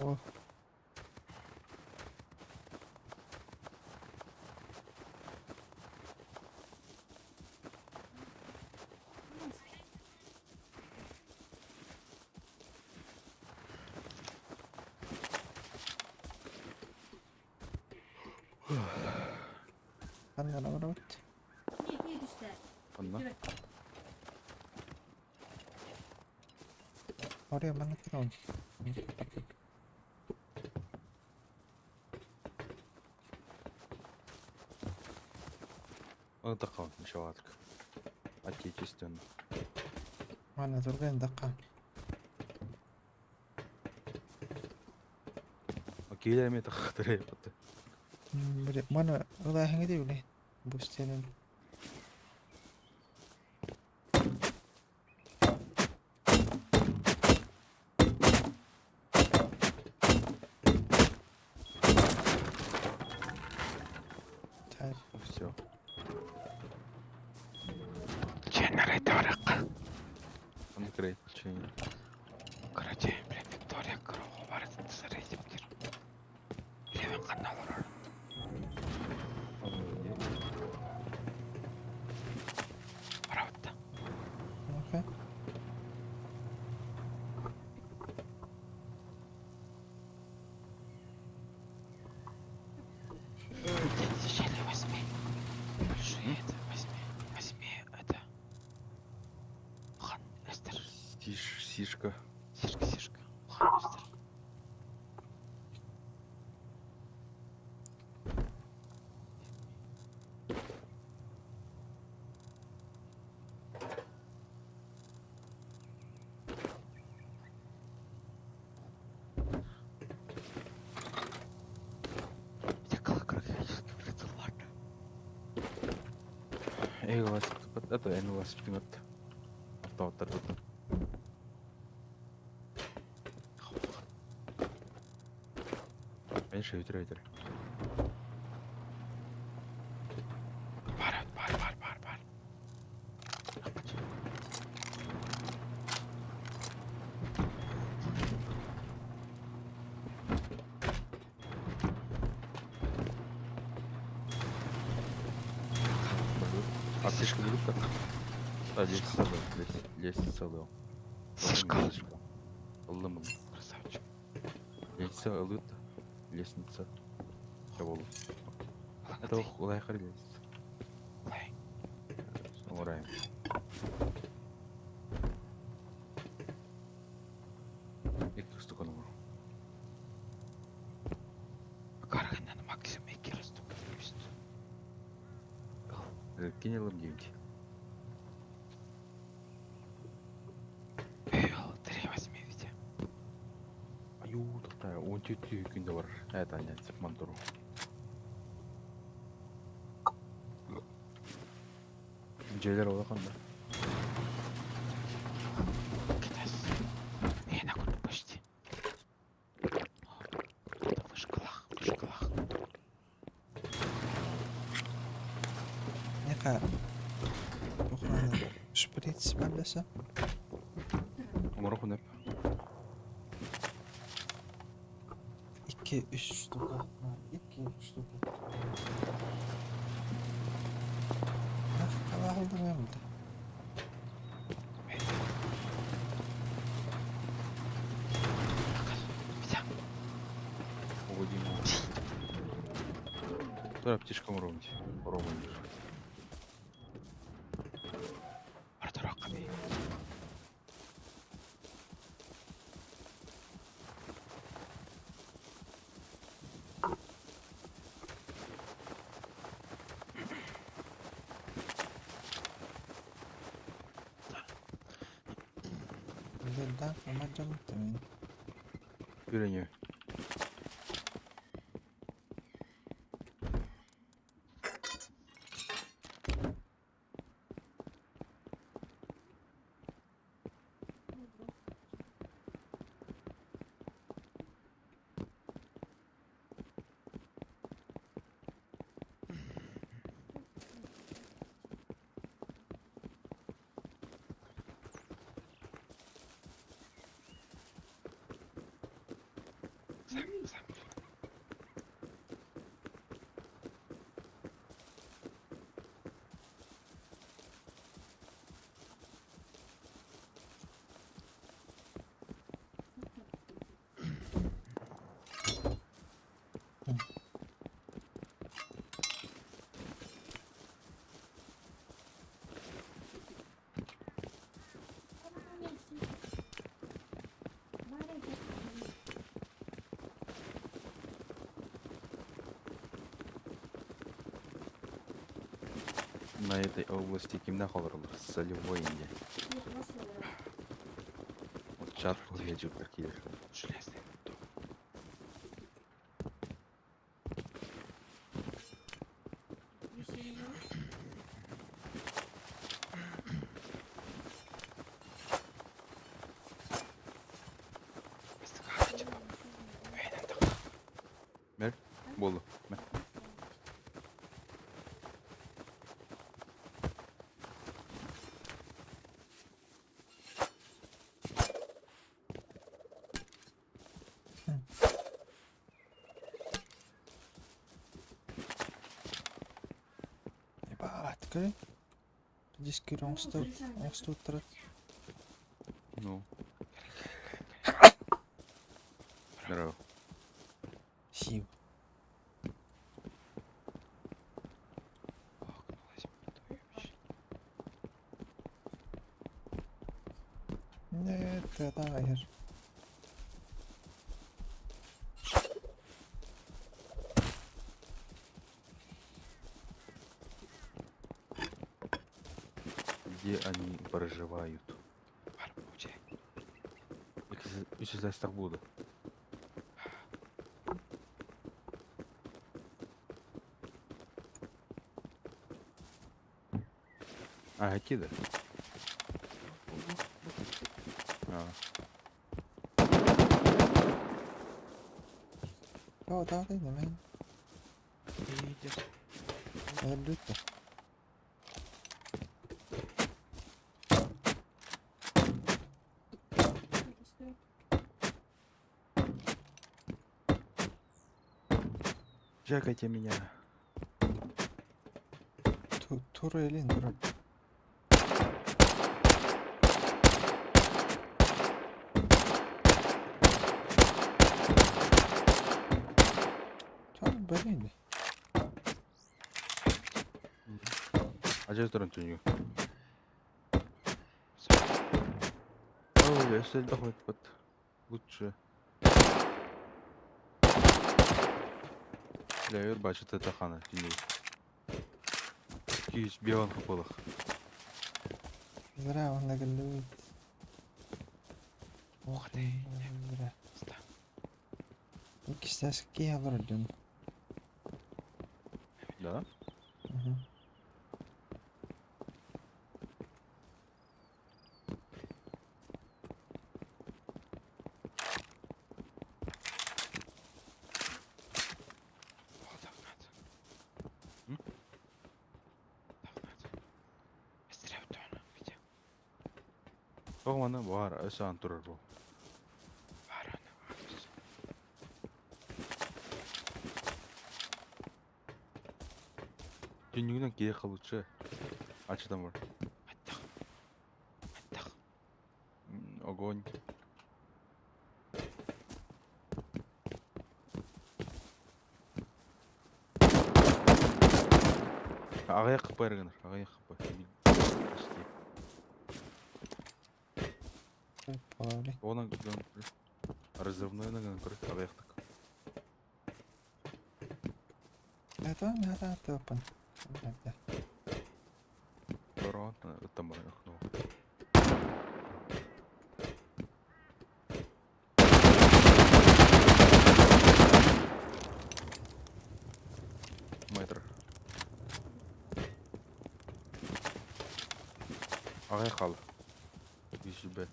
О. Анна наоборот. Онно. Ория манна кирон. Оны таққан мешаватка. Отечественно. Манна турген дакка. Окей, мен тақтырай баты. Бре, мана ылаһыңы ди биле. Бу стенен. Так, Все. Он крейт, Короче, блин, Виктория Крохова, Левин канал. Правда. окей. Дядя, возьми. Большие это, возьми. Возьми это. Хан, Эстер. Сиш, сиш. Эйгыласпыт, это эн ыласпытыҥ автоматтарбыт. Меньше өтөр өтөр. Бар, бар, бар, бар, бар. Аптечка будут так? А, лестница был, лестница был. Сашка. Ыллым, ыллым. Красавчик. Лестница ылыт. Лестница. Все болу. Это улайхар лестница. Лай. Урайм. Икки штука номер. Каргана максимум икки растут. Кинелым девять. Вел, три восьми виде. Аю, такая, он тетю күндө бар. Это нет, мантуру. Жээлер олакан да. Китас. Я на курду почти. Это в школах, в школах. Нека Охрана шприц барласа. Оморо хунеп. 2 3 штука. 2 штука. Ах, алды мен булды. Угодим. Тура аптечка ромти. Роман. Да, амаджам тэмин. Үрөнү. Сам, сам. На этой области кимде халырлар? Солевой инде. Вот чат жуктар килер. Железный. Мер, болду. Мер. Ебать, көр. Дискер оңсту, оңсту турат. Ну. Здорово. Сив. Нет, это hayır. Где они проживают? Бар, получай. Үс так буду. А, эти да? А. Joo, tää oli nimen. Едет. Өлбүт. Жекайте меня. Турелин турар. Чал бэрин. Ажа туран түнүгү. Ой, өссө элбэх ыппыт. Лучше. Бля, өр бачыта тахана түнүгү. Күйіс беон хапылых. Зря он нагалюет. Ух ты. Зря. Ста. Иккистэс киһи олордун. Да? Мгм. О, давнат. М? Давнат. Быстрее в где? Тоғманы бар, өсі ан турар бұл. Барана. Адрес. Түнүгүнэн киһи халуччы. Ачытан бар. Аттах. Аттах. Огонь. Ағаяқ қыппай аргынар, ағаяқ қыппай. Половли. Онан көрі. Разрывной наган көрі, ағаяқтық. Это это топан. Да. Барон, там бар, ну. Метр. Ағай қал. Бе.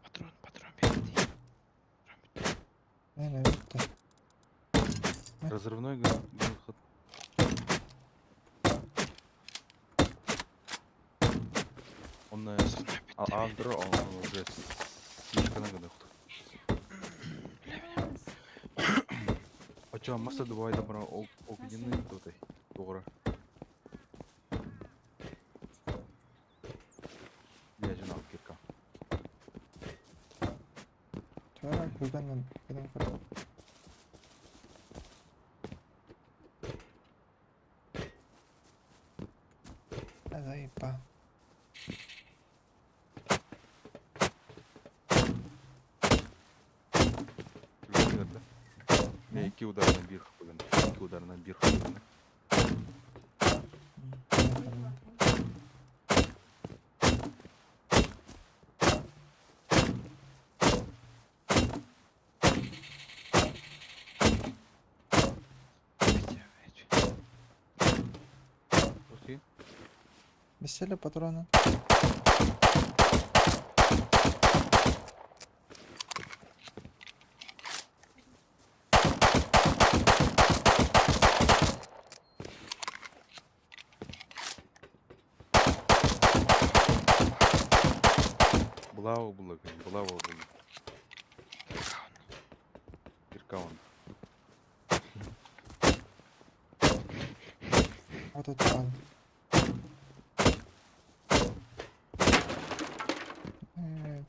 Патрон, патрон, берите. Патрон, Не, не, это. Разрывной ход. Он на Разрывной а бітті. Андро, он уже слишком нагадал. А чё, масса давай добра огненный тут Doğru. Лежин алып кирка. Чара хүгэн хүгэн көр. Заебал. Мен iki ударынан bir хапыгын. Iki ударынан bir хапыгын. Окей. Веселье патрона. Булава була, булава була. Кирка он. Вот это он. Нет.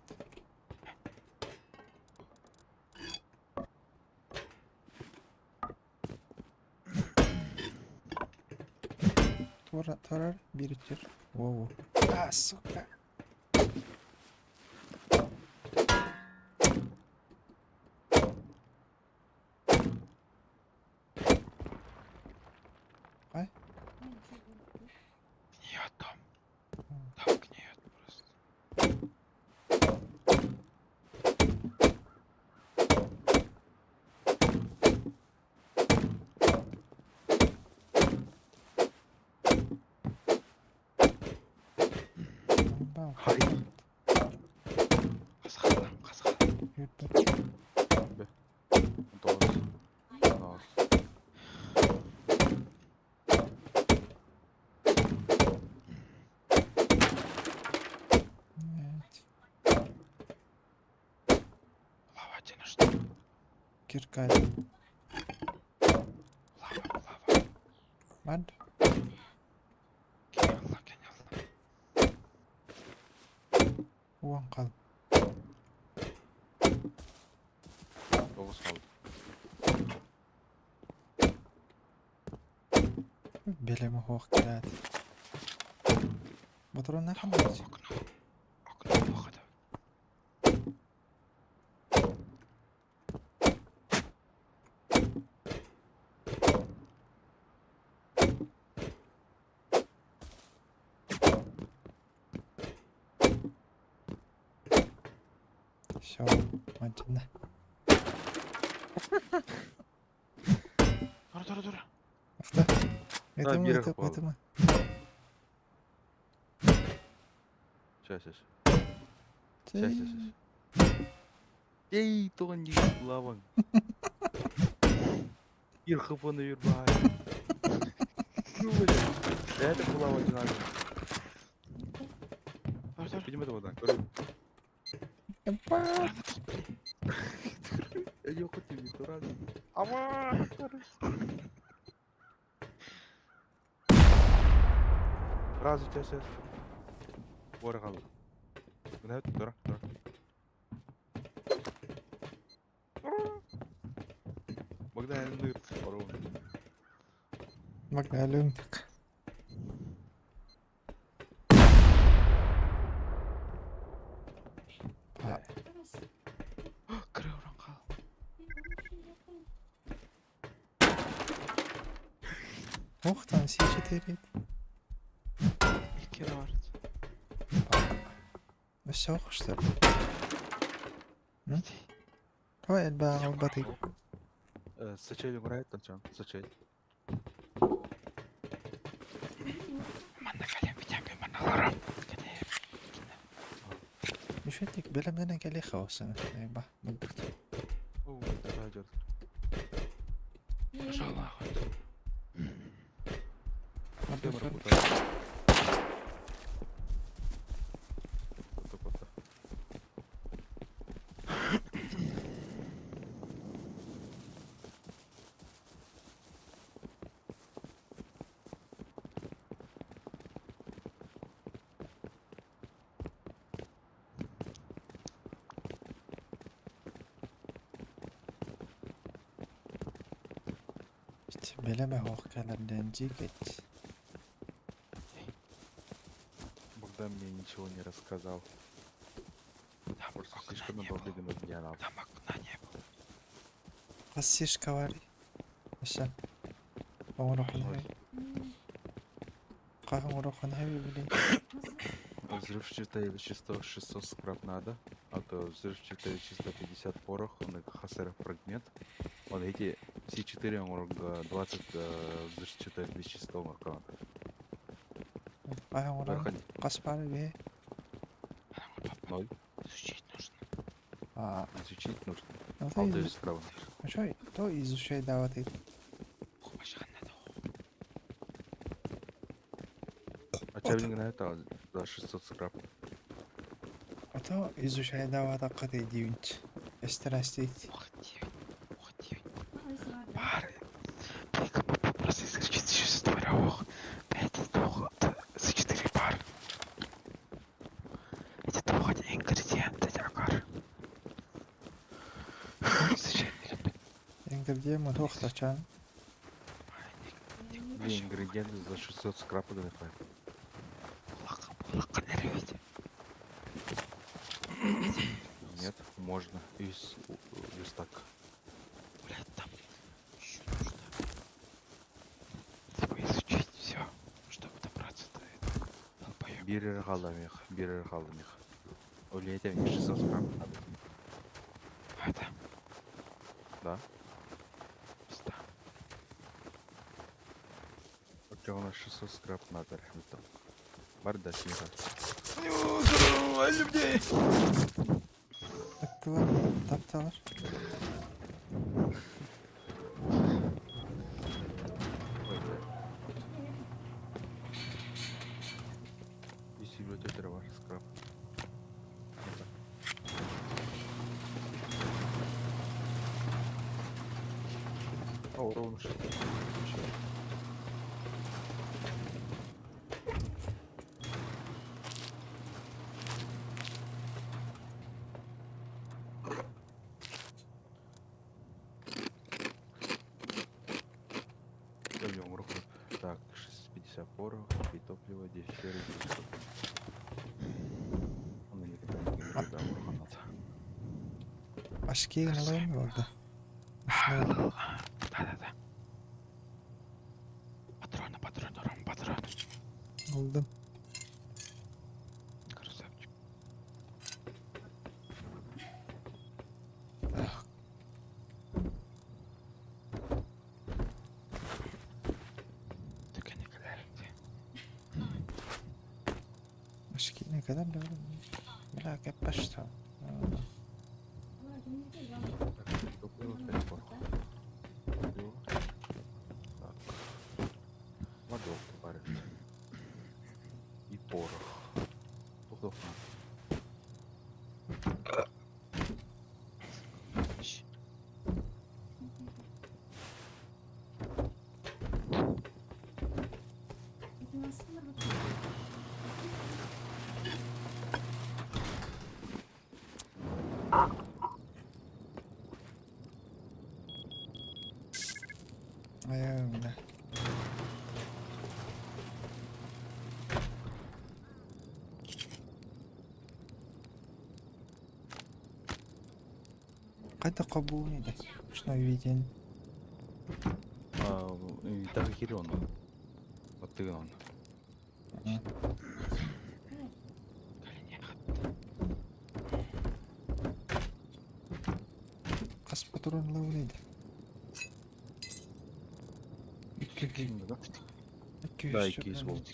Турар биир үтүр. Воу. А, сука. Ай? Гниет там. Там гниет просто. Хай. Хасхалам, хасхалам. Тоҕус. Тоҕус. Лава тебе нужна. Кирка. Лава, лава. Мад. Гениалла, гениалла. Уон хал. Тоҕус хаалла. Бэлэм оһох кэлээт. Ботуруоннаах Там ханна окно. Окно выхода. Все, мантина. Дура, дура, дура. Авто. Это мы, биир это, попал. это мы. Сейчас, сейчас. Сейчас, сейчас, сейчас. Эй, тони, лаван. Ир хп на юрбай. Ну, блин. Это была одинаково. Дура, дура. Видимо, это вода. Короче, я хотел не то раз. Ама! Раз, сейчас, сейчас. Вора хал. Мына тура, тура. Богдан, ну, пору. Магналюм так. Кыры уран хал. Ух, там С4. Икки бар. Все, что ли? Давай, эльба, албаты. Сачай умирает там чем? Сачай. Манна калем битяпи манна ларам. Миш этик бэлэмнэнэн кэлиэх хаосан. Ба, мылбыт. О, это идет. Пошел нахуй. Кем работает? Куда-куда? Бэлэмэ хоох кэлэрдэн жикет. Богдан мне ничего не рассказал. Там Просто окна слишком не было. надолго на меня надо. Там окна не было. Хассиш кавари. Аша. Оҥорохун Хаһан оҥорохун хэви били. Взрывчатое вещество 600 скраб надо, а то взрывчатое вещество 50 порох, он хасер фрагмент. Он эти все 4 он 20 взрывчатое вещество марка. Хаһан оҥорон хас баар бии. Ноль. Изучить нужно. А, Изучить нужно. ну Алты ты справа. Что, то изучай давать. А чавинг на это за 600 скраб. А то изучай давать каты дивинч. Эстерастить. Ух, девять. Ух, девять. Пары. Просто изучить ох. Пять, двух, за четыре пары. Эти двух ингредиенты, агар. Изучай. Ингредиент тохтачан. Две ингредиенты за 600 скрапа ГНП. Улахан эрэ Нет, можно. Из верстак. Блядь, там еще нужно типа изучить все, чтобы добраться до этого долбоеба. Бирер халамих, бирер халамих. Улетя мне 600 скрап надо. А это? Да. Пизда. Вот у нас 600 скрап надо, ребята. Барда снега. Ыттылар, тапталар. Ой, бля. Если вот это ваш скрап. Это. О, ровно 600. Пойдем, руку. Так, 650 порох, и топливо, 10 серы, 900. Он никогда не говорит, да, урханат. Ашкейін алайын orada. Основа. Да-да-да. Патроны, патроны, Ром, патроны. Aldım. Красавчик. Так. Так они где? Ашки ne kadar da Бля, капашта. Так, топливо, 5 порох. Топливо. Так. Водок парит. И порох. Тух-тух на. Щ. Ай, бля. Қайда қабыл еді? Что виден? А, так и он. Вот ты он. Қас патрон лауын еді. Да? 200 Да, 200 болт.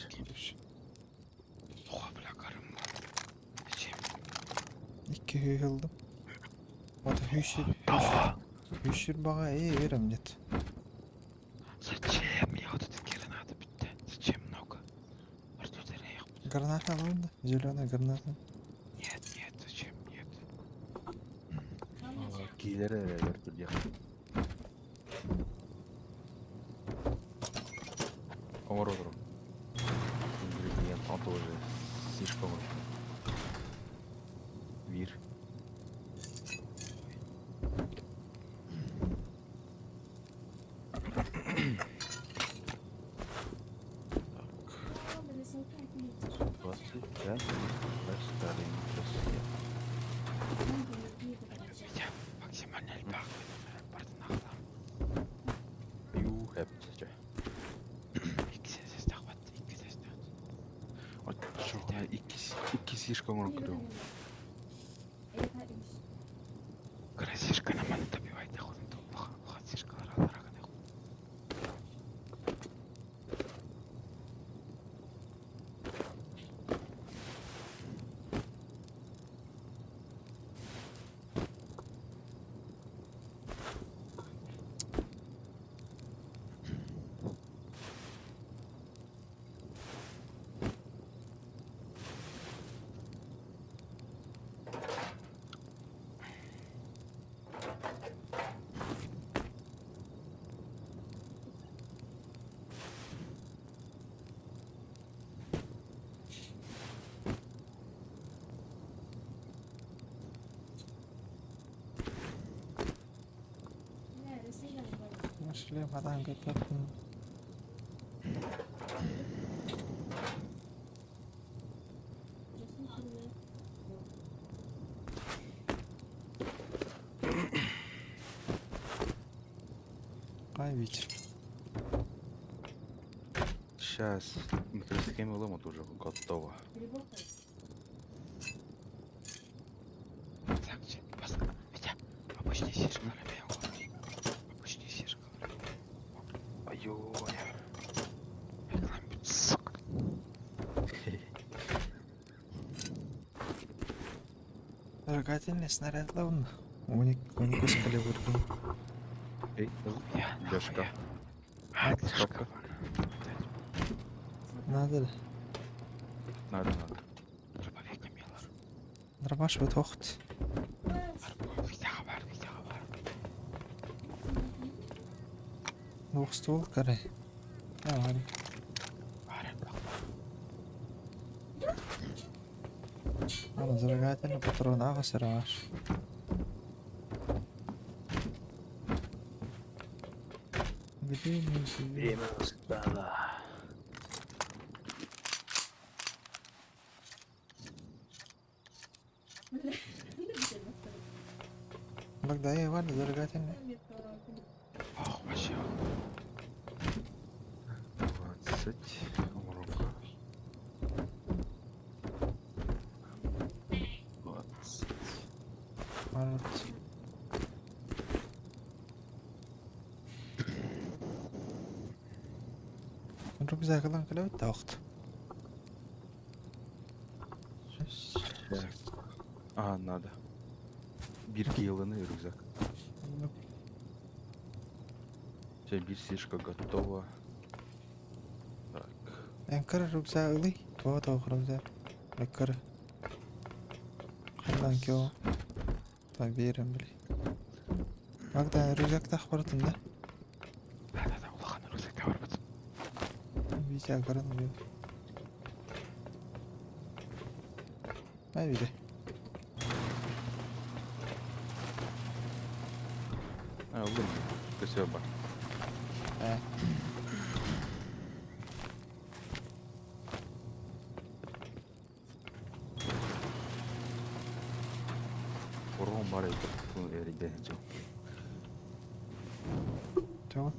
Ох, бля, карым. Зачем? 200 aldım. O da hüşür, hüşür bağa iyi verim net. Зачем? Я вот эти гранаты bitti. Зачем много? Артур, Граната alalım da. Зеленая граната. Нет, нет, зачем? Нет. Киллер вертолет. Омар отыр. Ингредиент, он тоже слишком Вир. 25 Витя, максимально альпах. You have to. Икки сестах вот, икки сестах. Икки слишком рукою. Красишка на мене добивайте, ходим то лохатишка рагане. Нашли вода, готов. Хай вечер. Сейчас микросхема ломат уже готова. Так, Витя, обычный сишка, Обычный сишка. Ой-ой. Сука. Зажигательный снаряд ловно. Уник, уникус калибр. Эй, Дашка. Стопка. Надо ли? Надо, надо. Дробовик Миллер. Дробаш бытохт. Двухствол каре. Давай. Ладно, зажигательный патрон, ага, сыраш. Где мы живем? Время настало. Когда я Валя зажигательный. Ох, вообще. 20. Рука. 20. Может. Рюкзак ылан кэлэбит да охт. Так. А, надо. Бирки елыны рюкзак. Ну, Все, бир сишка готова. Так. Эн кыра рюкзак ылый. Туа тоох рюкзак. Кыра. Хандан кио. Та биэрэн били. Магда рюкзактаах барытын да? Да-да-да, улахан рюкзакта барбыт. Витя кырын бил. Ай Витя. А, ылым. Спасибо. Э. Урон бар это. Ну, я ребят, Чего?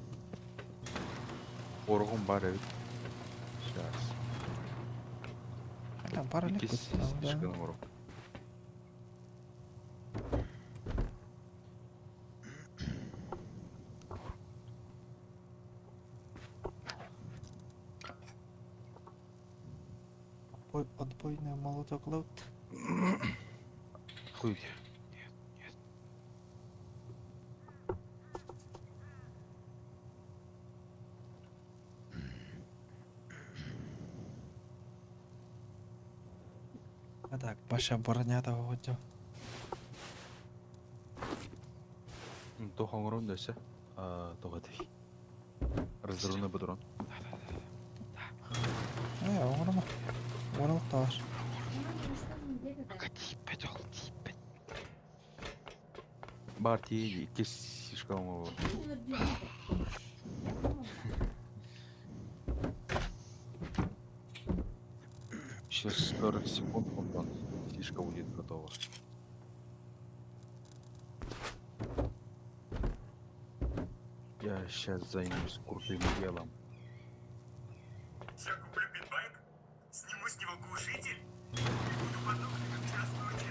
Оргон бар эбит. Сейчас. Там пара Икки легко. сишканы урок. Отбойный молоток лут. Хуй. Нет, нет. А так, Паша броня того хотел. Тоқ оңырон дөсө. Тоқ этей. Разрывной патрон. Э, оҥорума. Оҥорук тавар. Пока тииппэт ол, тииппэт. Бар тиги икки сишка оҥоро. Сейчас 40 секунд, он Сишка будет готова. Я сейчас займусь крутым делом. Сейчас куплю питбайк, сниму с него глушитель и буду под окнами в час ночи.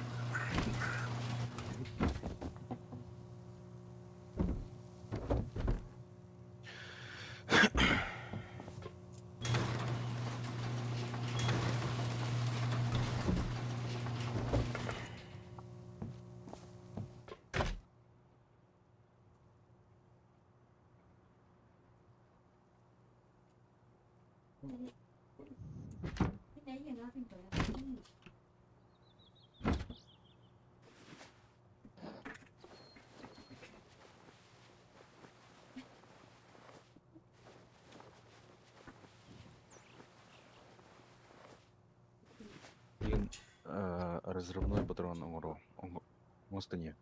Блин, разрывной патрон оҥоро. Оҥостане.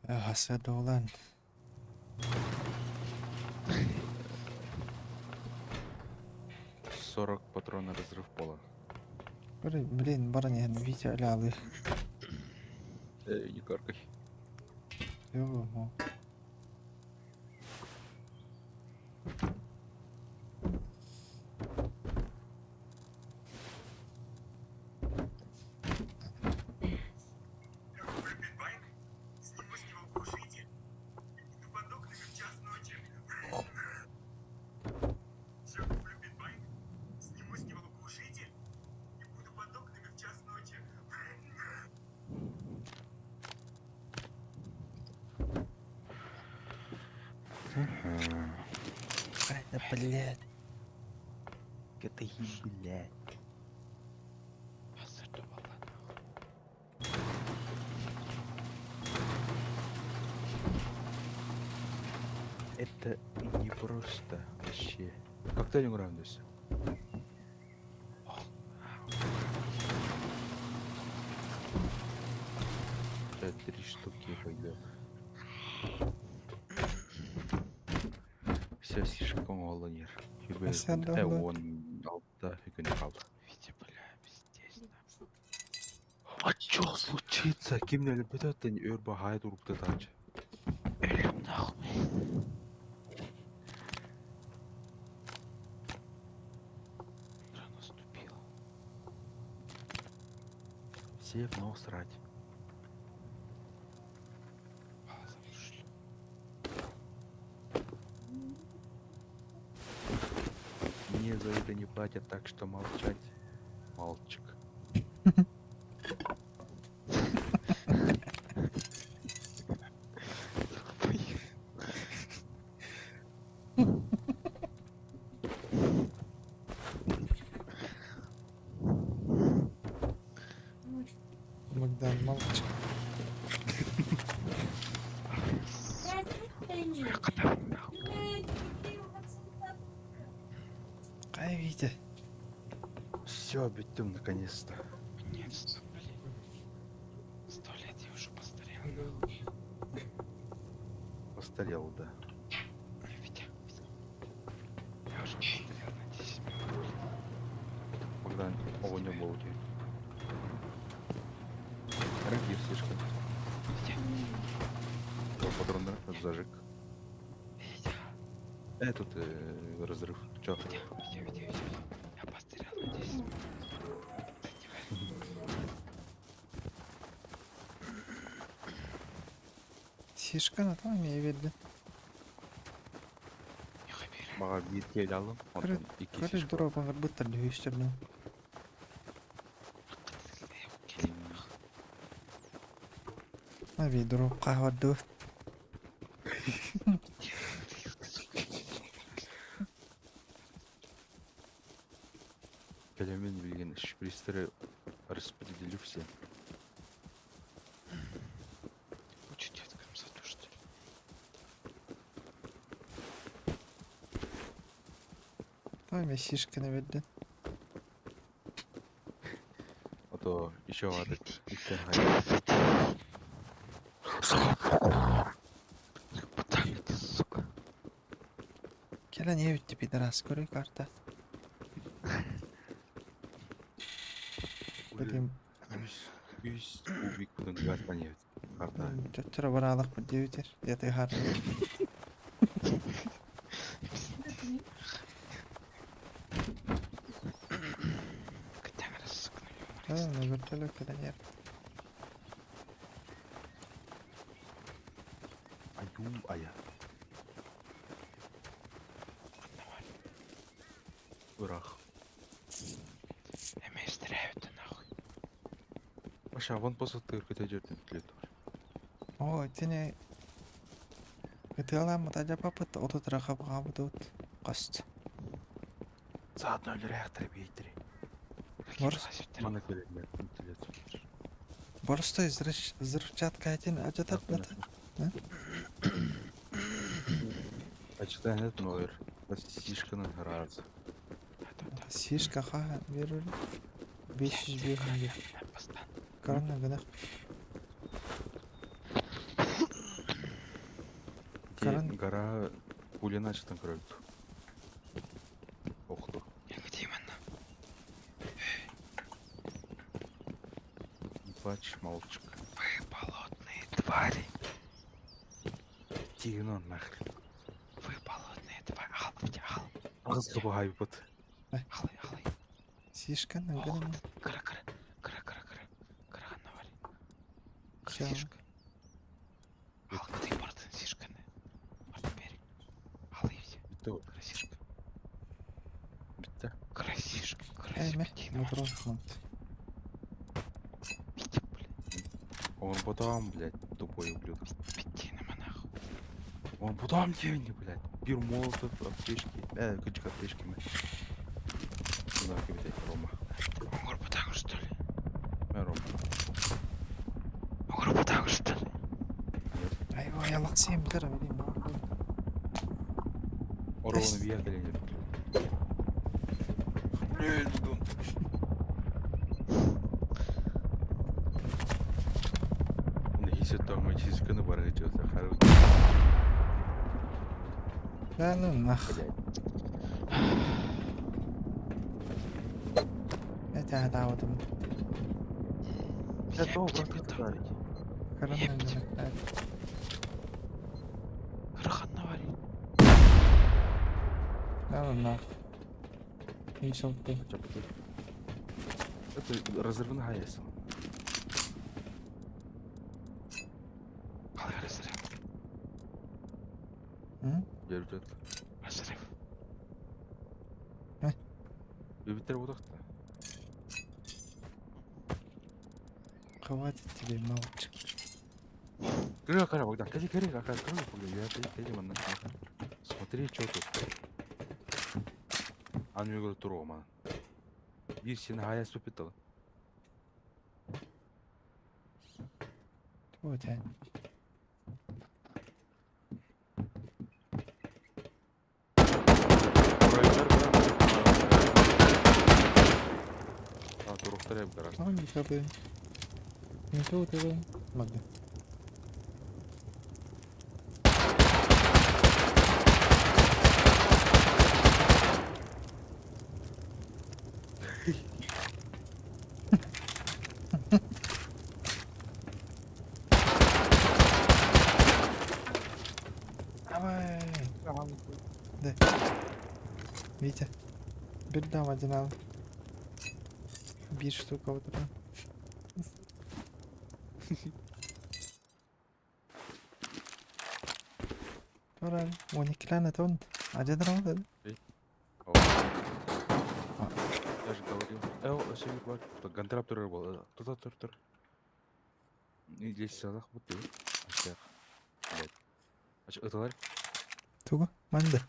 Хаса долан. 40 патронов разрыв пола. Блин, баран иһэн Витя өлөалыы. Э, не каркай. Йоо. Я куплю питбайк, сниму с него глушитель и буду под окнами в час ночи. Я куплю питбайк, сниму с него глушитель и буду под окнами в час ночи. Да блядь. Это блядь. Это не просто вообще. Как ты не нравишься? Три штуки пойдет. Все слишком голоднер. Sen de oldu. Он алта фигня қалды. Витя, бля, пиздец. А чё случится? Ким не любит это не өрбі хайд урупты тач. Өлім нахуй. Утро наступило. Все в нос срать. А, заглушили. Мне за это не платят, так что молчать. Мальчик. Богдан, молчи. Кай Витя. Все, биттим наконец-то. Наконец-то, блин. 100 лет я уже постарел, нахуй. Постарел, да. Не, Витя, Витя. Я уже постарел на 10 минут, блин. Богдан, о, не было у тебя. Рыги слишком. Витя, О, патрон зажиг. Витя, Этот разрыв. Чё? Витя, Витя, Витя, Витя. Я постарел на 10 минут. Ты не веришь. Сишка на там я видно. Нихуя бери. Мага bir кел алым. Көрі- Онтон икки Көрі сишка. дұры бағыр бұттар дүйістерді. Аби дұры қағарды. Кәлемен билген шпристері распределю все. Лучше деткам задушить. Там я сишка на видно. А то еще этот иккен хай. Пацаны, ты, сука. Келен не өтті пидорас көрі карта. Блин, Үс кубик бұдан газ нет. Карта. төттөрө бараалах бу диэбитер. Яты хар. Котяра, сука, А, на вертолет келен ер. Аю, ая. Урах. Эме стреляют нахуй. Паша, вон после тырка идет лет. О, тине Ытыалааммыт адьапаппыт отут рахабаҕаабыт хаст. Заодно реактор бейтери. Борс Мана келет. Борстой взрывчатка этин адьатарбата. А читай нет, но Сишканы раз. Сишка ха берер 500 бир. Корона гынах. Гора пуленачтан көрөбүт. Охту. Где именно? Не плачь, мальчик. Вы болотные твари. Тигнон нахрен. Вы болотные твари. Ал, ал. Ағыз қыбы Алый, алый. Сишка, нагадана. Кыра, кыра, кыра, кыра, кыра. Кыра, навали. Всё. Сишка. Ал, ты бардын сишканы. Барт бери. Ал, иди. Бітті Кыра, сишка. Бітті. Кыра, сишка. Кыра, Эме, сишка. моторон хмонт. Он потом, блядь, тупой ублюдок. Беттина монах. Он потом деньги, блядь. Пир молотов, аптечки. Кычка аптечки. На, кабинет, Рома. Он так что ли? Рома. Он так что ли? Айва, я лаксим, битера, видим. Орон въехали, нет. Нэхисэ тоҥ чизканы барыгы хары. Да ну нах. Это даудым. Это брат, Каран. Кырахан навали. Да ну нах. И ты. Это разрывная ясен. Ал разрыв. М? Держит. Разрыв. Бибитер будахта. Хватит тебе, мальчик. Кыры, кыры, Богдан, кали, кыры, кыры, кыры, Богдан, я кали, кали, манна. Смотри, что тут. Ан мегөр туруга мана. Бир сени хаяс бипит Вот я. А, туруктар эп гараж. Ну, не хабы. Не то, то, Магда. Давай. Да. Витя. Бирдам один ал. Бир штука вот это. Пора. Он экран это он. Один раунд. Я же говорил. Э, все бар. Гантрап турар бол. Тута тур тур. Здесь салах вот ты. Ашак. Блядь. Ач ыталар. Тугу. Манда.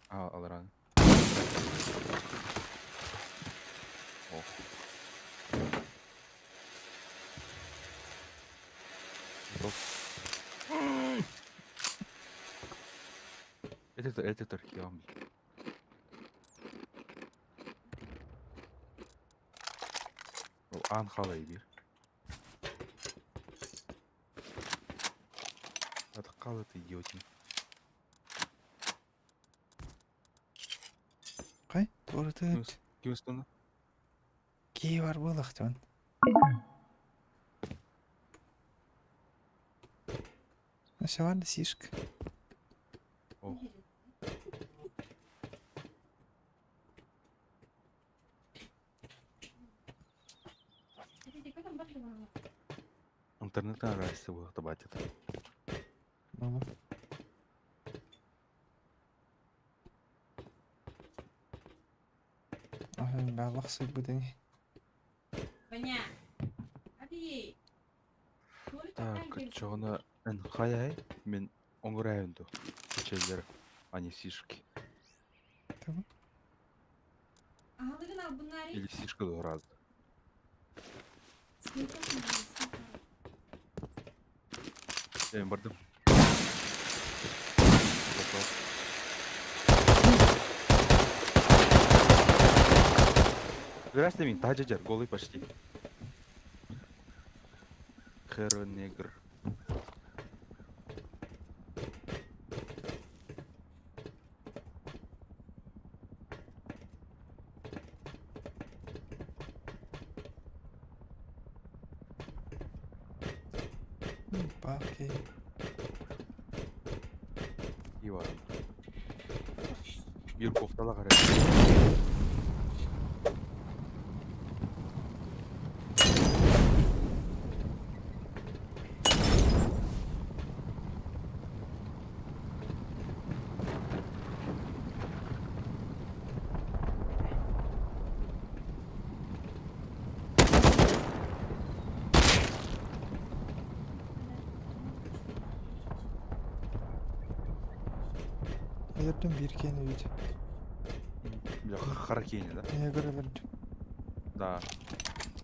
А, аларан. Ох. Готов. Это это археом. Ан халай бир. Атқалы ты идиотин. Кай? Тура ты. Ким Ки бар булах тон. Нашаван сишка. Ох. Интернет арасы было табатит. Мама. Ага, балах будени. Ваня! Аби! Так, чоғына эн хаяй мен оңырайынду. Кечелер, а не сишки. Или сишка до раза. Я бардым. Готов. Здрасте, мин, таджаджар, голый почти. Херо негр. Баки. Иван. Биир кофталаах эрэ. Өлөрдүм биир киэни бит. Бля, хара киэни, да? Негр өлөрдүм. Да.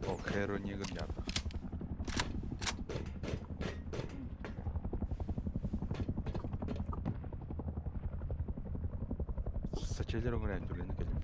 Ол херо негр дьаата. Сачелер оҥорон түргэнник кэлим.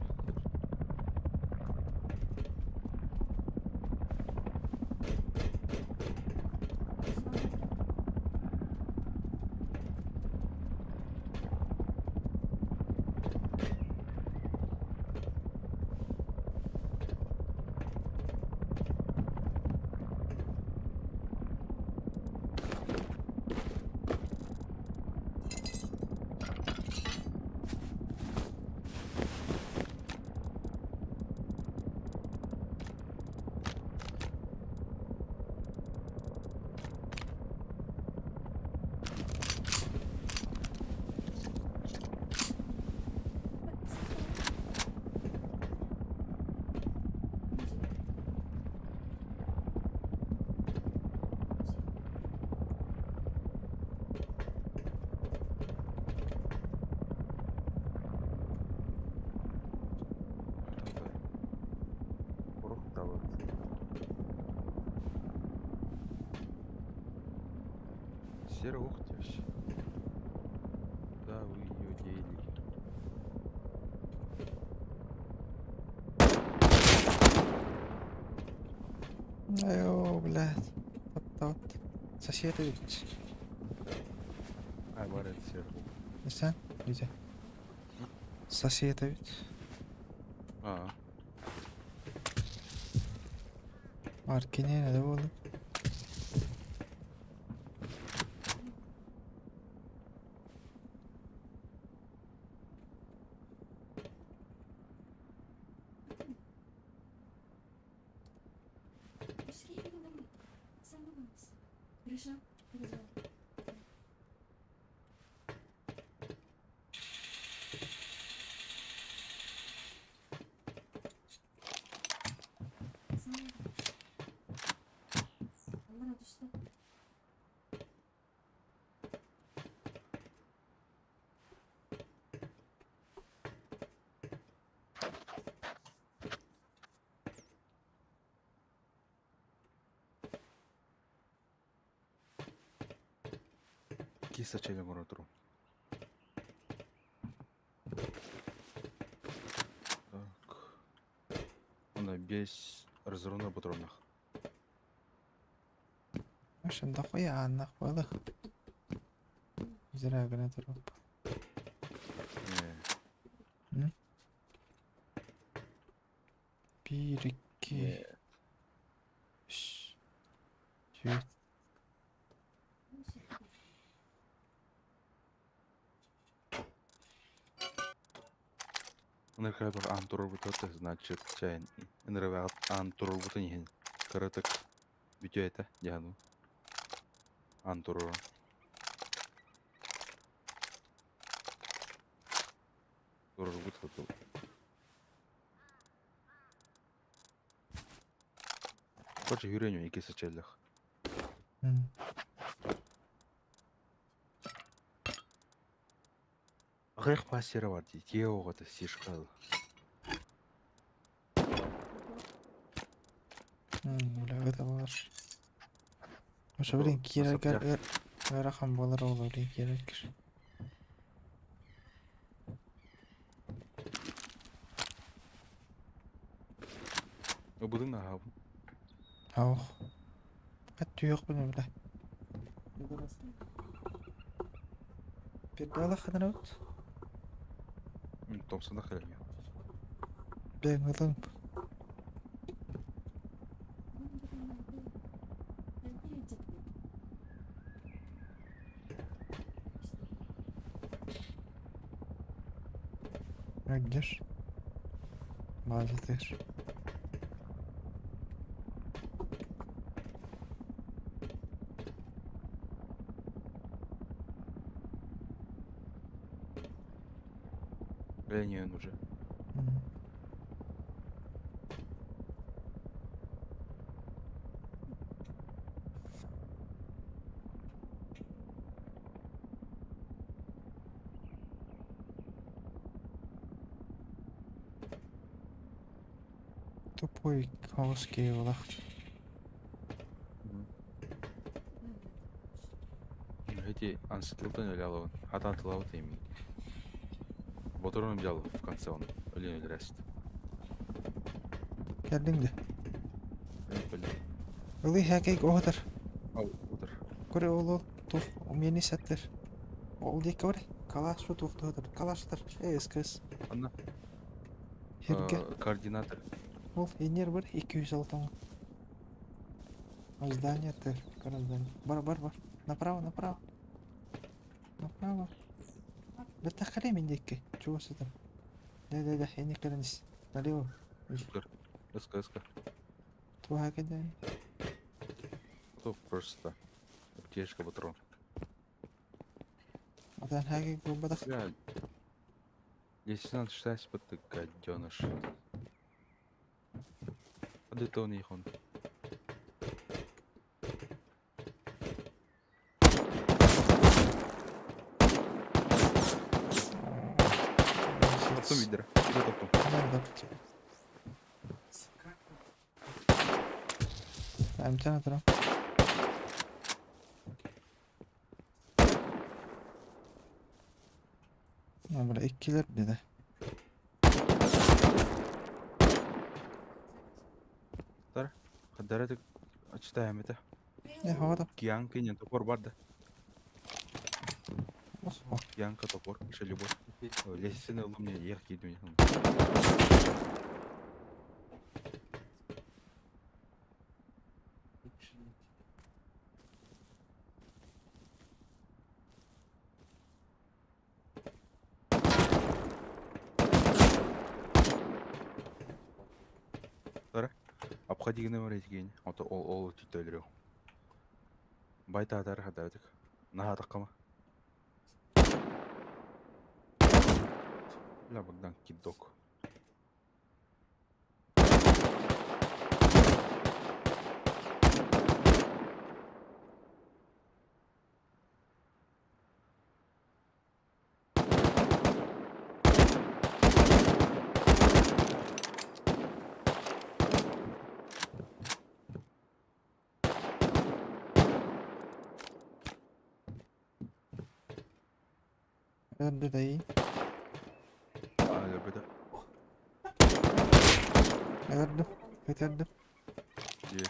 Сер ух ты Да вы ее дели. Айо, блядь. Вот. Сосед ведь. А, бар это сер. Sen? Güzel. Сосед ведь. А, Аркине не болды. Киса челем отру. Так. Она без разрывных патронах. Машин дохуя нахуй было. Зря гранату Не. Бир, икки, үс, түөрт. Ныркайбар ан турурбут значит, чайын. Ныркайбар ан турурбутун иһин. Кыратык бүтүө этэ, дьану. Ан турура. Турурбут хоту. Короче, хүреню икки сачеллэх. Аҕыйах пассера бар дии, тиэ оҕото сишкал. Бля, это бар. Ошо блин, киирэргэр ыарахан буолар ол блин киирэргэр. Ыбыдын аһабын. Ох. Хат түйөк бин бля. Пирдала ханарабыт. Томсона хэлми. Бэҥ ылыҥ. Сылдьар. Баазатыгар. Ленион уже. Тупой хаос киһи Эти анскилтон өляловын. Хатан тылабыт эми. Боторун взял в конце он. Өлен өлрест. Кэллиҥ да? Блин. Ылый хакей оһотор. Ал, утыр. Көрө ол ол тух мени саттыр. Ол диэки бар. Калаш тух туһатар. Калаштар. Э, СКС. Анна. Хирге. Координатор. Ол инер бар 206. Здание тыр. Кара здание. Бар, бар, бар. Направо, направо. Направо. Бертахали мен диэки. Чего сытар? Да, да, да, эни кэлэнис. Налево. Супер. СК, СК. Туха кэдэн. Тут просто. Аптечка, патрон. Атан хаги губадах. Бля. Лейтенант штась под гаденыш. А да то он он. Потом видер. Иду топтом. Эмтэн атырам. Бля, иккилер dedi. Хадаратык ачтаем это. Не, хавата. Киянка не топор бар да. Ох, Киянка топор. Еще любой. Лесины мне ехать иду. Обходи гневар этигин. Ото ол ол түтөлрө. Байта атар хадаратык. Наха таккама. Бля, Богдан, кидок. Öldü dayı. А, беда. Öldüm. Көтөрдүм. Где?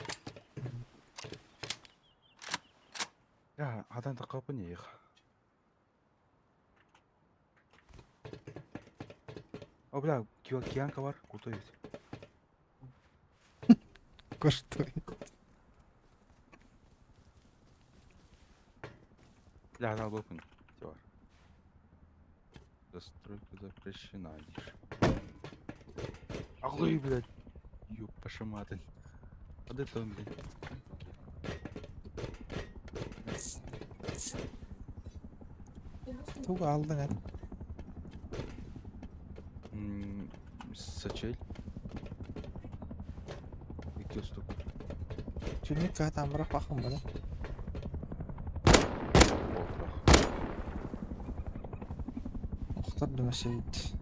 Я, адан такапы не их. О, бля, киянка бар, крутой ведь. Коштой. Бля, адам был Бар. Застройка запрещена. Аглы, блядь. Ёб вашу мать. А де там, блядь? Тугу алдың эн. Сачель. Икки штук. Түнүк каат амырах бахым бада. Охтор дымасейт.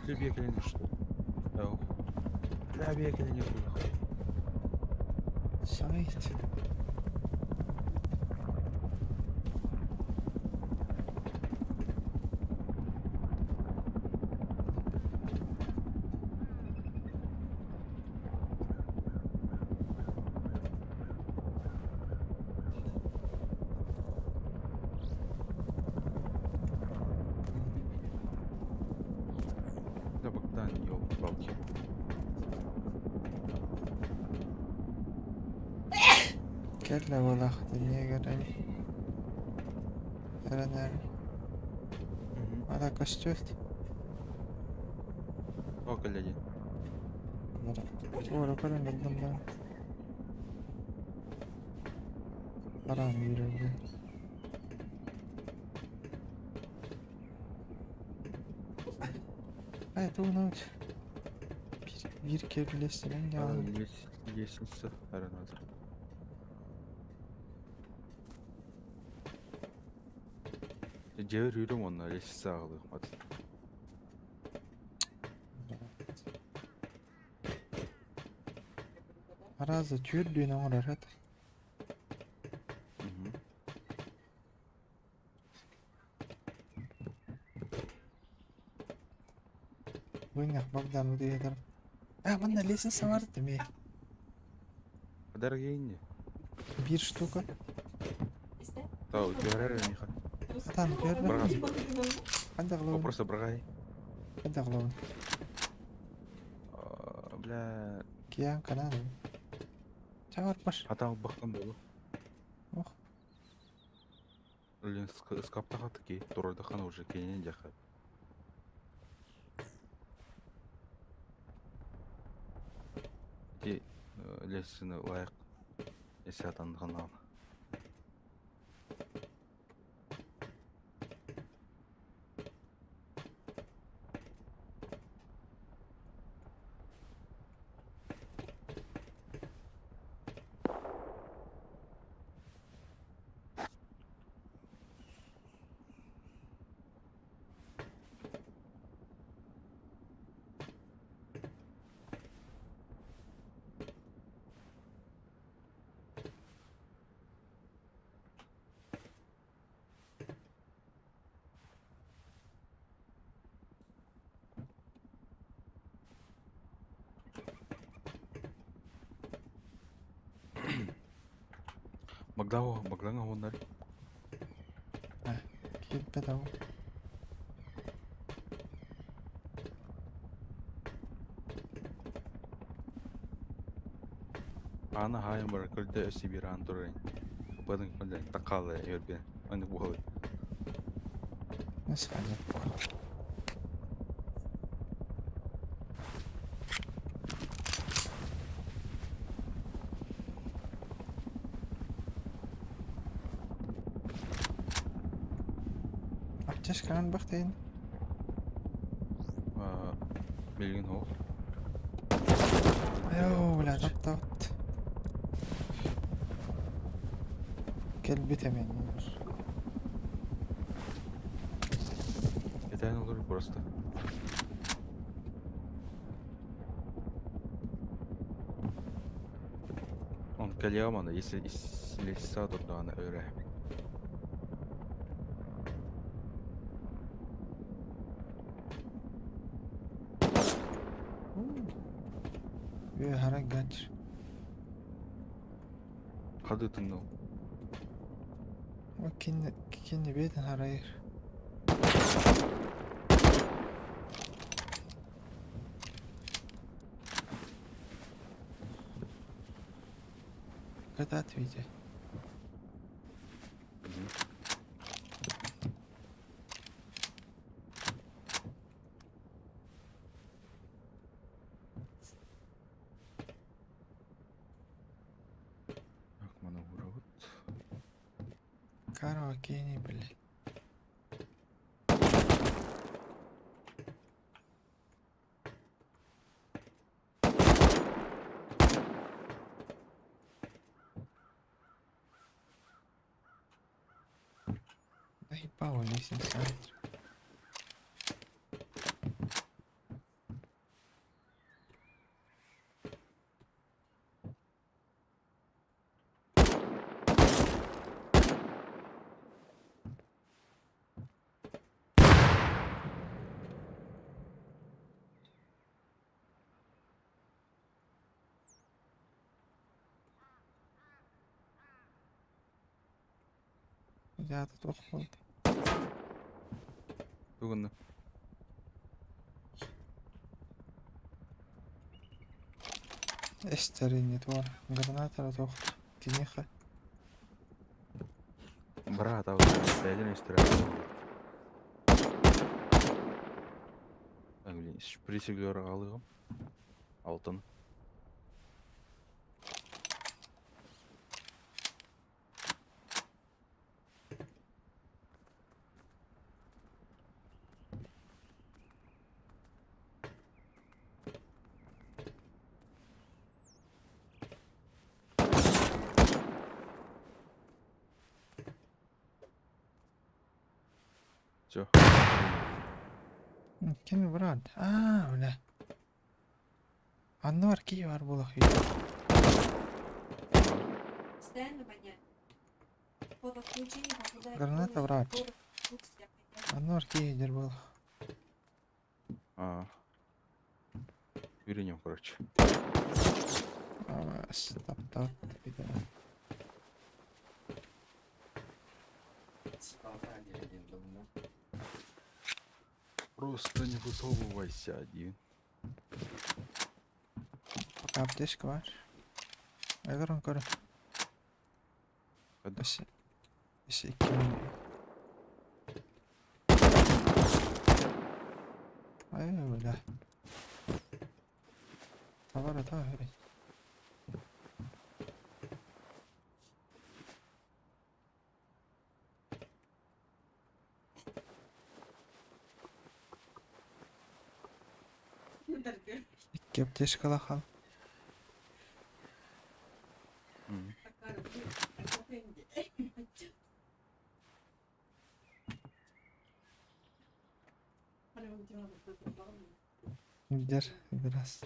Бля, бля, что? Ау. Бля, бля, не Сайт. Бля, Богдан, ёлки-палки. Кэллэ буолаах тиннегер ани. Эрэнэр. Ата көстүөт. О, кэллэ Ора көрөн кэлдим да. Баран yürüdü. Ay тугунан bir, bir керлестерин яғын. Лестница, арената. Дьиэбэр үүрүм уонна лестница аҕалыам атын. Араза түөрдүүн оҥорор этэ. Быҥах Богдан утуйатар. А, манна лестница бар эмиэ. Дорогие Биир штука. Тау, түһэрэр миха. Атан түһэрбэ. Бырҕас. Ханна О, главный? просто бырҕай. Ханна главный? Бля, Киан канал. Чавар баш. атам бахтан болу. Ох. Блин, скаптаха таки, турардахан уже кенен жаха. Ти лестницаны лайық эсе атанған ал. Магдау, Магдаҥа уоннар. Киирбэт ау. Аана хаайан барар көрдө өссө биир аан турар ини. Бадын көлдө такаалы өрбүн. Аны буһалый. Nasıl Аптечканан бахтайын. Билигин ол. Айоо, бля, таптаат. Кэлбит эмиэ. Этэн олору просто. Он кэлиэҕим аны, если леса турдаҕына өрө. Үө харай гач. Хады тыңнау. О кинни кинни бетин харайыр. Катат виде. Так, мана уурабыт. Караоке блядь. Заебало лестница. Я тут охот. Бүгүн Эстерини туор. Граната тохт. Киниха. Брат, а вот бэйден истерэ. Блин, шприцигер аҕалыаҕым. Алтан. Все. Ким брат? Аа, бля. Анныбар кии бар буолах Граната врач. Анныбар кии дер буолах. А. Юринем, короче. Стоп, топ, Просто не высовывайся один. Пока аптечка бар. Айдарон көрө. Hadi. Өссө өссө икки минут. Ай, бля. Товар, товар. Икки аптечкалаах хаал. Дер, раз.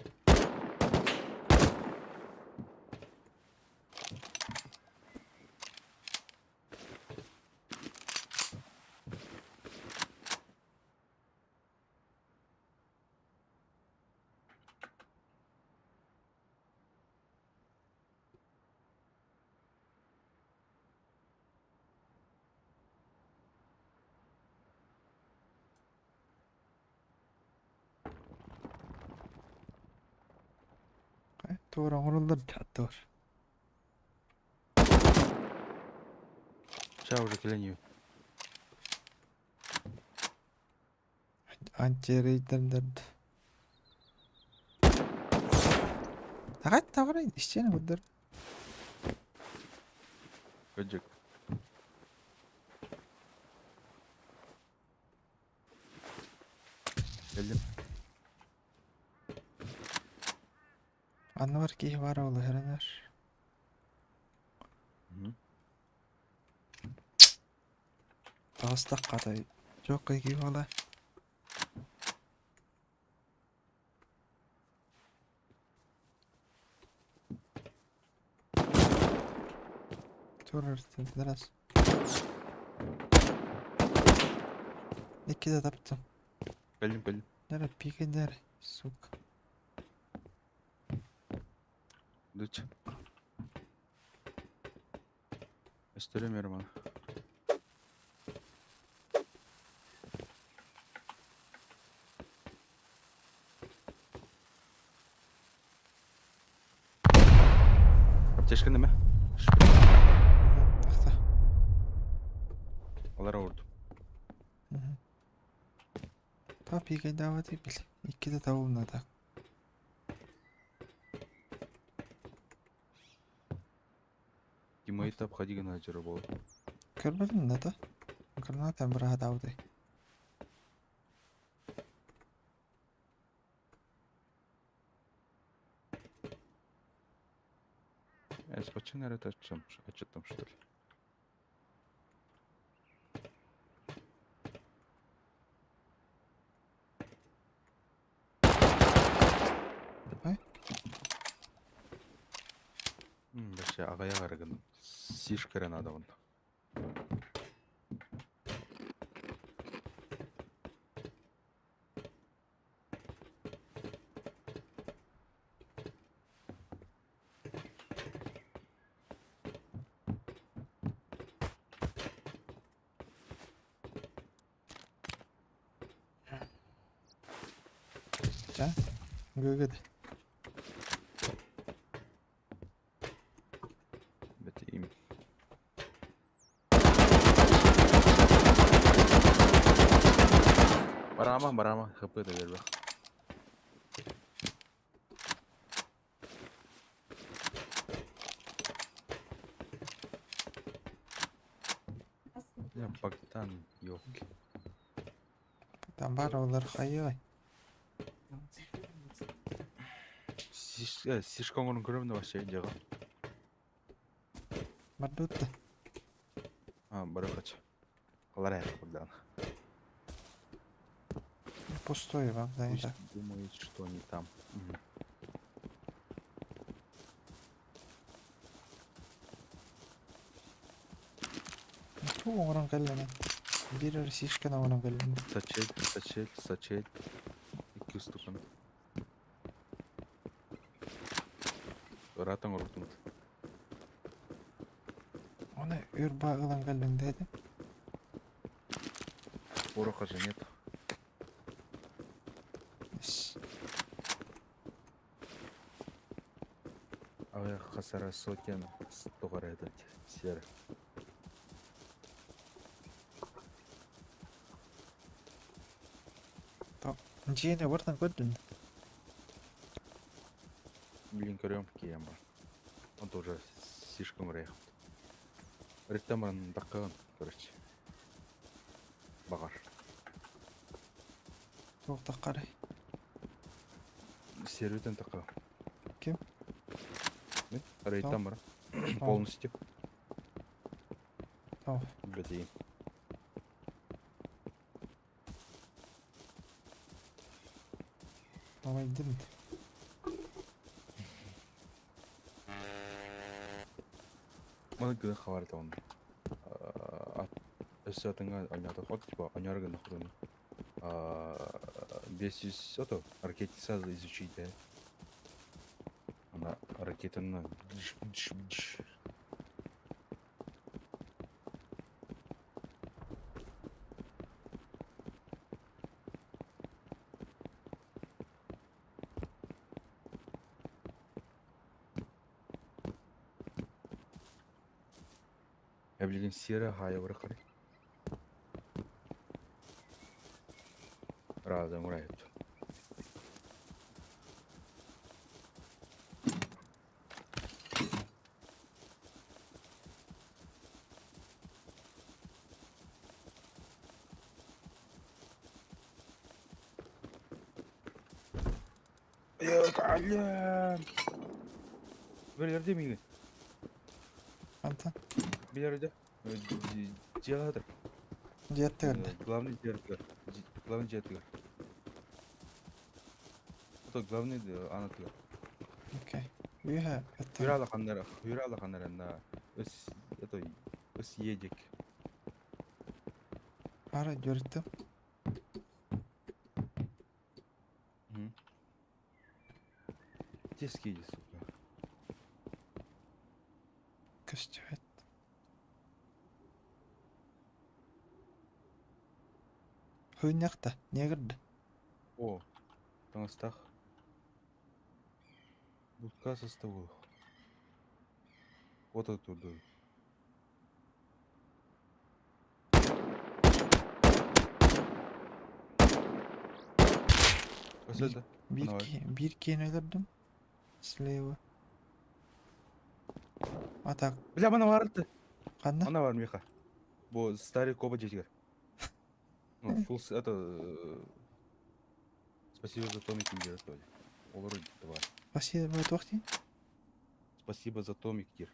Туора оҥороллор туор. Сейчас уже кэлэн Антирейдердер. Тагат тагырай исчene бұдыр. Кыдьык. Кэллим. Анныбар киһи баар ол эрэнэр. Таҕыстах хатай. Чоккай киһи буола. Турар раз. Икки да таптым. Кэллим, кэллим. Нere пикедер, сука. Дуть. Өстөрөм мана. Аптечка неме? Тахта. Алар орду. Та пикедавати бил. Икки да табылна так. Тиммейт обходи на бол. Көрбөтүм да та. Граната быраат ауды. Э, спочи, наверное, а что там, что ли? Ай? Вообще, ағая қарағын. Сишкара надо вон. За. Гөгөд. Бет им. Барама, барама, хп да бербе. Там баар олор хайыай. Сишка оҥорон көрөм да вообще дьиэҕэ. Бардыбыт да. А, бары хач. Алар аяқ курдаан. Пустой вам, да, Пусть да. думает, что они там. Мгм. Туу оҥорон кэллэҥин. Биир эрэ сишканы оҥорон кэллим. Сачель, сачель, сачель. Икки устукан. Ыраатан оҥорбутум. Оны үрба ылан кэллиҥ дээдим. Пороха же нет. Ис. Аҕыйах хасара сотен тоҕо эрэ этот сер. Дьиэни барытын көрдүн. Блин, көрөм киэм бар. Он тоже слишком ырыах. Ырыттан баран даккаҕын, короче. Баҕар. Туох таххарай? Сервитен такка. Ким? Мин Ырыттан баран. Полностью. Тоҕо? Бэтийин. Алайдым. Маны гына хабар этэ Өссө атыҥҥа оонньоотоххо типа оонньоору гыннахпытына 500 ото ракетница изучить да. Она ракетаны дж дж дж. Я билигин сиэрэ хаайа бараххарый. Разом урайт. Алле! Били миигин. Антон. Билэрдэ. Дьиэҕэ Дьиэттэ көрдө. Главный дьиэтигэр. Главный дьиэтигэр. Это главный анатыгар. Окей. Үөһэ өттө. Хүрэ алаханнара, хүрэ алаханнара на өс это өс едик. Ара дьөрүттүм. Детский сука. Көстүбэт. Хыынньахта, негрда. О, таҥастаах. Будка составил. Вот оттуда. Вот это. Биир Давай. ки- биир киэн өлөрдүм. Слева. А так, Бля, мана барты. ханна? Ана бар Миха. Бу старый коба дьиэтигэр. Ну, фул с- это... Спасибо за томик диир толи. Олору давай. Спасибо, туох дии? Спасибо за томик диир.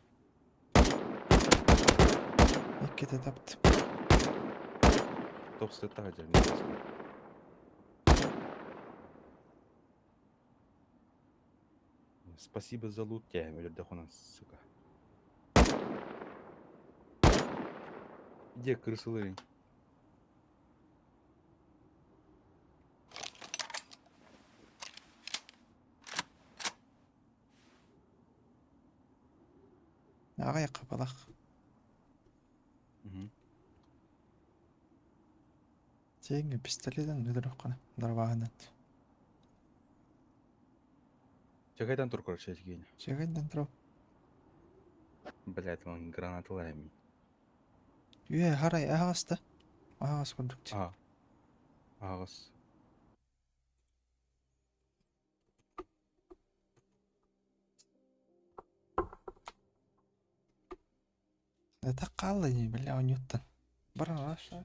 Иккитэ таптым. Топ стата дьэр. Спасибо за лут тебя, өлөрдөхүнэ, сука. Где крысылырың? Аҕыйах хапалах. Мгм. Тиэҥҥэ пистолетын өлөрөххүнэ дарбааһынан. Чакайдан тур, короче, Евгений. Чэгэнтэн туруп. Блять, он гранаталар эми. Үө харай аһаҕас да? Аһаҕас курдук дии. А. Аҕыс. Это хаалла дии, бля, оонньууттан. Баран араша.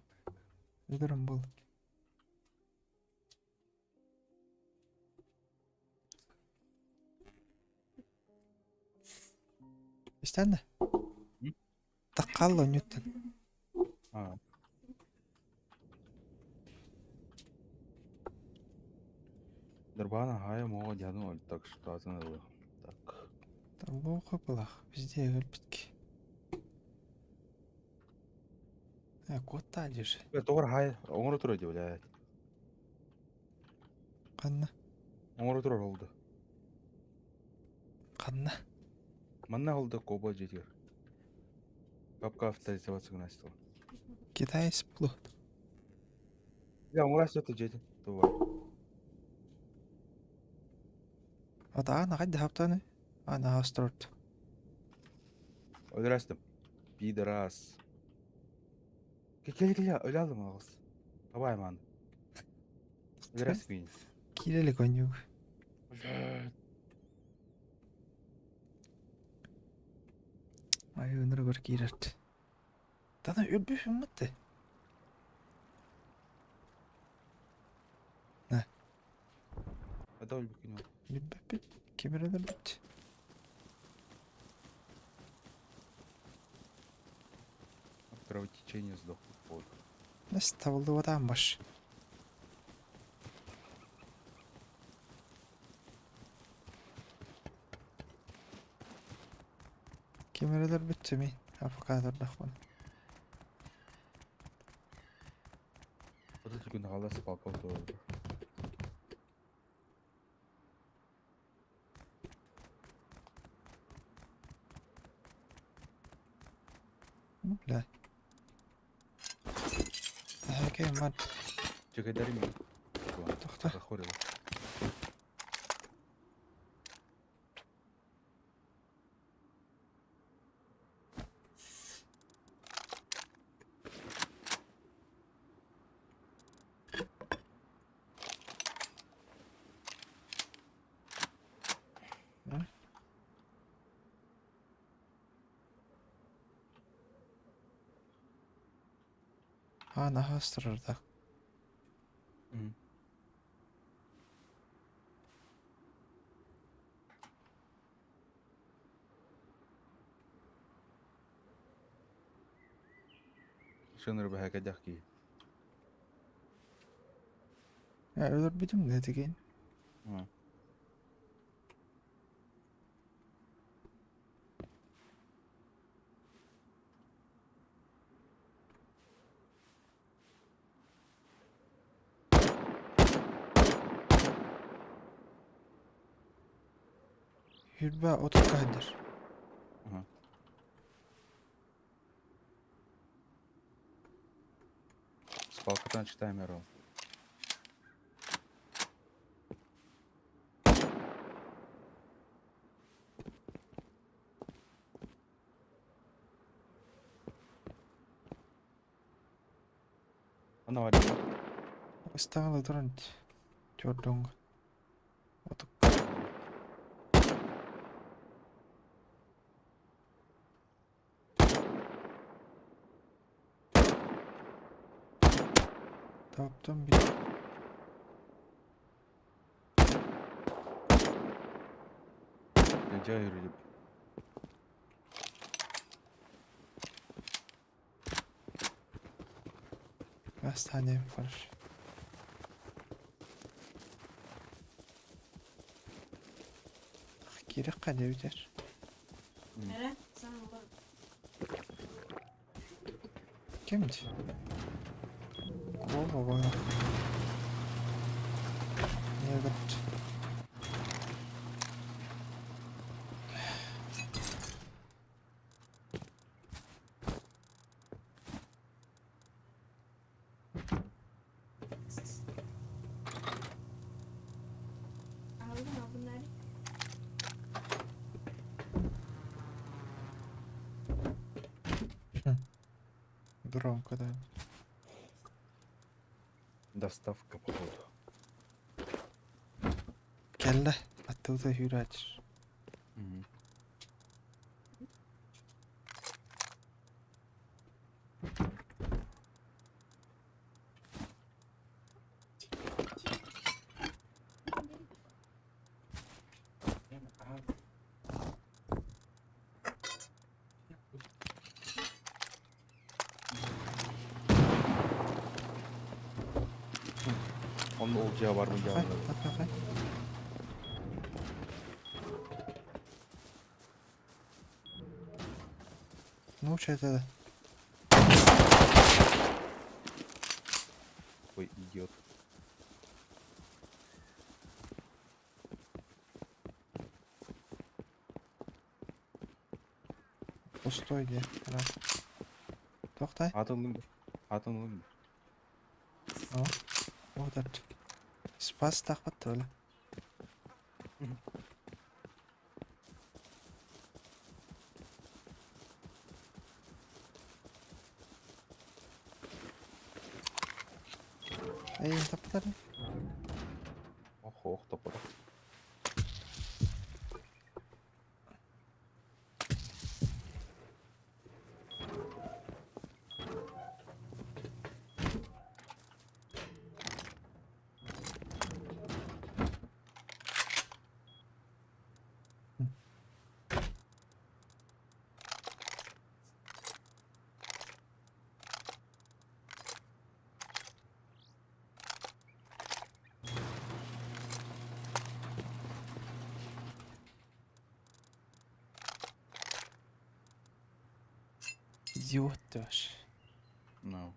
Өлөрөн буол. Истэн да? Таххалла онньуттан. А. Дарбана хая моҕо дьану так что атын ылы. Так. Лоха былах. Везде өлбүтки. Э, куотта дьир. Бля, тоҕор хай оҥоро турар дии, блядь. Ханна? Оҥоро турар олду. Ханна? Манна олду коба дьиэтигэр. Папка авторизоваться гынастыл. Китайс плу. Бля, оҥоро сөтө дьиэтин. Тува. Ата аана хайда хаптаны? Аана хастырт. Өлөрөстүм. Пидорас. Кел кел өлө алдым аҕыс. Абай ман. Өлөрөс мин. Киирели конюк. Ай ынырыгар киирэрт. Тана өлбүпүм мытты. На. Это өлбүкүн. Өлбүппүт. Ким өлбүт? От кровотечения сдох походу. Нас табылдыбатаан баш. Ким өлбүт мин? Авокадордахпын. Вот это күн халас палка тоже. Ну, бля. Тэһэкэй мат. Чекайдарим. Тохто. Захорила. Аа наһаа ыстырарда. Шыныр бэхэкэдэх кии. Ээ өлөрбүтүм да этигин. Хүрбэ отукка сылдьар. Спалкатан читаем эрл. Ана бар. Ыстаҕала туран чордоҥ отукка. Таптан bir Дьэ үрүлүп. Hastaneye var. Киирэх эбитэр. Эрэ, саҥа бар. Ким дии? Куоба буолар. Негр. Алдым абыннары. Громко, да. Доставка походу. Кэллэ. Аттыбыта сүүрээччи. Он ол дьиэ бар Хай, дьаалар. хай, хай. Ну, что это? Ой, идиот. Пустой где? Раз. Тохтай. Атылым. Атылым. О, вот так. Спас тахпат толя. Эй, таппатар. Ох, ох, топор. Идиот ты вообще. No.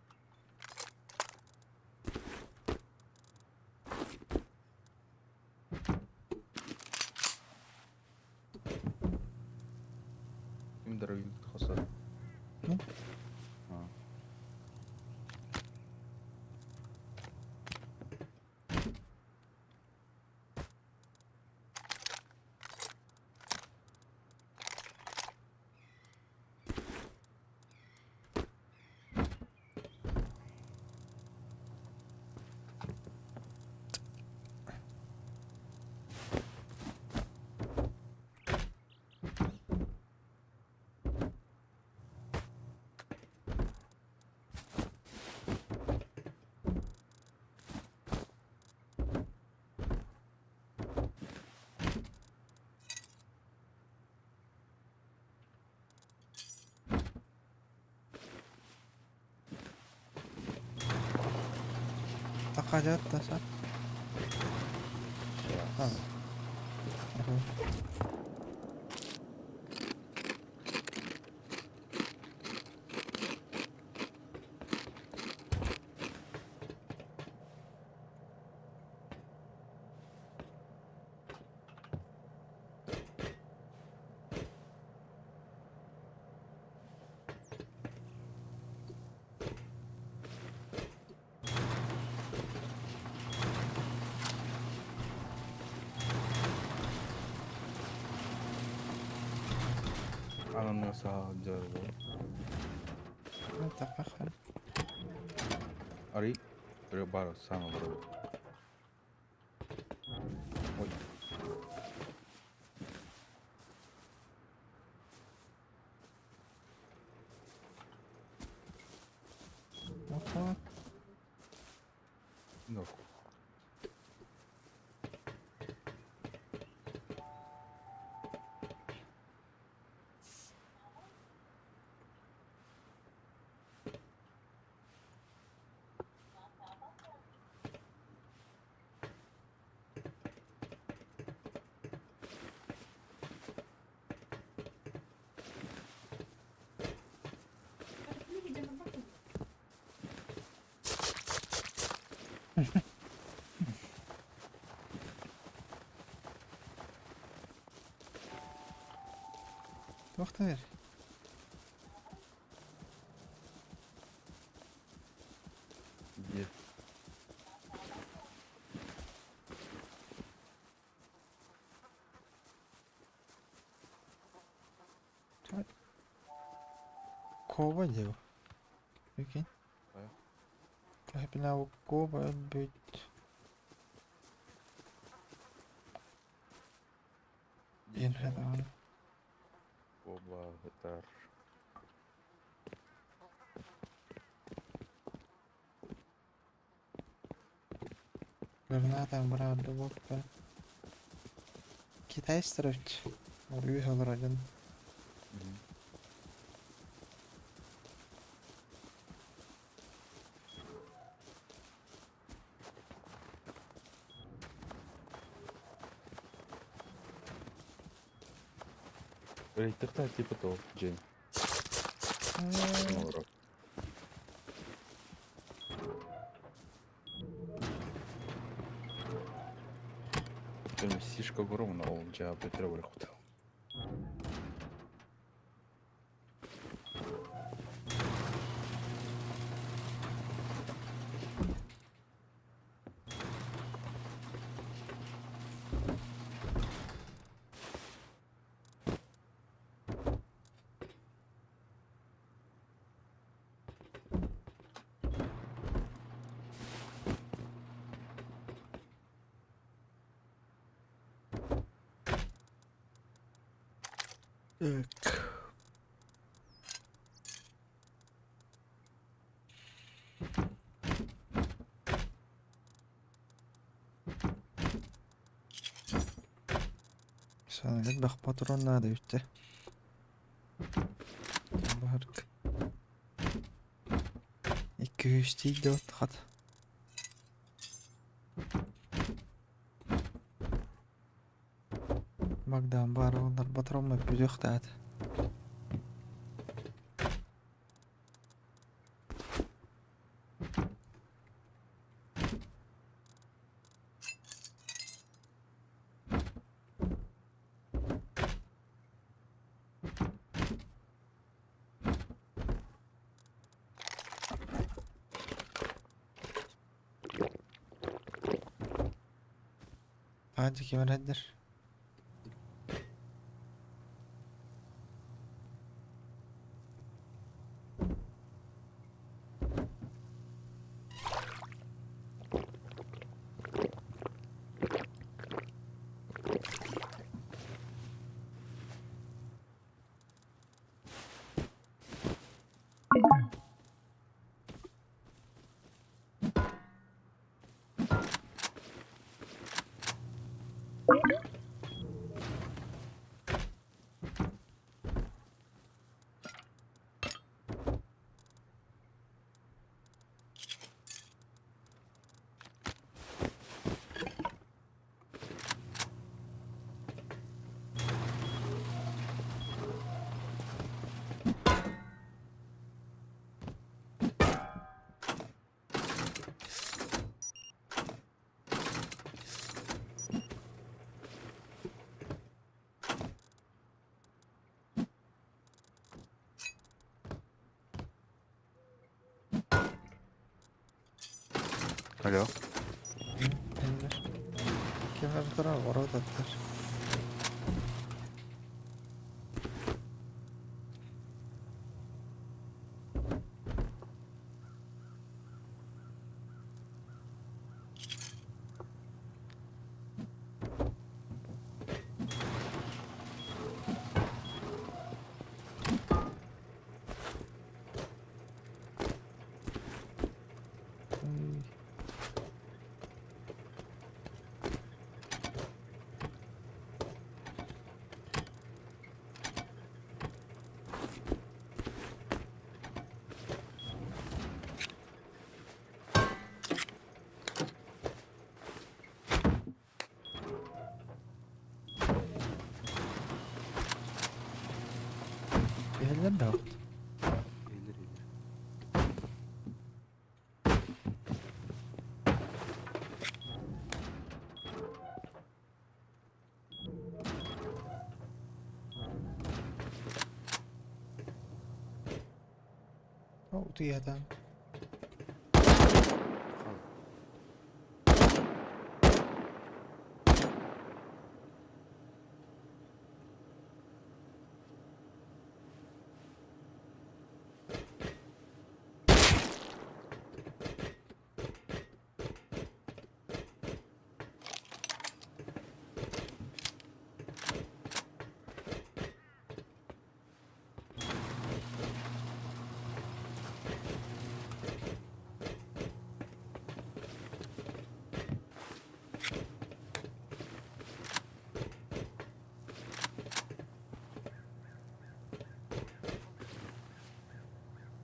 Им дорогим хасар. Ну? А. Тақадят та А. Ага. Ананаса дьарбо. Ну, тақаха. Ари. Бар сам бар. Ой. Охо. Ну. Тохтар. Где? Кова дел. Прикинь. Да. Тахпина кова быть. Инхадан. Оба, это... Граната брат боппа. Китайстар Үй один. Мгм. Ыйытыктаа типа того, Джейн. Оҥорор. Сишка огромна, ол дьаа бөтөрө барыхпыт. Так. Sana элбэх патрон наада бүттэ. Баһарк. 200 тиийдэ от хат. Богдан баар олар патроммут бүтүөхтээх. Hadi kemer Алло. Ender. Kemer turar ворот аттар. Ой. Иһэллэр да вот. Иһиллэр иһиллэр. О, утуйатан. Хал.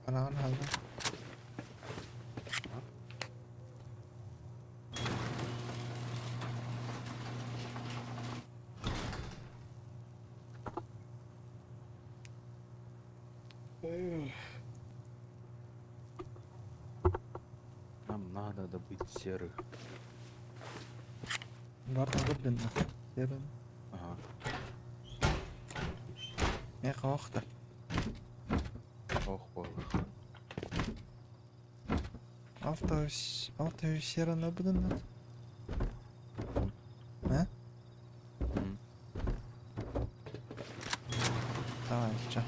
Анаан хаалла. Нам надо добыть серых. Барда гына. Дебен. Ага. Эх, ох да. Ох, болох. Алта серана будын. А? Давай, чё.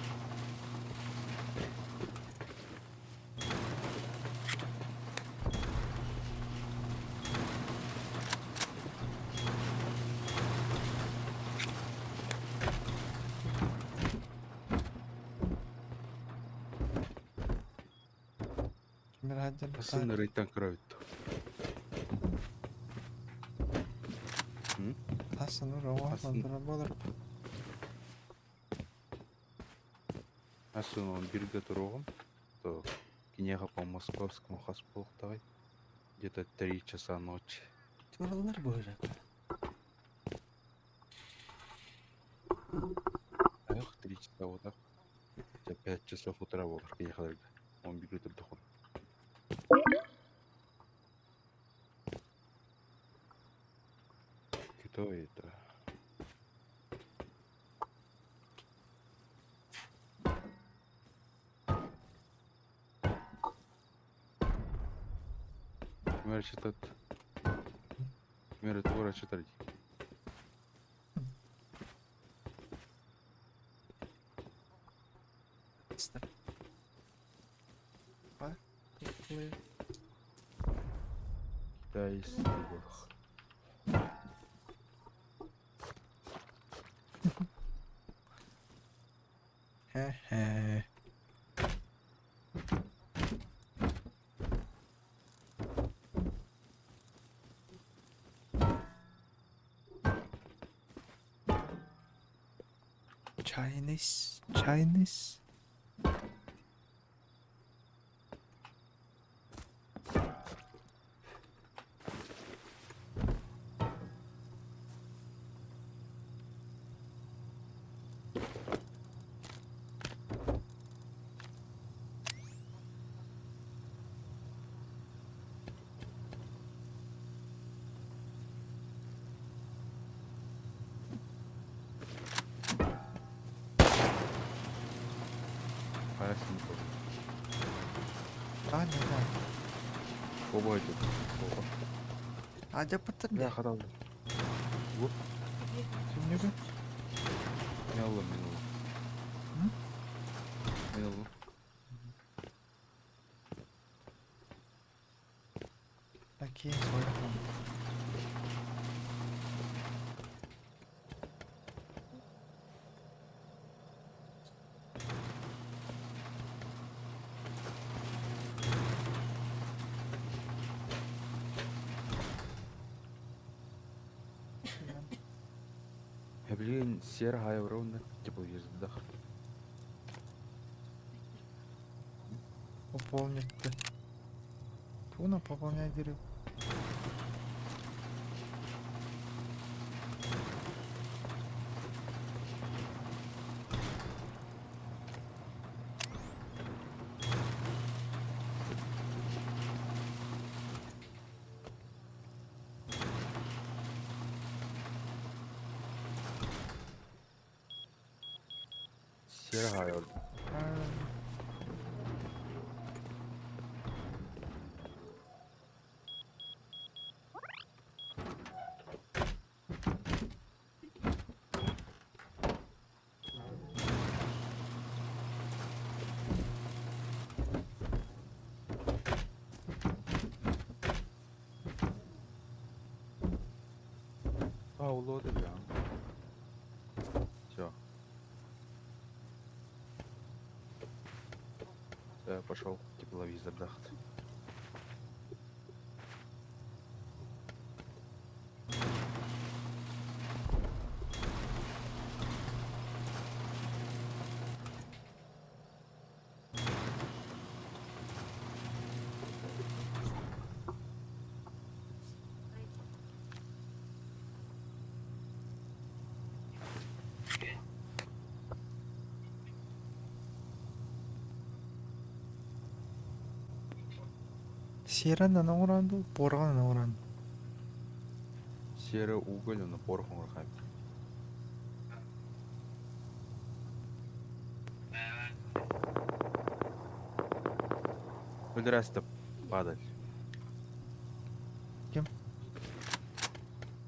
Сын рейтан кроет. Асын он бирге туругум, то кинега по московскому хасполтагай. Где-то 3 часа ночи. Туралар боже. Эх, 3 часа вот так. Хотя 5 часов утра болар кинега. Он бирге турдухун. Кто это? Мэр читат. Мэр твора читать. Китайский был. Хе-хе. Chinese, Chinese. Ясненько. А, не знаю. Оба идет. Оба. А где паттерн? Я ходал. Вот. Сумнюга? Мело, мело. Мело. Окей, свой. Я, блин, серая ровно тепловизор. Пополнить-то. Туна пополняй дерево. Серая. Пауло да. Все. Я пошел тепловизор дахт. Серанан оҥорон дуу, пороҕунан оҥорон? Серый уголь, он порох оҥорохайм. Өлөрөөстө падаль. Ким?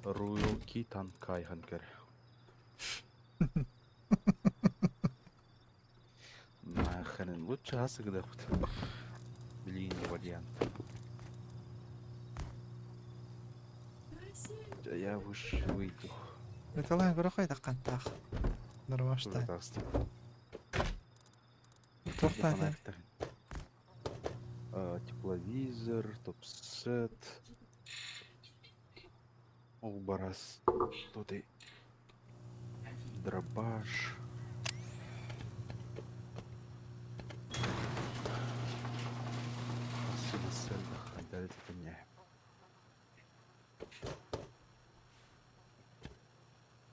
Руилки танкай ханкер. Нахрен, лучше асыгдахпыт. Блин, не вариант. Я выше выйду. Николай көрө хайдаххантаах. Нормашта. Туохтаата? Тепловизор, топ-сет. Ол барас. Тут и дробаш.